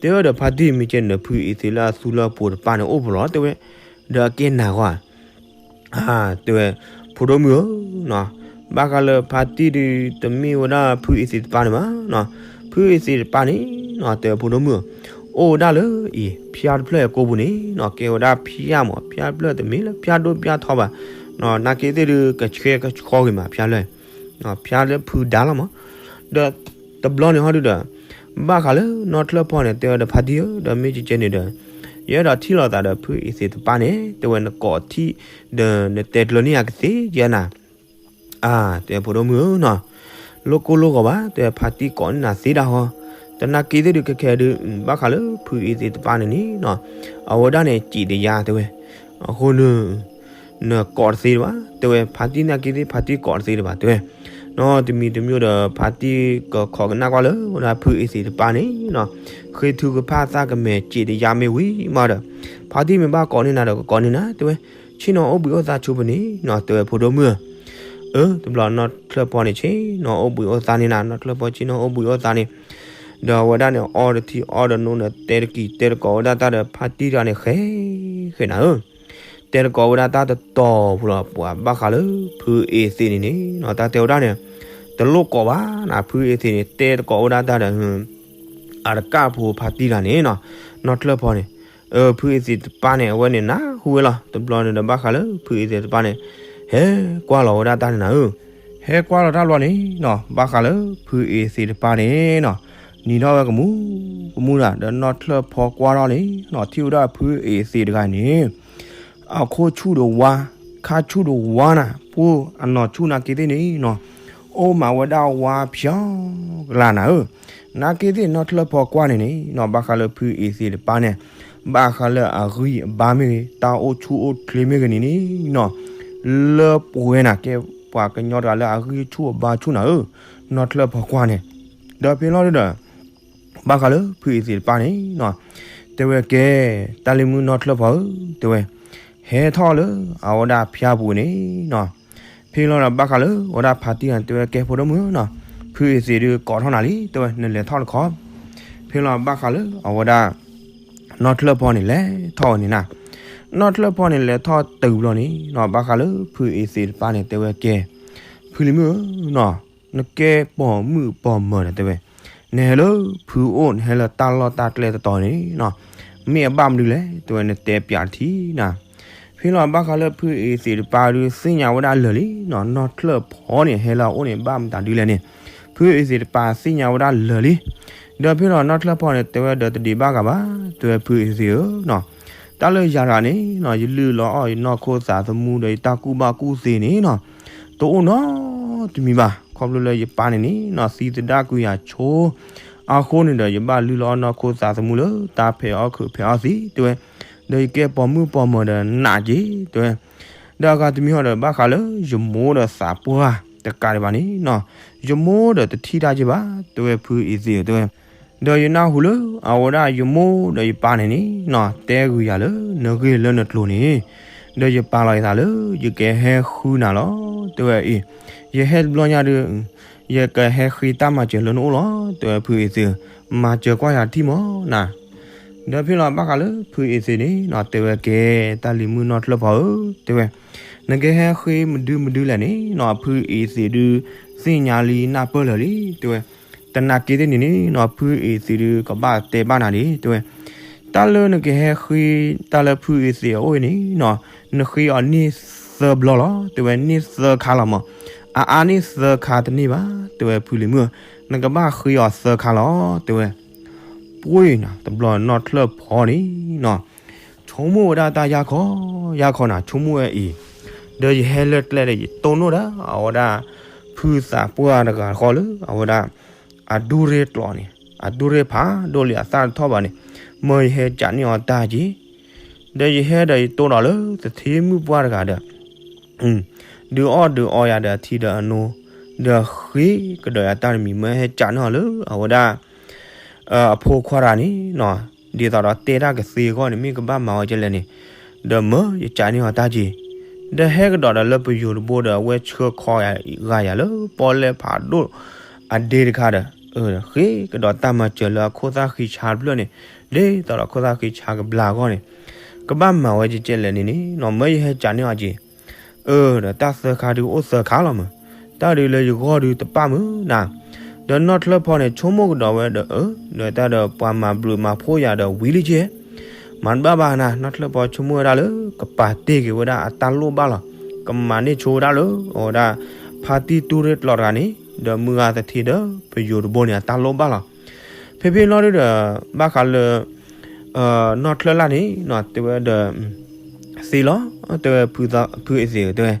တဲဝဲဒီးဖါတံၢ်မ့ၢ်ကဲန့ၣ်ဒီး ဖုအံၤသံးလၢအသူလၢအပူၤတပၢ်န့ၣ်အိၣ်ဖဲလဲၣ် တဲဝဲ, ဒီးအကဲနၤဂီၢ် တဲဝဲ, ဖိဒိၣ်မုၣ်ဧၢ, ဘၣ်ဃးလၢဖါတံၢ်ဒုး တမ့ၢ်ဝဲဒၣ်ဖုအံၤသံးတပၢ်န့ၣ်ဘၣ်, ဖုအံၤသံးတပၢ်န့ၣ်နီၤ တဲဖိဒိၣ်မုၣ်ဧၢ, အိၣ်ဝဲဒၣ်လၢအံၤ ဖၠါတဖျၢၣ်အကိာ်ပူၤန့ၣ်နီၤ ကဲဝဲဒၣ်ဖၠါမး ဖၠါတဖျၢၣ်တမ့ၢ်လၢဖၠါဒိၣ်ဖၠါထီဘၣ်, နာ်က့သ့ၣ်ဒုး ကဆှဲကဆှီဂ့ၤမး ဖၠါလၢ ဖၠါလၢဖုဒါလီၤမး, ဒီးတဘျီန့ၣ်ဟီဒုးဒီး ဘၣ်ဃးလၢနီၢ်ချၢၣ်ဖီန့ၣ် တဲဝဲဒီးဖါတံၢ်ဧၢ ဒီးမ့ၢ်ကဲန့ၣ်ဒီး ယအဲၣ်ဒိးထံၣ်လိာ်သးဒီးဖုအံၤသံးတပၢ်န့ၣ် တဲဝဲနကိးထံၣ် ဒီးနတဲကျၢၤန့ၢ်ယၤကသ့ကဲနၤ, အါ တဲဖိဒိၣ်မုၣ်ဧၢနီၤ, လိၣ်ကိၢ်လိၣ်ဂီၤဘၣ် တဲဖါတံၢ်ကိးန့ၢ်နၤသ့ဒၣ်ဟီ, တနာ်က့သ့ၣ်ဒုးခဲခဲဒုး ဘၣ်ဃးလၢဖုအံၤသံးတပၢ်န့ၣ်န့ၣ်နီၤ, အဝဲဒၣ်န့ၣ် စံးတယါတဲဝဲ, အဃိန့ၣ် နကိးတသ့တဘၣ် တဲဝဲ, ဖါတံၢ်နာ်က့သ့ၣ် ဖါတံၢ်ကိးတသ့တဘၣ် တဲဝဲ, နီတမံၤတမံၤဒီး ဖါတံၢ်ကခိးကနၣ်ကွၢ်လၢဝဲဒၣ်ဖုအံၤသံးတပၢ်န့ၣ်နီၤ, ဃ့ထုကဖၣ်သးကမဲာ် စံးတယါမ့ၢ်ဝံၤမးဒီး ဖါတံၢ်မ့ၢ်ဘၣ်ကိးန့ၢ်နၤဒီး ကကိးန့ၢ်နၤ တဲဝဲ, ဆ့ၣ်နီၤအိၣ်ဘှံးအိၣ်သါဆိပန့ၣ်နီၤ တဲဝဲဖိဒိၣ်မုၣ်ဧၢ, အၢ တဘျီနီၢ်ချၢၣ်ဖီန့ၣ် ဆ့ၣ်နီၤအိၣ်ဘှံးအိၣ်သါန့ၣ်နၤ နီၢ်ချၢၣ်ဖီဆ့ၣ်နီၤအိၣ်ဘှံးအိၣ်သါန့ၣ်, ဒီးအဝဲဒၣ်န့ၣ် အီတထံအီတနိန့ၣ် တဲတကံၢ်တဲတကိးဝဲဒၣ်တၢ်ဒီးဖါတံၢ်တဂၤန့ၣ် ဃဲ ဃဲနၤဧၢ တဲတကိးဝဲဒၣ်တၢ်တတီၤဖိလီၤ ပှၤဘၣ်ဃးလၢ ဖုအံၤသံးန့ၣ်န့ၣ်နီၤ တၢ်တဲဝဲဒၣ်န့ၣ် တလိၣ်ကိးဘၣ်နၤ ဖုအံၤသံးန့ၣ် တဲတကိးဝဲဒၣ်တၢ်ဒီး အတကၣ်ဖိဖါတံၢ်တဂၤန့ၣ်နီၤ နီၢ်ချၢၣ်ဖီန့ၣ်, အၢ ဖုအံၤသံးတပၢ်န့ၣ် အဝဲန့ၣ်နၢ်ဟူဝဲလီၤ တဘျီန့ၣ်ဒီးဘၣ်ဃးလၢ ဖုအံၤသံးတပၢ်န့ၣ် ဟဲကွၢ်လီၤဝဲဒၣ်တၢ်န့ၣ်နၤဧၢ, ဟဲကွၢ်လီၤတၢ်ဘျီန့ၣ်နီၤ ဘၣ်ဃးလၢ ဖုအံၤသံးတပၢ်န့ၣ်နီၤ နံၤထီၣ်ဝဲကမူ ကမူဒၣ် ဒီးနီၢ်ချၢၣ်ဖီကွၢ်ထီၣ်န့ၣ်နီၤ ထံၣ်ဝဲဒၣ်ဖုအံၤသံးတဂၤန့ၣ် အခိၣ်ဆူၣ်ဒီးဝါ ခါဆူၣ်ဒီးဝါနၤ ပှိၢ်အနီၢ်ဆူၣ်နာ်က့သ့ၣ်န့ၣ်နီၤ အိၣ်မးဝဲဒၣ်ဝါဖျါကလါနၤဧၢ, နာ်က့သ့ၣ်နီၢ်ချၢၣ်ဖီကွၢ်န့ၣ်န့ၣ်နီၤ ဘၣ်ဃးလၢဖုအံၤသံးတပၢ်န့ၣ် ဘၣ်ဃးလၢအဂံၢ်အဘါမ့ၢ်ဂ့ၤ တၢ်အိၣ်ဆူၣ်အိၣ်ချ့မ့ၢ်ဂ့ၤန့ၣ်န့ၣ်နီၤ လၢပှဲၤနၤကဲ ပှၤကညီတဂၤလၢအဂံၢ်ဆူၣ်အဘါဆူၣ်နၤဧၢ, နီၢ်ချၢၣ်ဖီကွၢ်န့ၣ်, ဒီးဖဲလီၤဒုးဒီး ဘၣ်ဃးလၢဖုအံၤသံးတပၢ်န့ၣ်နီၤ, တဲဝဲကဲ တၢ်လံၤမုၣ်နီၢ်ချၢၣ်ဖီဧၢ တဲဝဲ, ဟဲထီၣ်လၢအဝဲဒၣ်ဖၠါပူၤန့ၣ်နီၤ, ဖဲလီၤဒီးဘၣ်ဃးလၢအဝဲဒၣ်ဖါတံၢ်န့ၣ် တဲဝဲကဲဖိဒိၣ်မုၣ်နီၤ, ဖုအံၤသံးဒုးကိးထီၣ်နၤလံ တဲဝဲ နလဲၤထီၣ်တခီ ဖဲလီၤဘၣ်ဃးလၢအဝဲဒၣ် နီၢ်ချၢၣ်ဖီန့ၣ်လဲၤထီၣ်ဝဲန့ၣ်နၤ, နီၢ်ချၢၣ်ဖီန့ၣ်လဲၤထီၣ်တုၤဘျီန့ၣ်နီၤ ဘၣ်ဃးလၢဖုအ့သ့းတပၤန့ၣ် တဲဝဲကဲ, ဖုလံၤမုၣ်ဧၢနီၤ, နကဲပိာ်မုၣ်ပိာ်မၢၤဒီးတဲဝဲ, နဟဲလၢဖုအိၣ် နဟဲလၢတၢ်လီၢ်တၢ်ကျဲတတီၤန့ၣ်နီၤ, မ့ၢ်အဘၣ်မနုၤလဲၣ် တဲဝဲ နတဲပၠးတထံၣ်နၤ. ဖဲလီၤဘၣ်ဃးလၢဖုအ့သ့းတပၤဒုးသ့ၣ်ညါဝဲဒၣ်လၢာ်လံနီၤ, နီၢ်ချၢၣ်ဖီန့ၣ် ဟဲလၢအအိၣ်န့ၣ် ဘၣ်မတၤဒုလဲၣ်န့ၣ်, ဖုအ့သ့းတပၤသ့ၣ်ညါဝဲဒၣ်လၢာ်လံ. ဒီးဖဲလီၤနီၢ်ချၢၣ်ဖီန့ၣ် တဲဝဲဒီးတဒံးဘၣ်ဂၤဘၣ်, တဲဝဲဖုအ့သ့းဧၢနီၤ, တၢ်လၢယၤတဂၤန့ၣ်နီၤ ယလုၢ်လီၤအီၣ်ယနီၢ်ခိသးသမူဒီးယတၢ်ကူၣ်ဘၣ်ကူၣ်သ့န့ၣ်နီၤ, တအိၣ်နီတမံၤဘၣ်, ခီဖျိလၢယပၢ်န့ၣ်န့ၣ်နီၤ သံသဒၣ်ကွံာ်ယၤဆိ အဃိန့ၣ်ဒီး ယဘၣ်လုၢ်လီၤအီၣ်နီၢ်ခိသးသမူလၢတၢ်ဖဲးအီၣ်ခုးဖဲးအီၣ်သံ တဲဝဲ, ဒီးယကဲပိာ်မုၣ်ပိာ်မၢၤဒီးနးက့ၤ တဲဝဲ, ဒီးအဂၤတမံၤဟီဒီး ဘၣ်ဃးလၢယမိၢ်ဒီးသးပှၢ်တကးဒံးဘၣ်န့ၣ်နီၤ, ယမိၢ်ဒီးတထံၣ်တၢ်က့ၤဘၣ် တဲဝဲဖုအ့သ့းဧၢ တဲဝဲ, ဒီးယနၢ်ဟူလၢအဝဲဒၣ်ယမိၢ်ဒီးယပၢ်န့ၣ်န့ၣ်နီၤ တဲဂုာ်ယၤလၢနဂ့ၢ်လၢနကျိၤန့ၣ်, ဒီးယပာ်လီၤယသးလၢ ယကဟဲဃုနၤလီၤ တဲဝဲအံၤ, ယဟဲတဘျီညါဒီး ယကဟဲဃ့တၢ်မၤစၢၤလၢနအိၣ်လီၤ တဲဝဲဖုအ့သ့းဧၢ, မၤစၢၤကွၢ်ယၤထံၣ်မၢ်နၤ. ဒီးဖဲလီၤဘၣ်ဃးလၢဖုအ့သ့းန့ၣ်နီၤ တဲဝဲကဲ, တၢ်လံၤမုၣ်နီၢ်ချၢၣ်ဖီဧၢ တဲဝဲ, နကဟဲဃ့မဒုမဒုလဲၣ်န့ၣ်နီၤ ဖုအ့သ့းဒုးသ့ၣ်ညါလံနၢ်ပၢၢ်လၢာ်လံ တဲဝဲ, တနာ်က့သ့ၣ်န့ၣ်န့ၣ်နီၤ ဖုအ့သ့းဒုးကဘၣ်တဲဘၣ်နၤန့ၣ် တဲဝဲ, တၢ်လၢနကဟဲဃ့ တၢ်လၢဖုအ့သ့းအအိၣ်အံၤန့ၣ်နီၤ, နဃ့အီၤန့ၢ်သၢဘျီလီၤ တဲဝဲ, န့ၢ်သၢခါလီၤမၢ်, အအါန့ၢ်သၢခါတန့ၢ်ဘၣ် တဲဝဲဖုလံၤမုၣ်ဧၢ, နကဘၣ်ဃ့အီၤသၢခါလီၤ တဲဝဲ. ပှ့ၤနီၤ တဘျီနီၢ်ချၢၣ်ဖီန့ၣ်နီၤ ဆိကမိၣ်ဝဲဒၣ်တၢ်ယၢ်ခီယၢ်ခီနၤ ဆိကမိၣ်ဝဲအံၤ, ဒီးယဟဲလၢကျဲဒီး ယတိၢ်နီၣ်ဒၣ်အဝဲဒၣ် ဖုသးပှၢ်တဂၤဃီလၢအဝဲဒၣ် အဒူရ့ၣ်ကျိးန့ၣ် အဒူရ့ၣ်ဖးဒိၣ်လံအသၣ်တထီၣ်ဘၣ်န့ၣ်, မၢယဟဲကးန့ၢ်အီၤတၢ်က့ၤ, ဒီးယဟဲဒီးယတိၢ်ဒီးလၢသထ့မုၣ်ပှၢ်တဂၤဒီး ဒုးအီၣ်ဒုးအီယၤဒီးအထံဒီးအနိ, ဒီးဃ့ကဒီးယၤတၢ်တမံၤ မၢဟဲကးန့ၢ်အီၤလၢအဝဲဒၣ် အဖိခွါတဂၤန့ၣ်နီၤ, ဒ်သိးဒီးတဲတၢ်ကသ့အဂီၢ်န့ၣ် မ့ၢ်ကဘၣ်မၤဝဲကဲလဲၣ်န့ၣ်, ဒီးမၢယကးန့ၢ်အီၤတၢ်က့ၤ, ဒီးဟဲကဒီးဒီးလၢပယိၤတဘိဒီး အဝဲဆှၢခီဂာ်ယၤလၢပီၣ်လဲၣ်ဖးဒိၣ်အဒ့တခါဒီး, ဃ့ကဒီးတၢ်မၤစၢၤလၢအခိၣ်သၣ်ဃံဆါတဖျၢၣ်န့ၣ်, ဒ်သိးဒီးခိၣ်သၣ်ဃံဆါကဘျါအဂီၢ်န့ၣ်, ကဘၣ်မၤဝဲကဲလဲၣ်န့ၣ်န့ၣ်နီၤ မၢယဟဲကးန့ၢ်အီၤက့ၤ အၢ ဒီးတၢ်သၢခါဒုးအိၣ်သၢခါလီၤမး, တၢ်ဒုးလၢယဂီၢ်ဒုးတပၣ်မုာ်နၤ, ဒီးနီၢ်ချၢၣ်ဖီန့ၣ် ဆိကမိၣ်ကဒီးဝဲဒီး အၢ ဒီးတၢ်ဒီးပှၤမၤဘျုးမၤဖှိၣ်ယၤဒီးဝံၤလံကဲ, မၤတဘၣ်ဘၣ်နၤ နီၢ်ချၢၣ်ဖီဆိကမိၣ်ဝဲဒၣ်လၢ ကပာ်တ့ၢ်က့ၤဝဲဒၣ်အတၢ်လိၣ်ဘၣ်လီၤ, ကမၤန့ၢ်ဆိဝဲဒၣ်လၢ အဝဲဒၣ် ဖါတံၢ်တူၢ်ရ့ၣ်ကျိးတဂၤန့ၣ် ဒီးမုၢ်ဂၤသထ့ဒီးပယိၤတဘိန့ၣ် အတၢ်လိၣ်ဘၣ်လီၤ. ဖဲဖဲလီၤဒုဒီး ဘၣ်ဃးလၢ နီၢ်ချၢၣ်လၢ်န့ၣ်နီၤ တဲဝဲဒီး သ့လီၤ တဲဝဲ ဖုအ့သ့ၣ်ဧၢ တဲဝဲ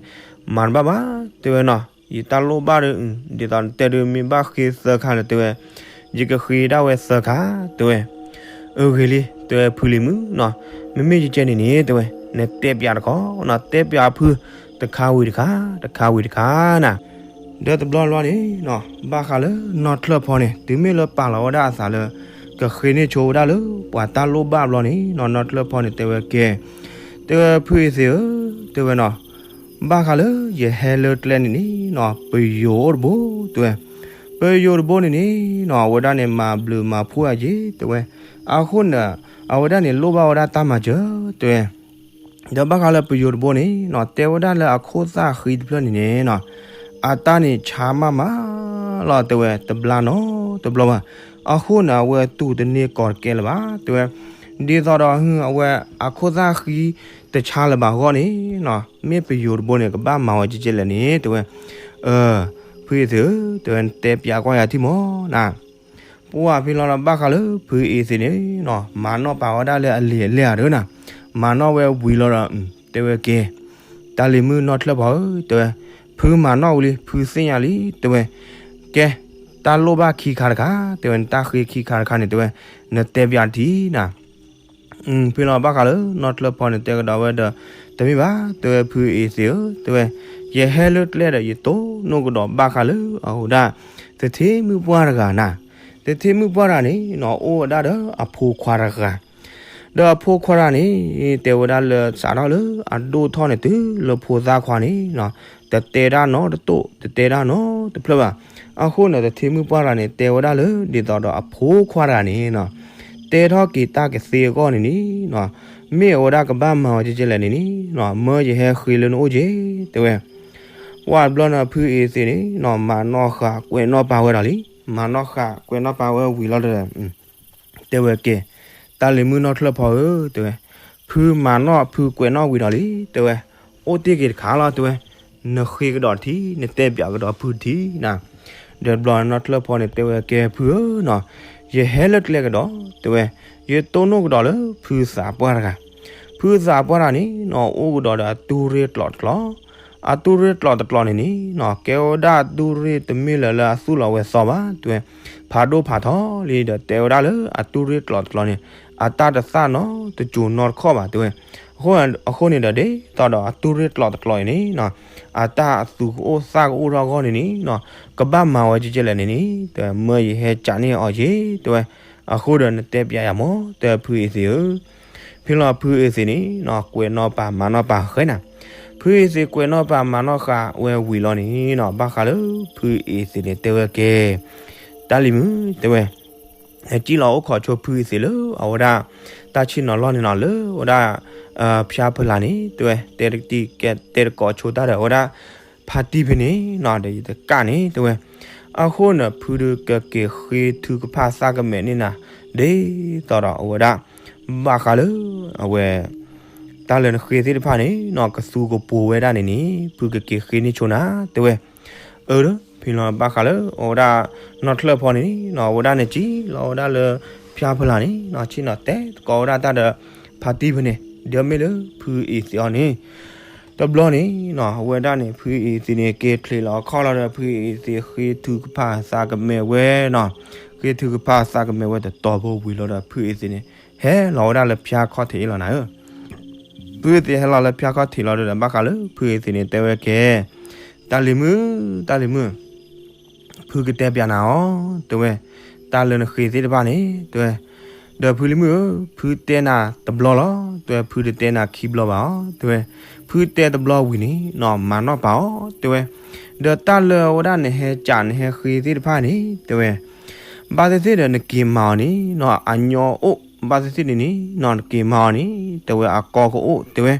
မၤတဘၣ်ဘၣ် တဲဝဲနီၤ ယတၢ်လိၣ်ဘၣ်ဒီး ဒ်သိးနတဲဒုးမ့ၢ်ဘၣ်ဃ့သၢခါလၢ တဲဝဲ ယကဃ့ဒၣ်ဝဲသၢခါ တဲဝဲ အဂ့ၤလံ တဲဝဲ ဖုလံၤမုၣ်နီၤ မ့မ့ၢ်ယကဲန့ၣ်န့ၣ် တဲဝဲ နတဲပၠးတခီနီၤ တဲပၠးဖု တခါဝံၤတခါ တခါဝံၤတခါနၤ ဒီးတဘျီဘျီန့ၣ်နီၤ ဘၣ်ဃးလၢနီၢ်ချၢၣ်ဖီန့ၣ် တုၤမ့ၢ်လၢပာ်လီၤဝဲဒၣ်အသးလၢ ကဃ့န့ၢ်ဆိဝဲဒၣ်လၢပှၤတၢ်လိၣ်ဘၣ်ဘျီန့ၣ်နီၤ နီၢ်ချၢၣ်ဖီန့ၣ် တဲဝဲကဲ တဲဝဲဖုအ့သ့ၣ်ဧၢ တဲဝဲနီၤ ဘၣ်ဃးလၢယဟဲလၢကျဲန့ၣ်န့ၣ်နီၤ ပယိၤအိၣ်တဘိ တဲဝဲ ပယိၤတဘိန့ၣ်န့ၣ်နီၤ အဝဲဒၣ်န့ၣ် မၤဘျုးမၤဖှိၣ်ယၤက့ၤ တဲဝဲ အဃိန့ၣ် အဝဲဒၣ်န့ၣ် လိၣ်ဘၣ်ဝဲဒၣ်တၢ်မၤစၢၤ တဲဝဲ ဒီးဘၣ်ဃးလၢပယိၤတဘိန့ၣ်နီၤ တဲဝဲဒၣ်လၢအခိၣ်သၣ်ဃံတဖျၢၣ်န့ၣ်န့ၣ်နီၤ အတၢ်န့ၣ်ဆါမးမးလီၤ တဲဝဲ တဘျါနီတဘျီဘၣ် အဃိန့ၣ် အဝဲတူၢ်တန့ၢ်ကီးတကဲလၢၤဘၣ် တဲဝဲ ဒ်သိးဒီး အဝဲအခိၣ်သၣ်ဃံတဆါလၢၤဘၣ်အဂီၢ်န့ၣ်နီၤ မ့ၢ်ပယိၤတဘိန့ၣ် ကဘၣ်မၤဝဲကဲကဲလဲၣ်န့ၣ် တဲဝဲ ဖုအ့သ့ၣ်ဧၢ တဲဝဲ နတဲပၠးကွၢ်ယၤထံၣ်မၢ်နၤ ပှၢ်ဖဲလီၤဒီး ဘၣ်ဃးလၢဖုအ့သ့ၣ်န့ၣ်နီၤ မၤနီၣ်ပာ်ဝဲဒၣ်လၢအလံာ်အလဲၢ်ဧါဒၢနၤ မၤနီၣ်ဝဲဝံၤလီၤဒီး တဲဝဲကဲ တၢ်လံၤမုၣ်နီၢ်ချၢၣ်ဖီဧၢ တဲဝဲ ဖုမၤနီၣ်ဝံၤလံ ဖုသ့ၣ်ညါလံ တဲဝဲ ကဲ တၢ်လိၣ်ဘၣ်ခံခါတခါ တဲဝဲ နတၢ်ဃ့ခံခါတခါန့ၣ် တဲဝဲ နတဲပၠးတထံၣ်နၤ ဖဲလီၤဘၣ်ဃးလၢနီၢ်ချၢၣ်ဖီန့ၣ် တဲကဒီးဝဲဒီး တမ့ၢ်ဘၣ် တဲဝဲဖုအ့သ့ၣ်ဧၢ တဲဝဲ ယဟဲလၢကျဲဒီး ယတိၢ်နီၣ်ကဒီးဘၣ်ဃးလၢအဝဲဒၣ် သထ့မုၣ်ပှၢ်တဂၤနၤ သထ့မုၣ်ပှၢ်တဂၤန့ၣ်နီၤ အိၣ်ဝဲဒၣ်ဒီးအဖိခွါတဂၤ ဒီးအဖိခွါတဂၤန့ၣ် တဲဝဲဒၣ်လၢစးထီၣ်လၢအဒိၣ်ထီၣ်န့ၣ်တုၤလၢဖိသၣ်ခွါန့ၣ်နီၤ, တတဲတၢ်နီတတိၢ် တတဲတၢ်နီတဖျၢၣ်ဘၣ်. အဃိန့ၣ် တထံမုၣ်ပှၢ်တဂၤန့ၣ် တဲဝဲဒၣ်လၢ ဒ်သိးဒီးအဖိခွါတဂၤန့ၣ်နီၤ, တဲထီၣ်က့ၤတၢ်ကသ့အဂီၢ်န့ၣ်န့ၣ်နီၤ, မ့ၢ်အဝဲဒၣ်ကဘၣ်မၤဝဲကဲကဲလဲၣ်န့ၣ်န့ၣ်နီၤ, မၢယဟဲဃ့လၢနအိၣ်က့ၤ တဲဝဲ. ပှၢ်တဘျီန့ၣ် ဖုအ့သ့းန့ၣ်နီၤ မၤနီၣ်ဃာ်ကွဲးနီၣ်ပာ်ဝဲဒီးလံ, မၤနီၣ်ဃာ်ကွဲးနီၣ်ပာ်ဝဲဝံၤလီၤဒီး တဲဝဲကဲ, တၢ်လံၤမုၣ်နီၢ်ချၢၣ်ဖီဧၢ တဲဝဲ, ဖုမၤနီၣ်ဖုကွဲးနီၣ်ဝံၤဒီးလံ တဲဝဲ, အိၣ်တ့ၢ်က့ၤတခါလီၤ တဲဝဲ, နဃ့ကဒီးထံ နတဲပၠးကဒီးဖုထံနီၤ. ဒီးတဘျီနီၢ်ချၢၣ်ဖီန့ၣ် တဲဝဲကဲဖုဧၢနီၤ, ယဟဲလၢကျဲကဒီး တဲဝဲ, ယတိၢ်နီၣ်ကဒီးလၢဖုသးပှၢ်တဂၤ ဖုသးပှၢ်တဂၤန့ၣ်နီၤ အိၣ်ကဒီးဒီးအတူၢ်ရ့ၣ်ကျိးတကျိး, အတူၢ်ရ့ၣ်ကျိးတကျိးန့ၣ်န့ၣ်နီၤ ကဲဝဲဒၣ်အတူၢ်ရ့ၣ်တမ့ၢ်လၢၤလၢအသူၣ်လီၤဝဲသီဘၣ် တဲဝဲ, ဖးဒိၣ်ဖးထီလံဒီးတဲဝဲဒၣ်လၢအတူၢ်ရ့ၣ်ကျိးတကျိးန့ၣ် အတၢ်တသၣ်နီတစိၤနီတခီၣ်ဘၣ် တဲဝဲ. အဃိန့ၣ်ဒီးဒ်သိးဒီးအတူၢ်ရ့ၣ်ကျိးတကျိးအံၤန့ၣ်နီၤ အတၢ်အသူၣ်ကအိၣ်သးကအိၣ်ထီၣ်အဂီၢ်န့ၣ်န့ၣ်နီၤ ကဘၣ်မၤဝဲကဲကဲလဲၣ်န့ၣ်န့ၣ် တဲဝဲ မၢယဟဲကးန့ၢ်အီၤက့ၤ တဲဝဲ. အဃိဒီးနတဲပၠးယၤမး တဲဖုအ့သ့းဧၢ ဖဲလီၤဖုအ့သ့းန့ၣ်နီၤ ကွဲးနီၣ်ပာ်မၤနီၣ်ပာ်ဃဲနၤ, ဖုအ့သ့းကွဲးနီၣ်ပာ်မၤနီၣ်ဃာ်ဝဲဝံၤလီၤန့ၣ်နီၤ ဘၣ်ဃးလၢဖုအ့သ့းန့ၣ် တဲဝဲကဲ, တၢ်လံၤမုၣ် တဲဝဲ, ဟဲကံၣ်လီၤအိၣ်ခိးဆိဖုအ့သ့းလၢအဝဲဒၣ် တၢ်ဆ့ၣ်နီၤလီၢ်န့ၣ်နီၤ လၢအဝဲဒၣ် ဖၠါဖလးန့ၣ် တဲဝဲ, တဲတကိးဆိတၢ်ဒီးအဝဲဒၣ် ဖါတံၢ်ဖဲန့ၣ်နီၤ ဒီးယတကးန့ၣ် တဲဝဲ. အဃိန့ၣ် ဖုဒုးကက့ၤဃ့ထုကဖၣ်သးကမဲာ်န့ၢ်နၤ ဒ်သိးဒီးအဝဲဒၣ် ဘၣ်ဃးလၢ အဝဲ တၢ်လၢနဃ့သ့ၣ်တဖၣ်န့ၣ်နီၤ ကသူကပိာ်ဝဲဒၣ်န့ၣ်န့ၣ် ဖုကက့ၤဃ့န့ၢ်ဆိနၤ တဲဝဲ. အၢ ဖဲလီၤဘၣ်ဃးလၢအဝဲဒၣ် နီၢ်ချၢၣ်ဖီန့ၣ်နီၤ အဝဲဒၣ်န့ၣ်ကံၣ်လီၤဝဲဒၣ်လၢ ဖၠါဖလးန့ၣ်နီၤ ဆ့ၣ်နီၤတဲသကိးဝဲဒၣ်တၢ်ဒီး ဖါတံၢ်ဖဲန့ၣ် ဒီးမ့ၢ်လၢဖုအ့သ့းအီၤန့ၣ် တဘျီန့ၣ်နီၤ အဝဲဒၣ်န့ၣ် ဖုအ့သ့းန့ၣ် က့ၤချ့လီၤအခီၣ်လီၤဒီး ဖုအ့သ့းဃ့ထုကဖၣ်သးကမဲာ်ဝဲနီၤ, ဃ့ထုကဖၣ်သးကမဲာ်ဝဲတတီၤဖိဝံၤလီၤဒီး ဖုအ့သ့းန့ၣ် ဟဲလီၤဝဲဒၣ်လၢဖၠါခီၣ်ထံးလီၤနၤဧၢ ဖုအ့သ့းဟဲလီၤလၢဖၠါခီၣ်ထံးလီၤဒီး ဘၣ်ဃးလၢဖုအ့သ့းန့ၣ် တဲဝဲကဲ, တၢ်လံၤမုၣ် တၢ်လံၤမုၣ် ဖုကတဲပၠးနၤအီၤ တဲဝဲ, တၢ်လၢနဃ့သ့ၣ်တဖၣ်န့ၣ် တဲဝဲ, ဒီးဖုလံၤမုၣ်ဧၢ ဖုတဲနၤတဘျီလီၤ တဲဝဲ, ဖုတတဲနၤခံဘျီဘၣ်အီၤ တဲဝဲ, ဖုတဲတဘျီဝံၤန့ၣ်နီၤ မၤနီၣ်ပာ်အီၤ တဲဝဲ, ဒီးတၢ်လၢအဝဲဒၣ်နဟဲကးနဟဲဃ့သ့ၣ်တဖၣ်န့ၣ် တဲဝဲ ဘၣ်သ့ၣ်သ့ၣ်ဒီးနက့ၤမၤအီၤန့ၣ်နီၤ အညီအိၣ် ဘၣ်သ့ၣ်သ့ၣ်န့ၣ်န့ၣ်နီၤ နက့ၤမၤအီၤန့ၣ် တဲဝဲ အကီကအိၣ် တဲဝဲ,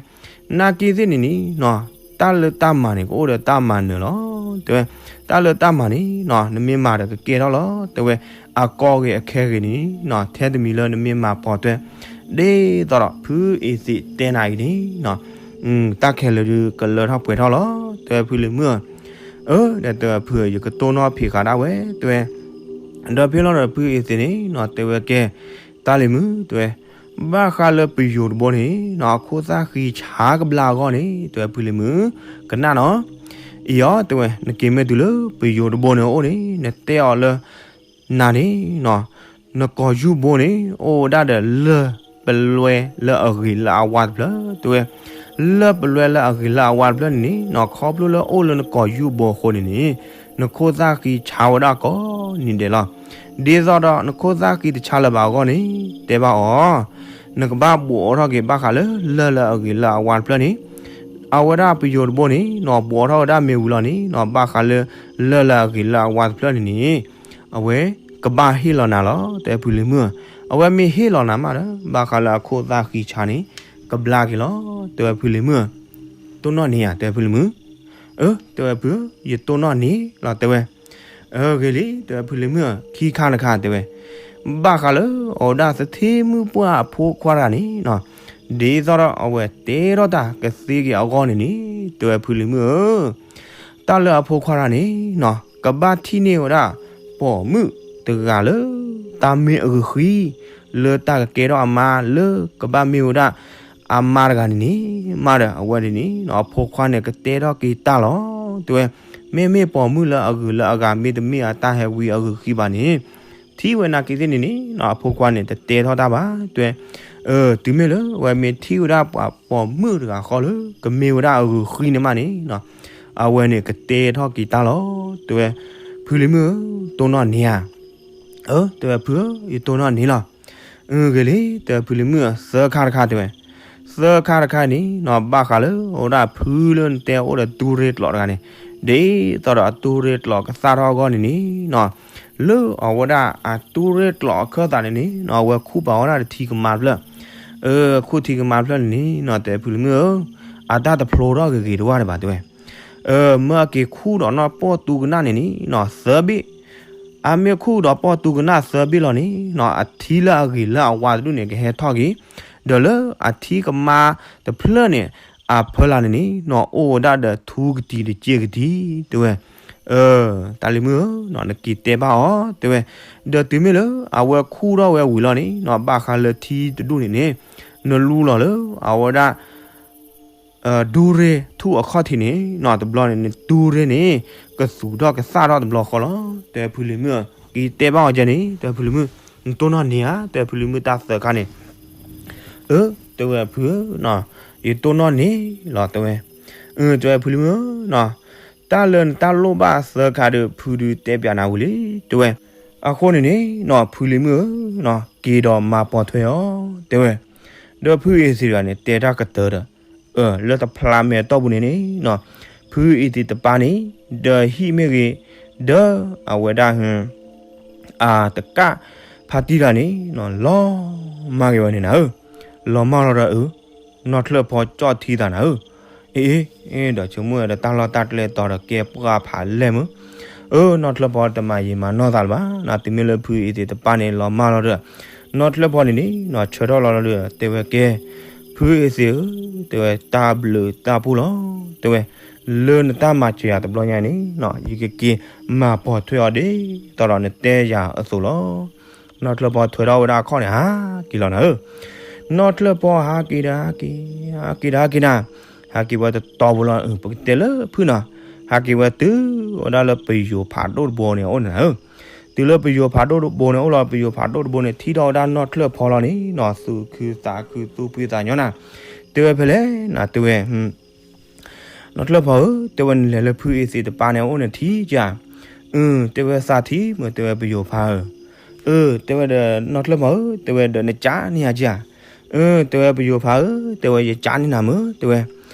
နာ်က့သ့ၣ်န့ၣ်န့ၣ်နီၤ တၢ်လၢတၢ်မၤန့ၣ် ကအိၣ်ဒီးတၢ်မၤနၢၤလီၤ တဲဝဲ, တၢ်လၢတၢ်မၤန့ၣ်နီၤ နမ့ၢ်မၤဒီးကကဲထီၣ်လီၤ တဲဝဲ, အကီဂ့ၤအခဲဂ့ၤန့ၣ်နီၤ ထဲတမံၤလၢနမ့ၢ်မၤပိာ်ထွဲ ဒ်သိးဒီးဖုအ့သ့းတဲနၤအံၤန့ၣ်နီၤ တၢ်ခဲလၢာ်ဒုးကလၢထီၣ်ပှဲၤထီၣ်လီၤ တဲဝဲဖုလံၤမုၣ်ဧၢ, အၢ ဒီးတဲဝဲဖုဧၢ ယကတိၢ်နီၣ်ဖံးဃာ်ဒၣ်ဝဲ တဲဝဲ, ဒီးဖဲလီၤဒီးဖုအ့သ့းန့ၣ်နီၤ တဲဝဲကဲ, တၢ်လံၤမုၣ် တဲဝဲ, ဘၣ်ဃးလၢပယိၤတဘိန့ၣ်နီၤ အခိၣ်သၣ်ဃံဆါကဘျါအဂီၢ်န့ၣ် တဲဝဲဖုလံၤမုၣ်, ကနၣ်နီၤ, အံၤအီၤ တဲဝဲ နက့ၤမ့ၢ်တုၤလၢပယိၤတဘိန့ၣ်အအိၣ်န့ၣ် နတဲအီၤလၢ နၤန့ၣ်နီၤ နကိာ်ယူၢ်ဘိန့ၣ် အိၣ်ဝဲဒၣ်ဒီးလၢၢ်ပလွဲလၢအဂ့ၤလၢအဝါတဖျၢၣ် တဲဝဲ, လၢၢ်ပလွဲလၢအဂ့ၤလၢအဝါတဖျၢၣ်န့ၣ်န့ၣ်နီၤ ခီဖျိလၢအိၣ်လၢနကိာ်ယူၢ်ဘိအဃိန့ၣ်န့ၣ် နခိၣ်သၣ်ဃံဆါဝဲဒၣ်ကိးနံၤဒဲးလီၤ. ဒ်သိးဒီးနခိၣ်သၣ်ဃံတဆါလၢၤဘၣ်အဂီၢ်န့ၣ် တဲဘၣ်အီၤ, နကဘၣ်ဘူးအီၣ်ထီၣ်က့ၤဘၣ်ဃးလၢလၢၢ်လၢအဂ့ၤလၢအဝါတဖျၢၣ်န့ၣ်, အဝဲဒၣ်ပယိၤတဘိန့ၣ်နီၤ ဘူးအီၣ်ထီၣ်ဝဲဒၣ်မ့ၢ်ဝံၤလီၤန့ၣ်နီၤ ဘၣ်ဃးလၢလၢၢ်လၢအဂ့ၤလၢအဝါတဖျၢၣ်န့ၣ်န့ၣ် အဝဲကဘၣ်ဟ့ၣ်လီၤနၤလီၤ တဲဖုလံၤမုၣ်ဧၢ, အဝဲမ့ၢ်ဟ့ၣ်လီၤနၤမးဒီး ဘၣ်ဃးလၢအခိၣ်သၣ်ဃံဆါန့ၣ် ကဘျါက့ၤလီၤ တဲဝဲဖုလံၤမုၣ်ဧၢ, တိၢ်နီၣ်န့ၢ်ဧါ တဲဖုလံၤမုၣ်, အၢ တဲဝဲဖုဧၢ ယတိၢ်နီၣ်န့ၢ်လီၤ တဲဝဲ, အၢ ဂ့ၤလံ တဲဝဲဖုလံၤမုၣ်ဧၢ ခံခါတခါ တဲဝဲ, ဘၣ်ဃးလၢအဝဲဒၣ်သထ့မုၣ်ပှၢ်အဖိခွါတဂၤန့ၣ်နီၤ ဒ်သိးဒီးအဝဲတဲထီၣ်တၢ်ကသ့က့ၤအဂီၢ်န့ၣ်န့ၣ် တဲဝဲဖုလံၤမုၣ်ဧၢ တၢ်လၢအဖိခွါတဂၤန့ၣ်နီၤ ကဘၣ်ထံၣ်န့ၢ်ဝဲဒၣ် ပိာ်မုၣ်တဂၤလၢ တၢ်မ့ၢ်အဂုာ်ဃံ လၢတၢ်ကကဲထီၣ်အမါလၢကဘၣ်မ့ၢ်ဝဲဒၣ် အမါတဂၤန့ၣ်န့ၣ် မးဒီးအဝဲန့ၣ်န့ၣ်နီၤ အဖိခွါန့ၣ်ကတဲထီၣ်က့ၤတၢ်လီၤ တဲဝဲ, မ့မ့ၢ်ပိာ်မုၣ်လၢအဂုၤလၢအဂၤ မ့တမ့ၢ်အတၢ်ဟဲဝံအဂုာ်ဃံဘၣ်န့ၣ် ထံၣ်ဝဲနာ်က့သ့ၣ်န့ၣ်န့ၣ်နီၤ အဖိခွါန့ၣ် တတဲထီၣ်တၢ်ဘၣ် တဲဝဲ, အၢ တုၤမ့ၢ်လၢအဝဲမ့ၢ်ထံၣ်ဝဲဒၣ်ပှၤပိာ်မုၣ်တဂၤဃီလၢ ကမ့ၢ်ဝဲဒၣ်အဂုာ်ဃံန့ၣ်မးန့ၣ်နီၤ အဝဲန့ၣ်ကတဲထီၣ်က့ၤတၢ်လီၤ တဲဝဲ, ဖုလံၤမုၣ်ဧၢ တိၢ်နီၣ်န့ၢ်ဧါ အၢ တဲဝဲဖုဧၢ ယတိၢ်နီၣ်န့ၢ်လီၤ. အဂ့ၤလံ တဲဖုလံၤမုၣ်ဧၢ, သၢခါတခါတဲဝဲ, သၢခါတခါန့ၣ်နီၤ ဘၣ်ဃးလၢအဝဲဒၣ်ဖုလၢနတဲအိၣ်ဒီးတူၢ်ရ့ၣ်ကျိးတဂၤန့ၣ်, ဒ်သိးဒီးအတူၢ်ရ့ၣ်ကျိးကသၣ်ထီၣ်အဂီၢ်န့ၣ်န့ၣ်နီၤ, လၢအဝဲဒၣ်အတူၢ်ရ့ၣ်ကျိးအခၢၣ်သးန့ၣ်န့ၣ်နီၤ အဝဲခူၣ်ပာ်ဝဲဒၣ်တထံကမါတဖျၢၣ်, အ ခူၣ်ထံကမါတဖျၢၣ်န့ၣ်န့ၣ်နီၤ တဲဖုလံၤမုၣ်ဧၢ, အတၢ်တဖျိထီၣ်ဂ့ၤဂ့ၤတဝၢ်ဒံးဘၣ်တဲဝဲ, အ မ့ၢ်အက့ၤခူၣ်ဒီးနီၢ်ပိာ်တူကနၣ်န့ၣ်န့ၣ်နီၤ သၢဘ့ၣ် အမ့ၢ်ခူၣ်ဒီးပိာ်တူကနၣ်သၢဘ့ၣ်လီၤန့ၣ်နီၤ အထံလၢအဂ့ၤလၢအဝါတဒူၣ်န့ၣ် ကဟဲထီၣ်က့ၤ, ဒီးလၢအထံကမါတဖျၢၣ်န့ၣ် အဖီလာ်န့ၣ်န့ၣ်နီၤ အိၣ်ဝဲဒၣ်ဒီးထူကတံၤတစ့ကတံၤ တဲဝဲ, အ တၢ်လံၤမုၣ်ဧၢနီၤ နက့ၤတဲဘၣ်အီၤ တဲဝဲ, ဒီးတုၤမ့ၢ်လၢအဝဲခူၣ်ထီၣ်ဝဲဝံၤလီၤန့ၣ်နီၤ ဘၣ်ဃးလၢထံတဒူၣ်န့ၣ်န့ၣ် နလူလီၤလၢအဝဲဒၣ် တူၢ်ရ့ၣ်ထူၣ်အခီၣ်ထံးန့ၣ်နီၤ တဘျီန့ၣ် နတူၢ်ရ့ၣ်န့ၣ် ကသူၣ်ထီၣ်ကသၣ်ထီၣ်တဘျီဃီလီၤ တဲဖုလံၤမုၣ်ဧၢ, က့ၤတဲဘၣ်အီၤကဲန့ၣ် တဲဖုလံၤမုၣ်, နတိၢ်နီၣ်န့ၢ်ဧါ တဲဖုလံၤမုၣ်တၢ်သၢခါန့ၣ်, အ တဲဝဲဖုဧၢနီၤ ယတိၢ်နီၣ်န့ၢ်လီၤတဲဝဲ, အ တဲဝဲဖုလံၤမုၣ်ဧၢနီၤ တၢ်လၢနတၢ်လိၣ်ဘၣ်သၢခါဒီး ဖုဒုးတဲပၠးနၤဝံၤလံ တဲဝဲ, အဃိန့ၣ်န့ၣ်နီၤ ဖုလံၤမုၣ်ဧၢနီၤ က့ၤဒီးမၤပိာ်ထွဲအီၤ တဲဝဲ, ဒီးဖုအ့သ့ၣ်တဂၤန့ၣ် တဲတၢ်ကတၢၢ်ဒီး အၢ လၢတဖျါမဲာ်တီၢ်ပူၤန့ၣ်န့ၣ်နီၤ ဖုအ့သ့ၣ်တပၤန့ၣ် ဒီးဟံၣ်မ့ၢ်ဂ့ၤ ဒီးအဝဲဒၣ် အတကၣ်ဖးတံၢ်တဂၤန့ၣ်နီၤ လီၤမၢ်က့ၤဝဲန့ၣ်နၤဧၢ, လီၤမၢ်လီၤဒီးအၢ နီၢ်ချၢၣ်ဖီကၠီၣ်ထံသးနၤဧၢ, အ့ အ့ ဒီးဆိကမိၣ်ဝဲဒီးတၢ်လီၢ်တၢ်ကျဲတီၤဒီးကဲပှၢ်ဖးလဲၢ်မုၢ်, အၢ နီၢ်ချၢၣ်ဖီတမၤယံာ်မၤနီၢ်သးလၢၤဘၣ်နီၤ တုၤမ့ၢ်လၢဖုအ့သ့ၣ်တပၤန့ၣ် လီၤမၢ်လီၤဒီး နီၢ်ချၢၣ်ဖီန့ၣ်န့ၣ်နီၤ ဆၢထၢၣ်လီၤလီၤဒီး တဲဝဲကဲ ဖုအ့သ့ၣ်ဧၢ တဲဝဲ တၢ်ဘျုးတၢ်ဖှိၣ်လီၤ တဲဝဲ, လၢနတၢ်မၤစၢၤယၤတဘျီညါန့ၣ်နီၤ ယကက့ၤမၤပိာ်ထွဲအီၤဒ်သိးဒီးနတဲယၤအသိးလီၤ. နီၢ်ချၢၣ်ဖီထွဲထီၣ်ဝဲဒၣ်အခီၣ်န့ၣ် ဟးက့ၤလီၤနၤဧၢ, နီၢ်ချၢၣ်ဖီဟးက့ၤဒီးဟးက့ၤ, ဟးက့ၤဒီးဟးက့ၤနၤ, ဟးက့ၤဝဲတတီၤပူၤလီၤ ပကတဲလၢဖုနီၤ, ဟးက့ၤဝဲတုၤဝဲဒၣ်လၢပယိၤဖးဒိၣ်တဘိန့ၣ်အအိၣ်န့ၣ်နၤဧၢ, တုၤလၢပယိၤဖးဒိၣ်တဘိန့ၣ်အိၣ်လီၤ ပယိၤဖးဒိၣ်တဘိန့ၣ် ထံၣ်ထီၣ်ဝဲဒၣ်နီၢ်ချၢၣ်ဖီလီၤန့ၣ်နီၤ သူၣ်ခုသးခုသူၣ်ဖှံသးညီနၤ, တဲဝဲဖဲလဲၣ်နၤ တဲဝဲ နီၢ်ချၢၣ်ဖီဧၢ တဲဝဲနလဲၤလၢဖုအ့သ့ၣ်တပၤန့ၣ်အအိၣ်န့ၣ်ထံၣ်ဧါ, အၢ တဲဝဲသးထံၣ်မုၢ် တဲဝဲပယိၤဖးဧၢ, အၢ တဲဝဲဒီးနီၢ်ချၢၣ်ဖီဧၢ တဲဝဲဒီးနကးန့ၢ်ယၤဧါ, အၢ တဲဝဲပယိၤဖးဧၢ တဲဝဲယကးန့ၢ်နၤမုၢ် တဲဝဲ,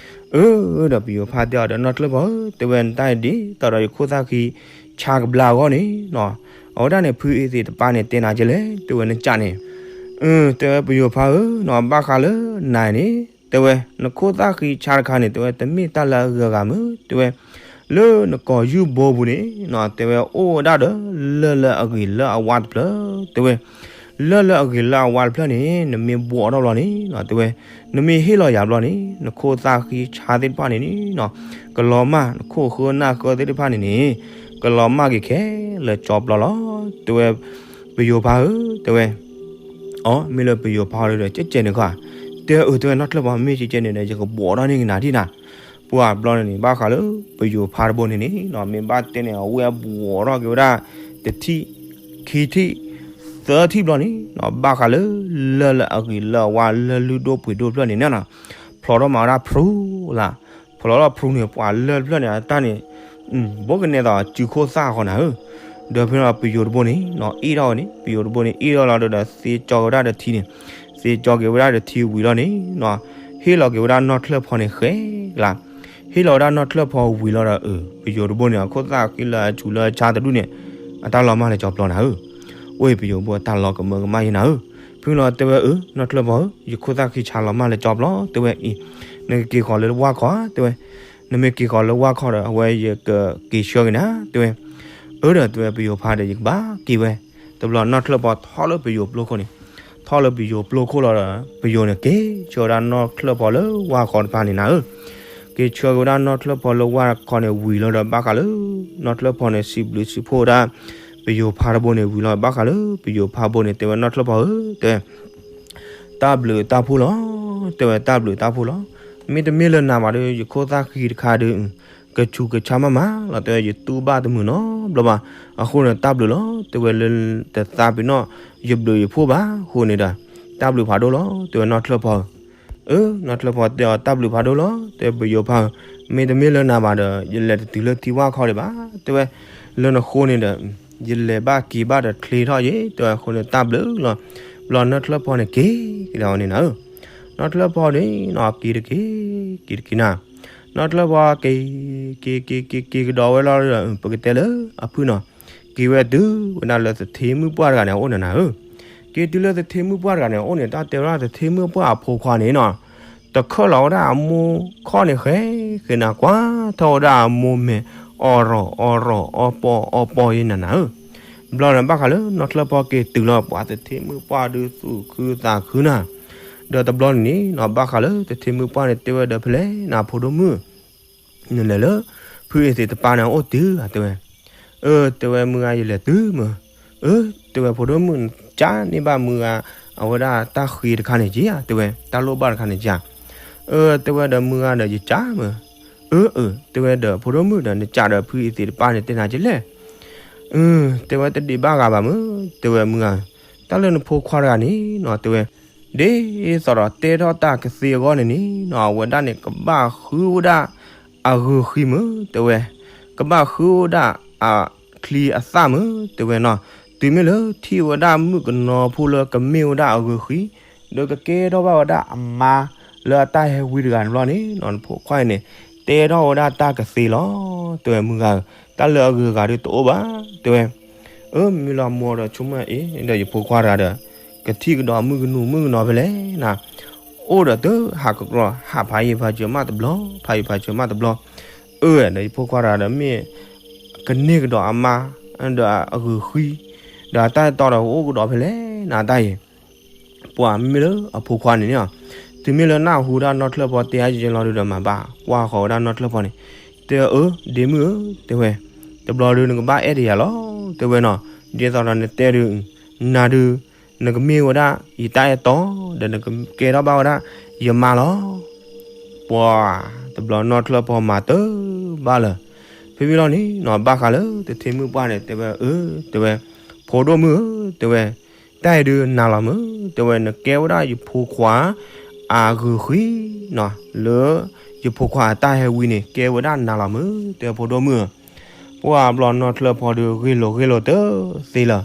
အၢ ဒီးပယိၤဖးတဲအီၤဒီးနီၢ်ချၢၣ်ဖီဧၢ တဲဝဲနတၢ်အံၤဒ်သိးဒီးယခိၣ်သၣ်ဃံဆါကဘျါအဂီၢ်န့ၣ်နီၤ, အဝဲဒၣ်န့ၣ်ဖုအ့သ့ၣ်တပၤန့ၣ်တဲနၤကဲလဲၣ် တဲဝဲနကးန့ၣ် အၢ တဲဝဲပယိၤဖးဧၢနီၤ ဘၣ်ဃးလၢနၤန့ၣ် တဲဝဲ နခိၣ်သၣ်ဃံဆါတခါန့ၣ် တဲဝဲတမ့ၢ်တၢ်လၢအဂၤဂၤမုၢ် တဲဝဲ, လၢနကိာ်ယူၢ်ဘိပူၤန့ၣ်နီၤ တဲဝဲအိၣ်ဝဲဒၣ်ဒီး လၢၢ်လၢအဂ့ၤလၢအဝါတဖျၢၣ် တဲဝဲ, လၢၢ်လၢအဂ့ၤလၢအဝါတဖျၢၣ်န့ၣ် နမ့ၢ်ဘှီးထီၣ်ဘျီန့ၣ်နီၤ တဲဝဲ, နမ့ၢ်ဟ့ၣ်လီၤယၤဘျီန့ၣ် နခိၣ်သၣ်ဃံဆါသ့ၣ်တဖၣ်န့ၣ်န့ၣ်နီၤ ကလီၤမၢ် နခိၣ်ဃၢနၢ်ဃၢသ့ၣ်တဖၣ်န့ၣ်န့ၣ် ကလီၤမၢ်က့ၤခဲလၢာ်ကၠီပျီလီၤ တဲဝဲ, ပယိၤဖးဧၢ တဲဝဲ, အ မ့ၢ်လၢပယိၤဖးဒီး ကဲကဲန့ၣ်ခီ, တဲအၢ တဲဝဲနီၢ်ချၢၣ်ဖီ မ့ၢ်ကဲကဲန့ၣ်ဒီး ယကဘှီးထီၣ်န့ၢ်ကနၤဒံးနၤ, ပှၤဘျီန့ၣ်န့ၣ် ဘၣ်ဃးလၢပယိၤဖးတဘိန့ၣ်န့ၣ်နီၤ မ့ၢ်ဘၣ်တဲန့ၣ် အဝဲဘှီးထီၣ်က့ၤဝဲဒၣ် တထံၣ် ခံထံၣ် သၢထံၣ်ဘျီန့ၣ်နီၤ ဘၣ်ဃးလၢ လၢၢ်လၢအဂ့ၤလၢအဝါလၢၢ်လုၢ်ဒိၣ်ပှ့ၤဒိၣ်တဖျၢၣ်န့ၣ်နီၤ ဖျိးထီၣ်မၤဝဲဒၣ်ဖရူလၢ် ဖျိးထီၣ်ဖရူန့ၣ် ပှၤလၢၢ်တဖျၢၣ်န့ၣ် အတၢ်န့ၣ် ဘိကနဲသိးစုခိၣ်သၣ်ဃီနၤဧၢ, ဒီးဖဲန့ၣ်ပယိၤတဘိန့ၣ်နီၤ အ့ၣ်ထီၣ်ဝဲန့ၣ် ပယိၤတဘိန့ၣ် အ့ၣ်ထီၣ်လီၤဒီး သ့ကၠီက့ၤဝဲဒၣ်တထံၣ်န့ၣ်, သ့ကၠီက့ၤဝဲဒၣ်တထံၣ်ဝံၤလီၤန့ၣ်နီၤ ဟ့ၣ်လီၤက့ၤဝဲဒၣ်နီၢ်ချၢၣ်ဖီန့ၣ်ဃဲကလါ, ဟ့ၣ်လီၤဝဲဒၣ်နီၢ်ချၢၣ်ဖီဝံၤလီၤဒီး အၢ ပယိၤတဘိန့ၣ် အခိၣ်သၣ်ဃံလၢအဆူးလၢအဆါတဒူၣ်န့ၣ် အတၢ်လီၤမၢ်လၢကၠီပျီနၤဧၢ, အိၣ်အံၤပယိၤဘိအတၢ်လီၤကမၢကမၣ်ယဲနၤဧၢ, ဖဲလီၤတဲဝဲအၢ နီၢ်ချၢၣ်ဖီဧၢ ယခိၣ်သၣ်ဃံဆါလီၤမၢ်လၢကၠီပျီ တဲဝဲအံၤ, နကက့ၤဃီၤလၢဝၢ်ခီ တဲဝဲ, နမ့ၢ်က့ၤဃီၤလၢဝၢ်ခီဒီး အဝဲယကက့ၤဆှၢက့ၤနၤ တဲဝဲ, အၢဒီးတဲဝဲပယိၤဖးဒီး ယကဘၣ်က့ၤဝဲ, တဘျီနီၢ်ချၢၣ်ဖီထီၣ်လၢပယိၤပျိခိၣ်န့ၣ်, ထီၣ်လၢပယိၤပျိခိၣ်လီၤဒီး ပယိၤန့ၣ်က့ၤဆှၢဝဲဒၣ်နီၢ်ချၢၣ်ဖီလၢဝၢ်ခီတဖၣ်န့ၣ်နၤဧၢ, က့ၤဆှၢက့ၤဝဲဒၣ်နီၢ်ချၢၣ်ဖီလၢဝၢ်ခီန့ၣ်ဝံၤလီၤဒီး ဘၣ်ဃးလၢ နီၢ်ချၢၣ်ဖီန့ၣ် စံးဘျုးစံးဖှိၣ်ဝဲဒၣ် ပယိၤဖးတဘိန့ၣ်ဝံၤလီၤ ဘၣ်ဃးလၢပယိၤဖးဘိန့ၣ် တဲဝဲနီၢ်ချၢၣ်ဖီဧၢ တဲ တၢ်ဘျုးတၢ်ဖှိၣ်လီၤ, တဲဝဲတၢ်ဘျုးတၢ်ဖှိၣ်လီၤ, မ့တမ့ၢ်လၢနၤဘၣ်ဒီး ယခိၣ်သၣ်ဃံတခါဒီး ကဆူးကဆါမးမးလီၤ တဲဝဲ ယတူၢ်ဘၣ်တမုာ်နီတဘျီဘၣ်, အဃိန့ၣ်တၢ်ဘျုးလီၤ တဲဝဲလၢတသးပ့ၤနီၣ် ယဘျုးယဖှိၣ်ဘၣ်အဃိန့ၣ်ဒီး တၢ်ဘျုးဖးဒိၣ်လီၤ တဲဝဲနီၢ်ချၢၣ်ဖီဧၢ, အၢ နီၢ်ချၢၣ်ဖီတဲအီၤတၢ်ဘျုးဖးဒိၣ်လီၤ တဲပယိၤဖးဧၢ, မ့တမ့ၢ်လၢနၤဘၣ်ဒီး ယလဲၤတတုၤလၢထံဝၢ်ခီဒံးဘၣ် တဲဝဲ, လၢနဃိန့ၣ်ဒီး ယလဲၤဘၣ်က့ၤဘၣ်ဒီးချ့ထီၣ်ယဲ တဲဝဲအဃိန့ၣ်တၢ်ဘျုးလီၤ, ဘျီနီၢ်ချၢၣ်ဖီန့ၣ်က့ၤကဒါဝဲန့ၣ်နၤဧၢ, နီၢ်ချၢၣ်ဖီန့ၣ်နီၤ က့ၤတက့ၤ က့ၤတက့ၤနၤ, နီၢ်ချၢၣ်ဖီက့ၤ က့ၤက့ၤက့ၤက့ၤကဒီးဝဲလီၤဒီး ပကတဲလၢအဖုနီၤ, က့ၤဝဲတုၤဝဲဒၣ်လၢသထ့မုၣ်ပှၢ်တဂၤန့ၣ်အအိၣ်န့ၣ်နၤဧၢ, က့ၤတုၤလၢသထ့မုၣ်ပှၢ်တဂၤန့ၣ်အအိၣ်န့ၣ် တၢ်တဲဝဲဒၣ်သထ့မုၣ်ပှၢ်အဖိခွါန့ၣ်နီၤ တခၢၣ်လီၤဝဲဒၣ်အမိၢ်ခီၣ်န့ၣ်ဃဲဃဲနၤ ကွၢ်ထီၣ်ဝဲဒၣ်အမိၢ်မဲာ် အီၣ်ရီၣ်အီၣ်ရီၣ်အီၣ်ပီၣ်အီၣ်ပီၣ်ယဲနၤနၤဧၢ, ဘျီန့ၣ်ဘၣ်ဃးလၢနီၢ်ချၢၣ်ဖီက့ၤတုၤလီၤ ပှၤသထ့မုၣ်ပှၢ်ဒုးသူၣ်ခုသးခုနၤ, ဒီးတဘျီန့ၣ်နီၤ ဘၣ်ဃးလၢသထ့မုၣ်ပှၢ်န့ၣ်တဲဝဲဒီးဖဲလဲၣ်နၤဖိဒိၣ်မုၣ် နလဲၤလၢ ဖုအ့သ့ၣ်တပၤန့ၣ်အိၣ်တုၤဧါတဲဝဲ, အၢ တဲဝဲမုၢ်ဂၤယလဲၤတုၤမုၢ်, အၢ တဲဝဲဖိဒိၣ်မုၣ် နကးန့ၢ်ဘၣ်မုၢ်ဂၤ အဝဲဒၣ်တၢ်ဃ့တခါန့ၣ်က့ဧါ တဲဝဲ တၢ်လိၣ်ဘၣ်တခါန့ၣ်က့ဧါ, အၢ တဲဝဲဒီးမုၢ်ဂၤဒီးယကးမုၢ်, အၢ အၢ တဲဝဲဒီးဖိဒိၣ်မုၣ်ဒီး နကးဒီးဖုအ့သ့ၣ်တပၤန့ၣ်တဲနၤကလဲၣ် အၢ တဲဝဲတဒံးဘၣ်ဂၤဘၣ်မုၢ် တဲဝဲမုၢ်ဂၤ, တၢ်လၢနဖိခွါတဂၤန့ၣ်နီၤ တဲဝဲ, ဒ်သိးဒီးတဲထီၣ်တၢ်ကသ့အဂီၢ်န့ၣ်န့ၣ်နီၤ အဝဲဒၣ်န့ၣ် ကဘၣ်ဃုဝဲဒၣ်အဂုၤဃံမုၢ် တဲဝဲ, ကဘၣ်ဃုဝဲဒၣ်အချံအသၣ်မုၢ် တဲဝဲနီၤ, တုၤမ့ၢ်လၢထံၣ်ဝဲဒၣ်မုၣ်ကနီၤဖိလၢကမ့ၢ်ဝဲဒၣ်အဂုၤဃံ ဒီးကကဲထီၣ်ဘၣ်ဝဲဒၣ်အမါလၢအတၢ်ဟဲဝံတဂၤန့ၣ်ဘျီန့ၣ်နီၤ နဖိခွါအံၤန့ၣ် တဲထီၣ်ဝဲဒၣ်တၢ်ကသ့လီၤ တဲဝဲမုၢ်ဂၤဧၢ, တၢ်လၢအဂုၤအဂၤဒုးတအိၣ်ဘၣ် တဲဝဲ, အၢ မ့ၢ်လီၤမိၢ်ဒီးဆိကမိၣ်အ့ၣ်ဒီးယဖိခွါတဂၤဒီး ကထံၣ်ကဒီးမုၣ်ကနူၤမုၣ်ကနီၤဖဲလဲၣ်နၤ, အိၣ်ဒီးတဟးကကြီ ဟးဖးယံၤဖးစၢၤမးတဘျီ ဖးယံၤဖးစၢၤမးတဘျီ, အၢ ဒီးယဖိခွါတဂၤဒီးမ့ၢ် ကန့ၢ်ကဒီးအမါ ဒီးအဂုၤဃံ ဒီးအတၢ်အဲၣ်တီဒီးကအိၣ်ကဒီးဖဲလဲၣ်နၤတၢ်အံၤ ပှၤမ့မ့ၢ်လၢအဖိခွါန့ၣ်န့ၣ်လီၤ, တုၤမ့ၢ်လၢနၢ်ဟူဒၣ်နီၢ်ချၢၣ်ဖီတဲအါယဲလီၤဒုးဒီး မၤဘၣ်ကွၢ်ဃီၤဝဲဒၣ်နီၢ်ချၢၣ်ဖီန့ၣ်, တဲအၢ ဒ့မုၣ်ဧၢ တဲဝဲ, တဘျီဒုးနကဘၣ်အဲၣ်ဒိးယၤလီၤ တဲဝဲနီၤ, ဒ်သိးဒီးနတဲဒုး နၤဒုး နကမ့ၢ်ဝဲဒၣ်ယတၢ်အဲၣ်တီ ဒီးနကကဲထီၣ်ဘၣ်ဝဲဒၣ်ယမါလီၤ ပှၤတဘျီနီၢ်ချၢၣ်ဖီမၤတၢ်ဘၣ်လၢၤ, ဖဲဖဲလီၤန့ၣ်နီၤ ဘၣ်ဃးလၢသထ့မုၣ်ပှၢ်န့ၣ် တဲဝဲအၢ တဲဝဲ, ဖိဒိၣ်မုၣ်ဧၢ တဲဝဲ, တၢ်အံၤဒုးနၤလီၤမုၢ် တဲဝဲ, နကဲဝဲဒၣ်ယဖိခွါ အဂုၤဃံနီၤ လၢယဖိခွါအတၢ်ဟဲဝံန့ၣ် ကဲဝဲဒၣ်နၤလီၤမုၢ် တဲဖိဒိၣ်မုၣ်ဧၢ ပှၤဘျီနီၢ်ချၢၣ်ဖီဒုးဂ့ၢ်လိာ်ဂ့ၢ်လိာ်တသ့လၢၤ,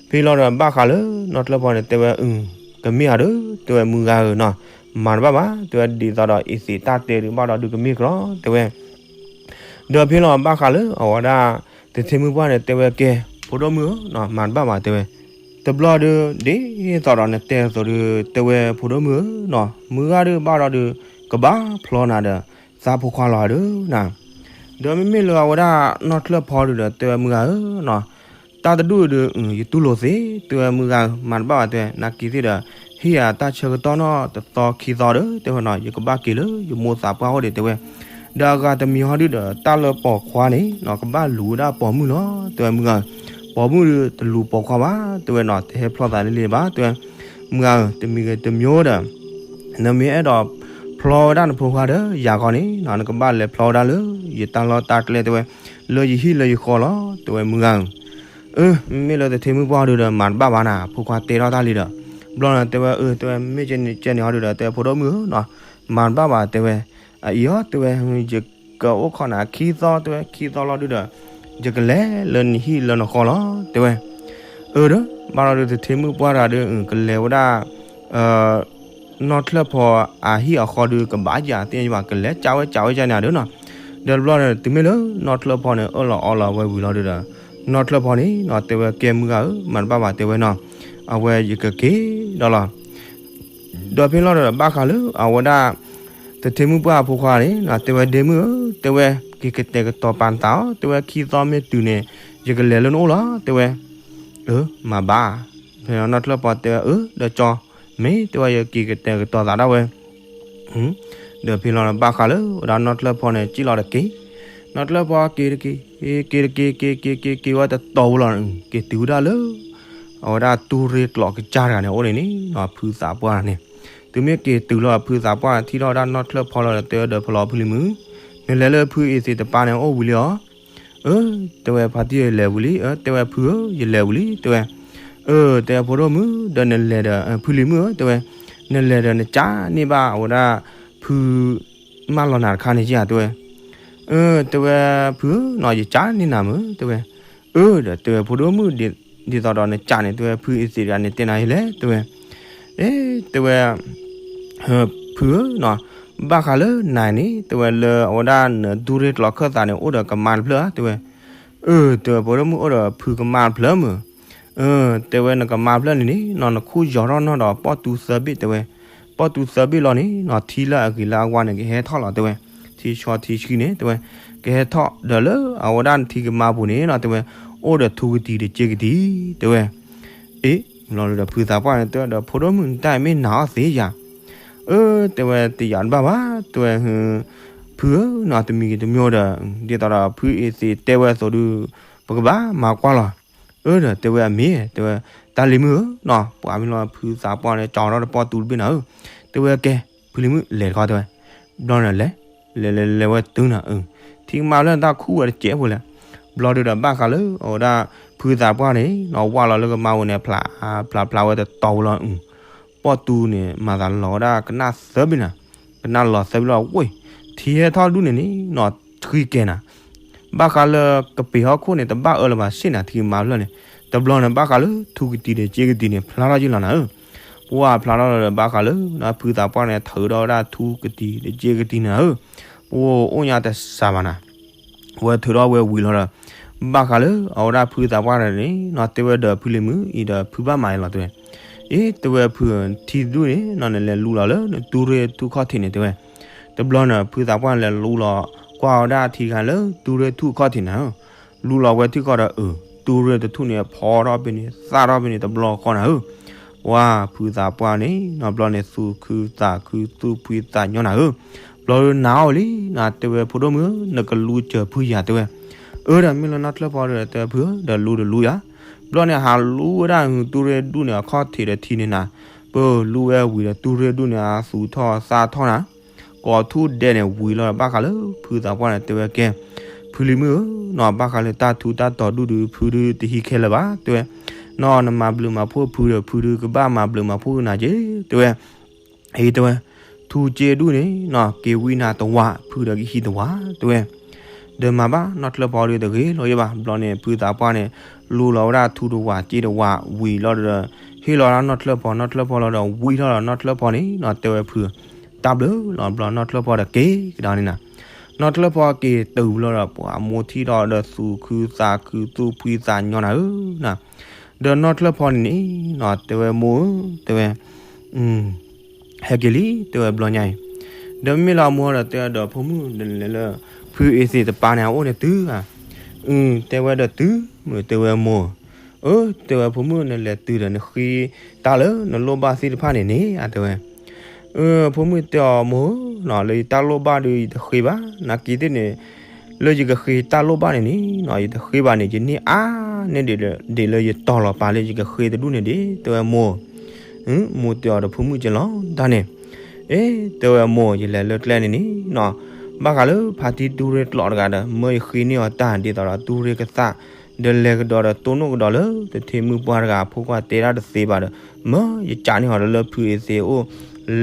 ဖဲလီၤဒီးဘၣ်ဃးလၢနီၢ်ချၢၣ်ဖီန့ၣ် တဲဝဲအု ကမ့ၢ်အီၤဒုး တဲဝဲမုၢ်ဂၤဧၢနီၤ, မၤတဘၣ်ဘၣ် တဲဝဲဒ်သိးဒီးအ့သ့ၣ်တၢ်တဲဒုးဘၣ်ဒီးဒုးကမ့ၢ်ကရီ တဲဝဲ ဒီးဖဲလီၤဘၣ်ဃးလၢအဝဲဒၣ် သထ့မုၣ်ပှၢ်န့ၣ် တဲဝဲကဲ ဖိဒိၣ်မုၣ်ဧၢနီၤ မၤတဘၣ်ဘၣ်တဲဝဲ, တဘျီဒုး ဒ်သိးဒီးနတဲအသိးဒုး တဲဝဲဖိဒိၣ်မုၣ်ဧၢနီၤ မုၢ်ဂၤဒုးဘၣ်ဒီးဒုး ကဘၣ်ဖျီနၤဒီး သးဖိခွါလီၤဒုးနၤ, ဒီးမ့မ့ၢ်လၢအဝဲဒၣ်နီၢ်ချၢၣ်ဖီဒုးဒီး တဲဝဲမုၢ်ဂၤဧၢနီၤ တၢ်တဒူၣ်အံၤဒုး ယတူၢ်လိာ်သ့ တဲဝဲမုၢ်ဂၤဧၢ မၤတဘၣ်ဘၣ်တဲဝဲ နက့ၤသ့ၣ်ဒီး ဟ့ၣ်ယၤတၢ်ဆၢကတီၢ်နီၣ်တသီခံသီဒီး တဲဝဲနီၤ ယကဘၣ်က့ၤလၢယမိၢ်သးပှၢ်အိၣ်ဒံးတဲဝဲ, ဒီးအဂၤတမံၤဟီဒုးဒီး တၢ်လၢပိာ်ခွါန့ၣ်နီၤ ကဘၣ်လူၤဝဲဒၣ်ပိာ်မုၣ်လီၤ တဲဝဲမုၢ်ဂၤဧၢ, ပိာ်မုၣ်ဒုးတလူၤပိာ်ခွါဘၣ် တဲဝဲနီၤ တဟဲဖျီသးလံလံဘၣ် တဲဝဲ, မုၢ်ဂၤဧၢ တမံၤဂ့ၤတမံၤဒီး နမ့ၢ်အဲၣ်ဒိးဖျီဝဲဒၣ်နဖိခွါဒီးယၤဂီၢ်န့ၣ်နီၤ နကဘၣ်လဲၤဖျီဝဲဒၣ်လၢယတၢ်လီၢ်တၢ်ကျဲတဲဝဲ, လၢယဟံၣ်လၢယဃီလီၤ တဲဝဲမုၢ်ဂၤဧၢ, အၢ မ့မ့ၢ်လၢသထ့မုၣ်ပှၢ်ဒုးဒီး မၤတဘၣ်ဘၣ်နၤ ဖိခွါတဲထီၣ်တၢ်လံဒီး, ဘျီန့ၣ်တဲဝဲအၢ တဲဝဲ မ့ၢ်ကဲန့ၣ်ကဲန့ၣ်ဟီဒုးဒီး တဲဝဲဖိဒိၣ်မုၣ်ဧၢနီၤ, မၤတဘၣ်ဘၣ်တဲဝဲ, အအံၤအီၤတဲဝဲ ယကအိၣ်ခိးနၤခံသီတဲဝဲ ခံသီလီၤဒုးဒီး ယကလဲၤလၢနဟံၣ်လၢနဃီလီၤ တဲဝဲ, အၢ ဒီး ဘၣ်လီၤဒုးသထ့မုၣ်ပှၢ်တဂၤဒီး ကလဲၤဝဲဒၣ် နီၢ်ချၢၣ်ဖီအဟံၣ်အဃီဒီး ကဘၣ်ယၤသ့ၣ်ညါဘၣ် ကလဲၤကးဝဲကးဝဲကန့ၣ်ဒီးနီၤ, ဒီးတဘျီန့ၣ် တုၤမ့ၢ်လၢနီၢ်ချၢၣ်ဖီန့ၣ် အၢၣ်လီၤအီလီၤဝဲဝံၤလီၤဒုးဒီး နီၢ်ချၢၣ်ဖီန့ၣ်နီၤ တဲဝဲကဲမုၢ်ဂၤဧၢ မၤတဘၣ်ဘၣ်တဲဝဲနီၤ, အဝဲယကက့ၤဒီးလီၤ ဒီးဖဲလီၤဒီး ဘၣ်ဃးလၢအဝဲဒၣ် သထ့မုၣ်ပှၢ်အဖိခွါန့ၣ် တဲဝဲဒ့မုၣ်ဧၢ တဲဝဲ က့ၤကတဲာ်ကတီၤပာ်နသးအီၤ တဲဝဲခံသီမ့ၢ်တုၤန့ၣ် ယကလဲၤလၢနအိၣ်လီၤ တဲဝဲ, အၢ မၤဘၣ်, ဖဲနီၢ်ချၢၣ်ဖီတဲဝဲ အၢ ဒီးကၠီ မ့ၢ်တဲဝဲ ယက့ၤကတဲာ်ကတီၤသးဒၣ်ဝဲ ဒီးဖဲလီၤဘၣ်ဃးလၢ ဝဲဒၣ်နီၢ်ချၢၣ်ဖီန့ၣ် စံၣ်လီၤတက့ၢ်, နီၢ်ချၢၣ်ဖီက့ၤတက့ၢ်, က့ၤတက့ၢ် က့ၤက့ၤက့ၤက့ၤဝဲတတီၤဝဲလီၤ, က့ၤတုၤဝဲဒၣ်လၢ အဝဲဒၣ်တူၢ်ရ့ကျိးကစၢ်တဂၤန့ၣ် အိၣ်န့ၣ်န့ၣ် ဖုသးပှၢ်န့ၣ်, တုၤမ့ၢ်က့ၤတုၤလီၤဖုသးပှၢ် ထံၣ်ထီၣ်ဝဲဒၣ်နီၢ်ချၢၣ်ဖီလီၤဒီး တဲဝဲဒီးဖီလီၤဖုလံၤမုၣ်, နလဲၤလၢဖုအ့သ့ၣ်တပၤန့ၣ် အိၣ်ဝံၤလံဧါ အၢ တဲဝဲ ဖါတံၢ် ယလဲၤဝံၤလံ, တဲဝဲ ဖုဧၢ ယလဲၤဝံၤလံ တဲဝဲ, အၢ တဲဝဲ ဖိဒိၣ်မုၣ် ဒီးနလဲၤဒီး ဖုလံၤမုၣ်ဧၢ တဲဝဲ, နလဲၤဒီးနကးန့ၢ်ဘၣ်အဝဲဒၣ် ဖု မၢလီၤနၤတခါန့ၣ်ဧါ တဲဝဲ, အၢ တဲဝဲ ဖုဧၢနီၤ ယကးန့ၢ်နၤမုၣ် တဲဝဲ, အၢ ဒီးတဲဝဲ ဖိဒိၣ်မုၣ် ဒ်သိးဒီးနကးန့ၢ် တဲဝဲ ဖုအ့သ့ၣ်တဂၤန့ၣ် တဲနၤယလဲၣ် တဲဝဲ အ့ တဲဝဲ ဖုဧၢနီၤ, ဘၣ်ဃးလၢနၤန့ၣ် တဲဝဲလၢအဝဲဒၣ်နဒူရ့ကျိာ်ခၢၣ်သးန့ၣ် အိၣ်ဒီးကမါတဖျၢၣ်ဧါ တဲဝဲ. အၢ တဲဝဲ ဖိဒိၣ်မုၣ်အိၣ်ဒီးဖုကမါတဖျၢၣ်မုၢ်. အၢ တဲဝဲ နကမါတဖျၢၣ်န့ၣ်န့ၣ်နီၤ နခူၣ်ယီၤထီၣ်နီၢ်ဒီးပီၣ်တူသၢဘ့ၣ် တဲဝဲ. ပီၣ်တူသၢဘ့ၣ်လီၤန့ၣ်နီၤ ထံလၢအဂ့ၤလၢအဝါန့ၣ် ကဟဲထီၣ်လီၤ တဲဝဲ. ထံဆီထံဆှံန့ၣ် တဲဝဲ ကဟဲထီၣ်ဒီးလၢအဝဲဒၣ်နထံကမါပူၤန့ၣ်နီၤ တဲဝဲ အိၣ်ဒီးထူကတံၤတစ့ကတံၤ တဲဝဲ. အ့ လီၤဒီးဖုသးပှၢ်န့ၣ် တဲဝဲဒီး ဖိဒိၣ်မုၣ် နတၢ်အံၤမ့ၢ်နာ်အီၤသ့ဧါ. အၢ တဲဝဲ တယာ်တဘၣ်ဘၣ် တဲဝဲ. ဖုဧၢနီၤ တမံၤဂ့ၤတမံၤဒီး ဒ်သိးဒီးဖုအ့သ့းတဲဝဲအသိးဒီး ပကဘၣ်မၤကွၢ်လီၤ. အၢ ဒီးတဲဝဲအမ့ၢ် တဲဝဲ တၢ်လံၤမုၣ်ဧၢနီၤ ပှၤမ့ၢ်လီၤဖုသးပှၢ်န့ၣ် ကၠီထီၣ်တပီၣ်တူတဘ့ၣ်နၤဧၢ. တဲဝဲကဲ ဖုလံၤမုၣ်လဲၤတခီ တဲဝဲ. ဘျီန့ၣ်လဲၤ လဲၤလဲၤလဲၤဝဲတုၤနၤ အၢ ထံကမါလၢတၢ်ခူၣ်ဝဲတစဲးဖိလဲၣ်. ဘျီဒုးဒီးဘၣ်ဃးလၢအဝဲဒၣ် ဖုသးပှၢ်န့ၣ်နီၤ ဝၢ်လီၤလၢကမါပူၤန့ၣ် ဖျးဖျးဖျးဝဲတတီၤဝဲလီၤ အၢ ပီၣ်တူန့ၣ် မၤသးလီၤဝဲဒၣ်ကနၣ်သၢဘ့ၣ်နၤ, ကနၣ်လီၤသၢဘ့ၣ်လီၤ ဝ့ၢ် ထံဟဲထီၣ်ဒူၣ်န့ၣ်န့ၣ်နီၤ ဆှံကဲၤနၤ, ဘၣ်ဃးလၢကပ့ၤဟီၣ်ခိၣ်န့ၣ် တဘၣ်အၢလၢၤဘၣ်စ့ၢ်နၤ ထံကမါဖျၢၣ်န့ၣ်, တဘျီန့ၣ် ဘၣ်ဃးလၢထူကတံၤဒီးစ့ကတံၤန့ၣ် ဖျါထီၣ်က့ၤလီၤနၤဧၢ, ပှၢ်ဖျါထီၣ်လီၤဒီး ဘၣ်ဃးလၢ ဖုသးပှၢ်န့ၣ် ထုးထီၣ်ဝဲဒၣ်ထူကတံၤဒီးစ့ကတံၤနၤဧၢ, ပှၢ်အိၣ်ညါတစှၤဘၣ်နၤ ဝဲထုးထီၣ်ဝဲဝံၤလီၤဒီး ဘၣ်ဃးလၢအဝဲဒၣ်ဖုသးပှၢ်န့ၣ်န့ၣ်နီၤ တဲဝဲဒီးဖုလံၤမုၣ်အံၤဒီး ဖုဘၣ်မၤအံၤလီၤတဲဝဲ, အ့ တဲဝဲဖု ထံတဒူၣ်န့ၣ်နီၤ နလဲၤလူလီၤလၢနတူၢ်ရ့ၣ်ထူၣ်ခီၣ်ထံးန့ၣ်တဲဝဲ, တဘျီန့ၣ် ဖုသးပှၢ်လဲၤလူလီၤ ကွၢ်ဝဲဒၣ်ထံတခါလၢတူၢ်ရ့ၣ်ထူၣ်ခီၣ်ထံးနၤဧၢ, လူလီၤဝဲထံၣ်ဃီဒီးအၢ တူၢ်ရ့ၣ်တထူၣ်န့ၣ် ဖီထီၣ်ဖဲန့ၣ် သၣ်ထီၣ်ဖဲန့ၣ်တဘျီဃီနၤဧၢ, ပှၢ်ဖုသးပှၢ်န့ၣ်နီၤ ဘျီန့ၣ် သူၣ်ခုသးခုသူၣ်ဖှံသးညီနၤဧၢ, ဘျီဒီးနၤအီၤလံနီၤ တဲဝဲ ဖိဒိၣ်မုၣ်ဧၢ နကလူစၢၤဖုယၤတဲဝဲ, အၢ ဒီးမ့ၢ်လၢနီၢ်ချၢၣ်ဖီဒီးတဲဝဲဖုဧၢ ဒီးလူဒီးလူယၤ, ဘျီန့ၣ် ဟးလူဝဲဒၣ်တူၢ်ရ့ၣ်ဒူၣ်န့ၣ် အခီၣ်ထံးဒီးထံန့ၣ်နၤ, ပလူဝဲဝံၤဒီးတူၢ်ရ့ၣ်ဒူၣ်န့ၣ် အသူၣ်ထီၣ်သၣ်ထီၣ်နၤ, ကိးထူၣ်ဒဲးန့ၣ်ဝံၤလီၤဒီး ဘၣ်ဃးလၢဖုသးပှၢ်န့ၣ် တဲဝဲကဲ, ဖုလံၤမုၣ်ဧၢနီၤ ဘၣ်ဃးလၢတၢ်ထူတၢ်တီၤဒူၣ်ဒီး ဖုဒုးတဟံးခဲလၢာ်ဘၣ်တဲဝဲ, နီၤနမၤဘျုးမၤဖှိၣ်ဖုဒီး ဖုဒုးကဘၣ်မၤဘျုးမၤဖှိၣ်နၤက့တဲဝဲ အံၤတဲဝဲ, ထူစ့ဒူၣ်န့ၣ်နီၤ က့ၤဝံနၤတဝး ဖုဒီးကဟံးတဝးတဲဝဲ, ဒီးမၤဘၣ်နီၢ်ချၢၣ်ဖီဒီးတဂ့ၤလီၤယဲဘၣ်, ဘျီန့ၣ် ဖုသးပှၢ်န့ၣ် လူလီၤဝဲဒၣ်ထူတဝးစ့တဝးဝံၤလီၤဒီး ဟ့ၣ်လီၤဒၣ်နီၢ်ချၢၣ်ဖီ နီၢ်ချၢၣ်ဖီလီၤဒီးဝံထီၣ်ဒီးနီၢ်ချၢၣ်ဖီန့ၣ်နီၤ တဲဝဲဖု, တၢ်ဘျုးလီၤ ဘျီနီၢ်ချၢၣ်ဖီဒီးက့ၤကဒါန့ၣ်နၤ, နီၢ်ချၢၣ်ဖီက့ၤတုၤဘျီဒီး ပှၤအမိၢ်ထံၣ်ထီၣ်ဒီးသူၣ်ခုသးခု သူၣ်ဖှံသးညီနၤဧၢနၤ, ဒီးနီၢ်ချၢၣ်ဖီန့ၣ်န့ၣ်နီၤ တဲဝဲမိၢ်ဧၢ တဲဝဲ ဟဲက့ၤလံ တဲဝဲဘျီညါအံၤ, ဒီးမ့ၢ်လၢအမိၢ်ဒီးတဲဝဲဒီး ဖိမုၣ် နလဲၤလၢ ဖုအ့သ့ၣ်တပၤန့ၣ် အအိၣ်န့ၣ်တုၤဧါ, အ တဲဝဲဒီးတုၤမုၢ် တဲဝဲမိၢ်, အၢ တဲဝဲဖိမုၣ် နလဲၤတုၤဒီး နဃ့တၢ်လၢနလိၣ်ဘၣ်သ့ၣ်တဖၣ်န့ၣ်န့ၣ် အ တဲဝဲ အၢ ဖိမုၣ်တဲအီၤမိၢ်ဧၢနီၤ လၢယတၢ်လိၣ်ဘၣ်ဒီးယတဃ့ဘၣ် နာ်က့သ့ၣ်န့ၣ် လၢယကဃ့တၢ်လိၣ်ဘၣ်န့ၣ်န့ၣ်နီၤ ယတဃ့ဘၣ်န့ၣ် ယန့ၢ်အါန့ၢ်ဒံးလၢယတီၤလီၤပာ်လၢယကဃ့တဒူၣ်န့ၣ်ဒံး တဲဝဲမိၢ်, မိၢ်တဲအီၤဒီးဖိမုၣ်ကဲလီၤတၢ်န့ၣ်, အ့ တဲဝဲမိၢ် ယလဲၤလၢကျဲန့ၣ်န့ၣ်နီၤ ဘၣ်ဃးလၢဖါတံၢ်တူၢ်ရ့ၣ်ကျိာ်တဂၤဒီး မၢယဃ့န့ၢ်အီၤတၢ်ဒ်သိးဒီးတူၢ်ရ့ၣ်ကသၣ် ဒီးလဲၤကဒီးဒီးတိၢ်နီၣ်ကဒီးလၢ တထံမုၣ်ပှၢ်တဂၤအဖိခွါတဲဒၣ်တသ့ဘၣ်ဒီး မၢယကးန့ၢ်အီၤဒီးလၢဖုအ့သ့ၣ်အအိၣ်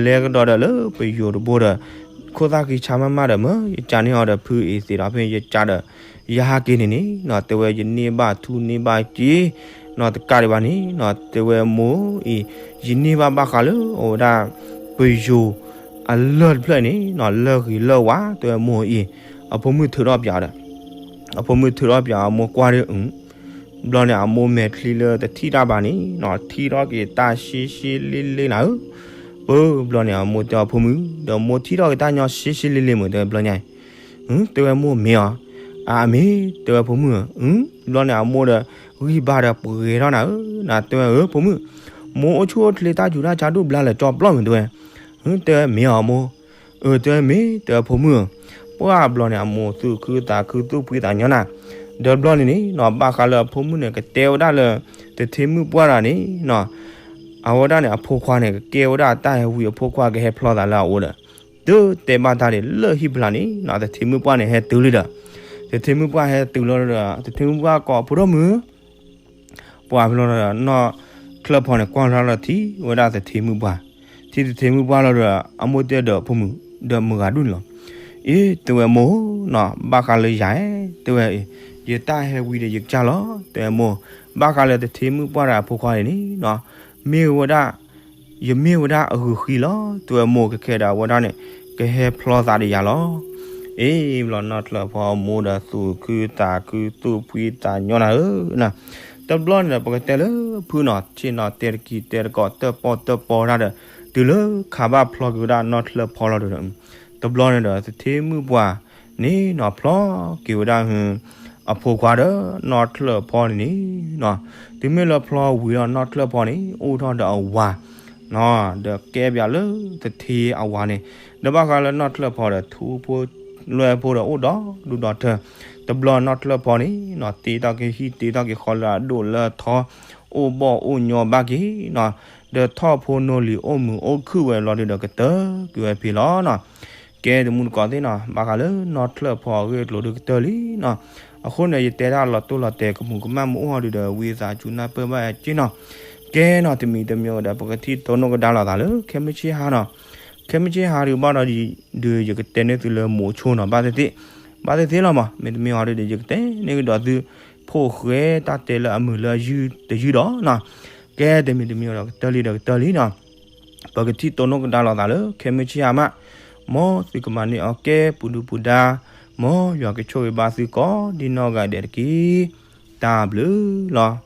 လဲၤကဒီးဒီးလၢပယိၤတဘိဒီး ခိၣ်သၣ်ဃံဆါမးမးဒီး မၢယကးန့ၢ်အီၤဒီးဖုအ့သ့ၣ်ဒီး ဖဲယကးဒီး ယဟးက့ၤန့ၣ်န့ၣ်နီၤ တဲဝဲ ယန့ၢ်ဘၣ်ထူန့ၢ်ဘၣ်စ့နီၤ တကးဒံးဘၣ်န့ၣ်နီၤ တဲဝဲမိၢ်အံၤ ယန့ၢ်ဘၣ်ဘၣ်ဃးလၢအဝဲဒၣ် ပယိၤ အလၢၢ်တဖျၢၣ်န့ၣ်နီၤ လၢၢ်ဂ့ၤလၢၢ်ဝါ တဲဝဲမိၢ်အံၤ အဖိမုၣ်ထုးထီၣ်ပၠးဒီး အဖိမုၣ်ထုးထီၣ်ပၠးအမိၢ်ကွၢ်ဒီး ဘျီန့ၣ် အမိၢ်မဲာ်ချံလၢတထံၣ်တၢ်ဘၣ်န့ၣ်နီၤ ထံၣ်ထီၣ်က့ၤတၢ်ရှဲရှဲလ့လ့နၤဧၢ, ပဘျီန့ၣ် အမိၢ်တဲအီၤဖိမုၣ် ဒီးမိၢ်ထံၣ်ထီၣ်က့ၤတၢ်ညီရှဲရှဲလ့လ့မ့ၢ်တဲဘျီညါအံၤ, တဲဝဲမိၢ်မ့ၢ်အီၤ, အမ့ၢ် တဲဝဲဖိမုၣ်ဧၢ, ဘျီန့ၣ် အမိၢ်ဒီး ဂံၢ်ဘါဒီးပှဲၤထီၣ်နၤဧၢ, နတဲဝဲဧၢဖိမုၣ်, မိၢ်အိၣ်ဆူၣ်အိၣ်ချ့တၢ်ယူၤတၢ်ဆါဒူၣ်ဘျါလၢာ်ကၠီပျီမ့ၢ်တဲဝဲ, တဲဝဲမ့ၢ်အီၤမိၢ် အၢ တဲဝဲမ့ၢ် တဲဝဲဖိမုၣ်ဧၢ, ပှၢ်ဘျီန့ၣ် အမိၢ်သူၣ်ခုသးခုသူၣ်ဖှံသးညီနၤ, ဒီးဘျီန့ၣ်န့ၣ်နီၤ ဘၣ်ဃးလၢအဖိမုၣ်န့ၣ် ကတဲဝဲဒၣ်လၢ တထံမုၣ်ပှၢ်တဂၤန့ၣ်နီၤ, အဝဲဒၣ်န့ၣ် အဖိခွါန့ၣ် ကကဲဝဲဒၣ်တၢ်ဟဲဝံအဖိခွါကဟဲဖျီသးလၢအအိၣ်ဒီး, တုၤတဲဘၣ်တၢ်ဒ်လၢဟံၣ်ဖျါန့ၣ်နီၤ တထံမုၣ်ပှၢ်န့ၣ် ဟဲတုၤလံဒီး, တထံမုၣ်ပှၢ်ဟဲတုၤလီၤဒီး တထံမုၣ်ပှၢ်ကိးဖိဒိၣ်မုၣ် ပှၢ်ဖဲလီၤဒီး နီၢ်ချၢၣ်ဖီန့ၣ် ကွၢ်လီၤလီၤထံၣ်ဝဲဒၣ်တထံမုၣ်ပှၢ်, ထံၣ်တထံမုၣ်ပှၢ်လီၤဒီး အမိၢ်တဲဒီးဖိမုၣ် ဒီးမုၢ်ဂၤဒူၣ်န့ၣ်လီၤ, အ့ တဲဝဲမိၢ်နီၤ ဘၣ်ဃးလၢယၤဧၢ, တဲဝဲ ယတၢ်ဟဲဝံဒီးယကစၢ်လီၤ, တဲဝဲမိၢ်, ဘၣ်ဃးလၢတထံမုၣ်ပှၢ်ဒီးအဖိခွါန့ၣ်န့ၣ်နီၤ, မ့ၢ်ဝဲဒၣ် ယမ့ၢ်ဝဲဒၣ်အဂုာ်ဃံလီၤ. သုဝဲမိၢ်ကဲခဲဒီးအဝဲဒၣ်န့ၣ် ကဟဲဖျီသးဒီးယၤလီၤ. အ့ ဘျီနီၢ်ချၢၣ်ဖီအမိၢ်ဒီးသူၣ်ခုသးခု သူၣ်ဖှံသးညီနၤဧၢ, တဘျီန့ၣ်ဒီး ပကတဲလၢဖုနီၤ ဆ့ၣ်နီၤတဲတကံၤတဲတကိး တၢၣ်ပီၣ်တၢၣ်ပီတၢ်ဒီး တုၤလၢခးဘၣ်ဖျီက့ၤဝဲဒၣ်နီၢ်ချၢၣ်ဖီလီၤဒီး တဘျီန့ၣ်ဒီး သထ့မုၣ်ပှၢ်န့ၣ်နီၤ ဖျီက့ၤဝဲဒၣ် အဖိခွါဒီးနီၢ်ချၢၣ်ဖီန့ၣ်န့ၣ်နီၤ, တုၤမ့ၢ်လၢဖျီဝံၤဒီးနီၢ်ချၢၣ်ဖီန့ၣ် အိၣ်ထီၣ်ဒီးအဝၤ ဒီးကဲပၠးလၢသထ့အဝၤန့ၣ်, ဒီးဘၣ်ဃးလၢနီၢ်ချၢၣ်ဖီဒီး ထူဖိလွဲဖိဒီးအိၣ်ဒီဒူၣ်ဒီထၢ, တဘျီနီၢ်ချၢၣ်ဖီန့ၣ်နီၤ တ့ထီၣ်က့ၤဟံၣ်တ့ထီၣ်က့ၤဃီလၢအဒိၣ်လၢအထီ, အိၣ်ဘီၣ်အိၣ်ညီဘၣ်က့ၤနီၤ, ဒီးထီၣ်ဖိနီၢ်လံၤအိၣ်မုာ်အိၣ်ခုၣ်ဝဲလီၤဒုးဒီးကတၢၢ်ကွံာ်ဝဲဖဲလီၤနီၤ. ကဲတမူတကိးသ့ၣ်နီၤ ဘၣ်ဃးလၢနီၢ်ချၢၣ်ဖီအဂ့ၢ်အကျိၤဒုးကတၢၢ်လံနီၤ. အဃိန့ၣ် ယတဲတၢ်လီၤတိၢ်လီၤတဲာ် ကမူၤကမၣ်မ့ၢ်အိၣ်ဟီဒုးဒီး ဝံသးစူၤနၢ်ပၢၢ်ဘၣ်က့ၤနီၤ. ကဲနီၤ တမံၤတမံၤဒီး ပကထံၣ်တိၢ်နီၣ်ကဒါလိာ်သးလၢ ခဲမုၢ်ဆ့ဟါနီၤ. ခဲမုၢ်ဆ့ဟါဒုးဘၣ်ဒီး ဒုးယကတဲန့ၢ်သုလၢမိၤဆိနီၤ ဘၣ်သ့ၣ်သ့ၣ်, ဘၣ်သ့ၣ်သ့ၣ်လီၤမး မ့တမ့ၢ်ဟီဒုးဒီး ယကတဲန့ၢ်ကဒီးသု ဖိၣ်ဃဲတၢ်တဲလၢအမုာ်လၢအယုၢ်တယုၢ်ဒီးနီၤ. ကဲတမံၤတမံၤဒီး ကတၢၢ်လံဒီးကတၢၢ်လံနီၤ. ပကထံၣ်တိၢ်နီၣ်ကဒါလိာ်သးလၢ ခဲမုၢ်ဆ့ဟါမး, မ်သုကမၤန့ၢ်အီၤကဲပူၤဒုပူၤဒါ, မ်ယွၤကဆိၣ်ဂ့ၤဘၣ်သုကိးဒံနီၢ်ဂၤဒဲးတက့ၢ်. တၢ်ဘျုးလီၤ.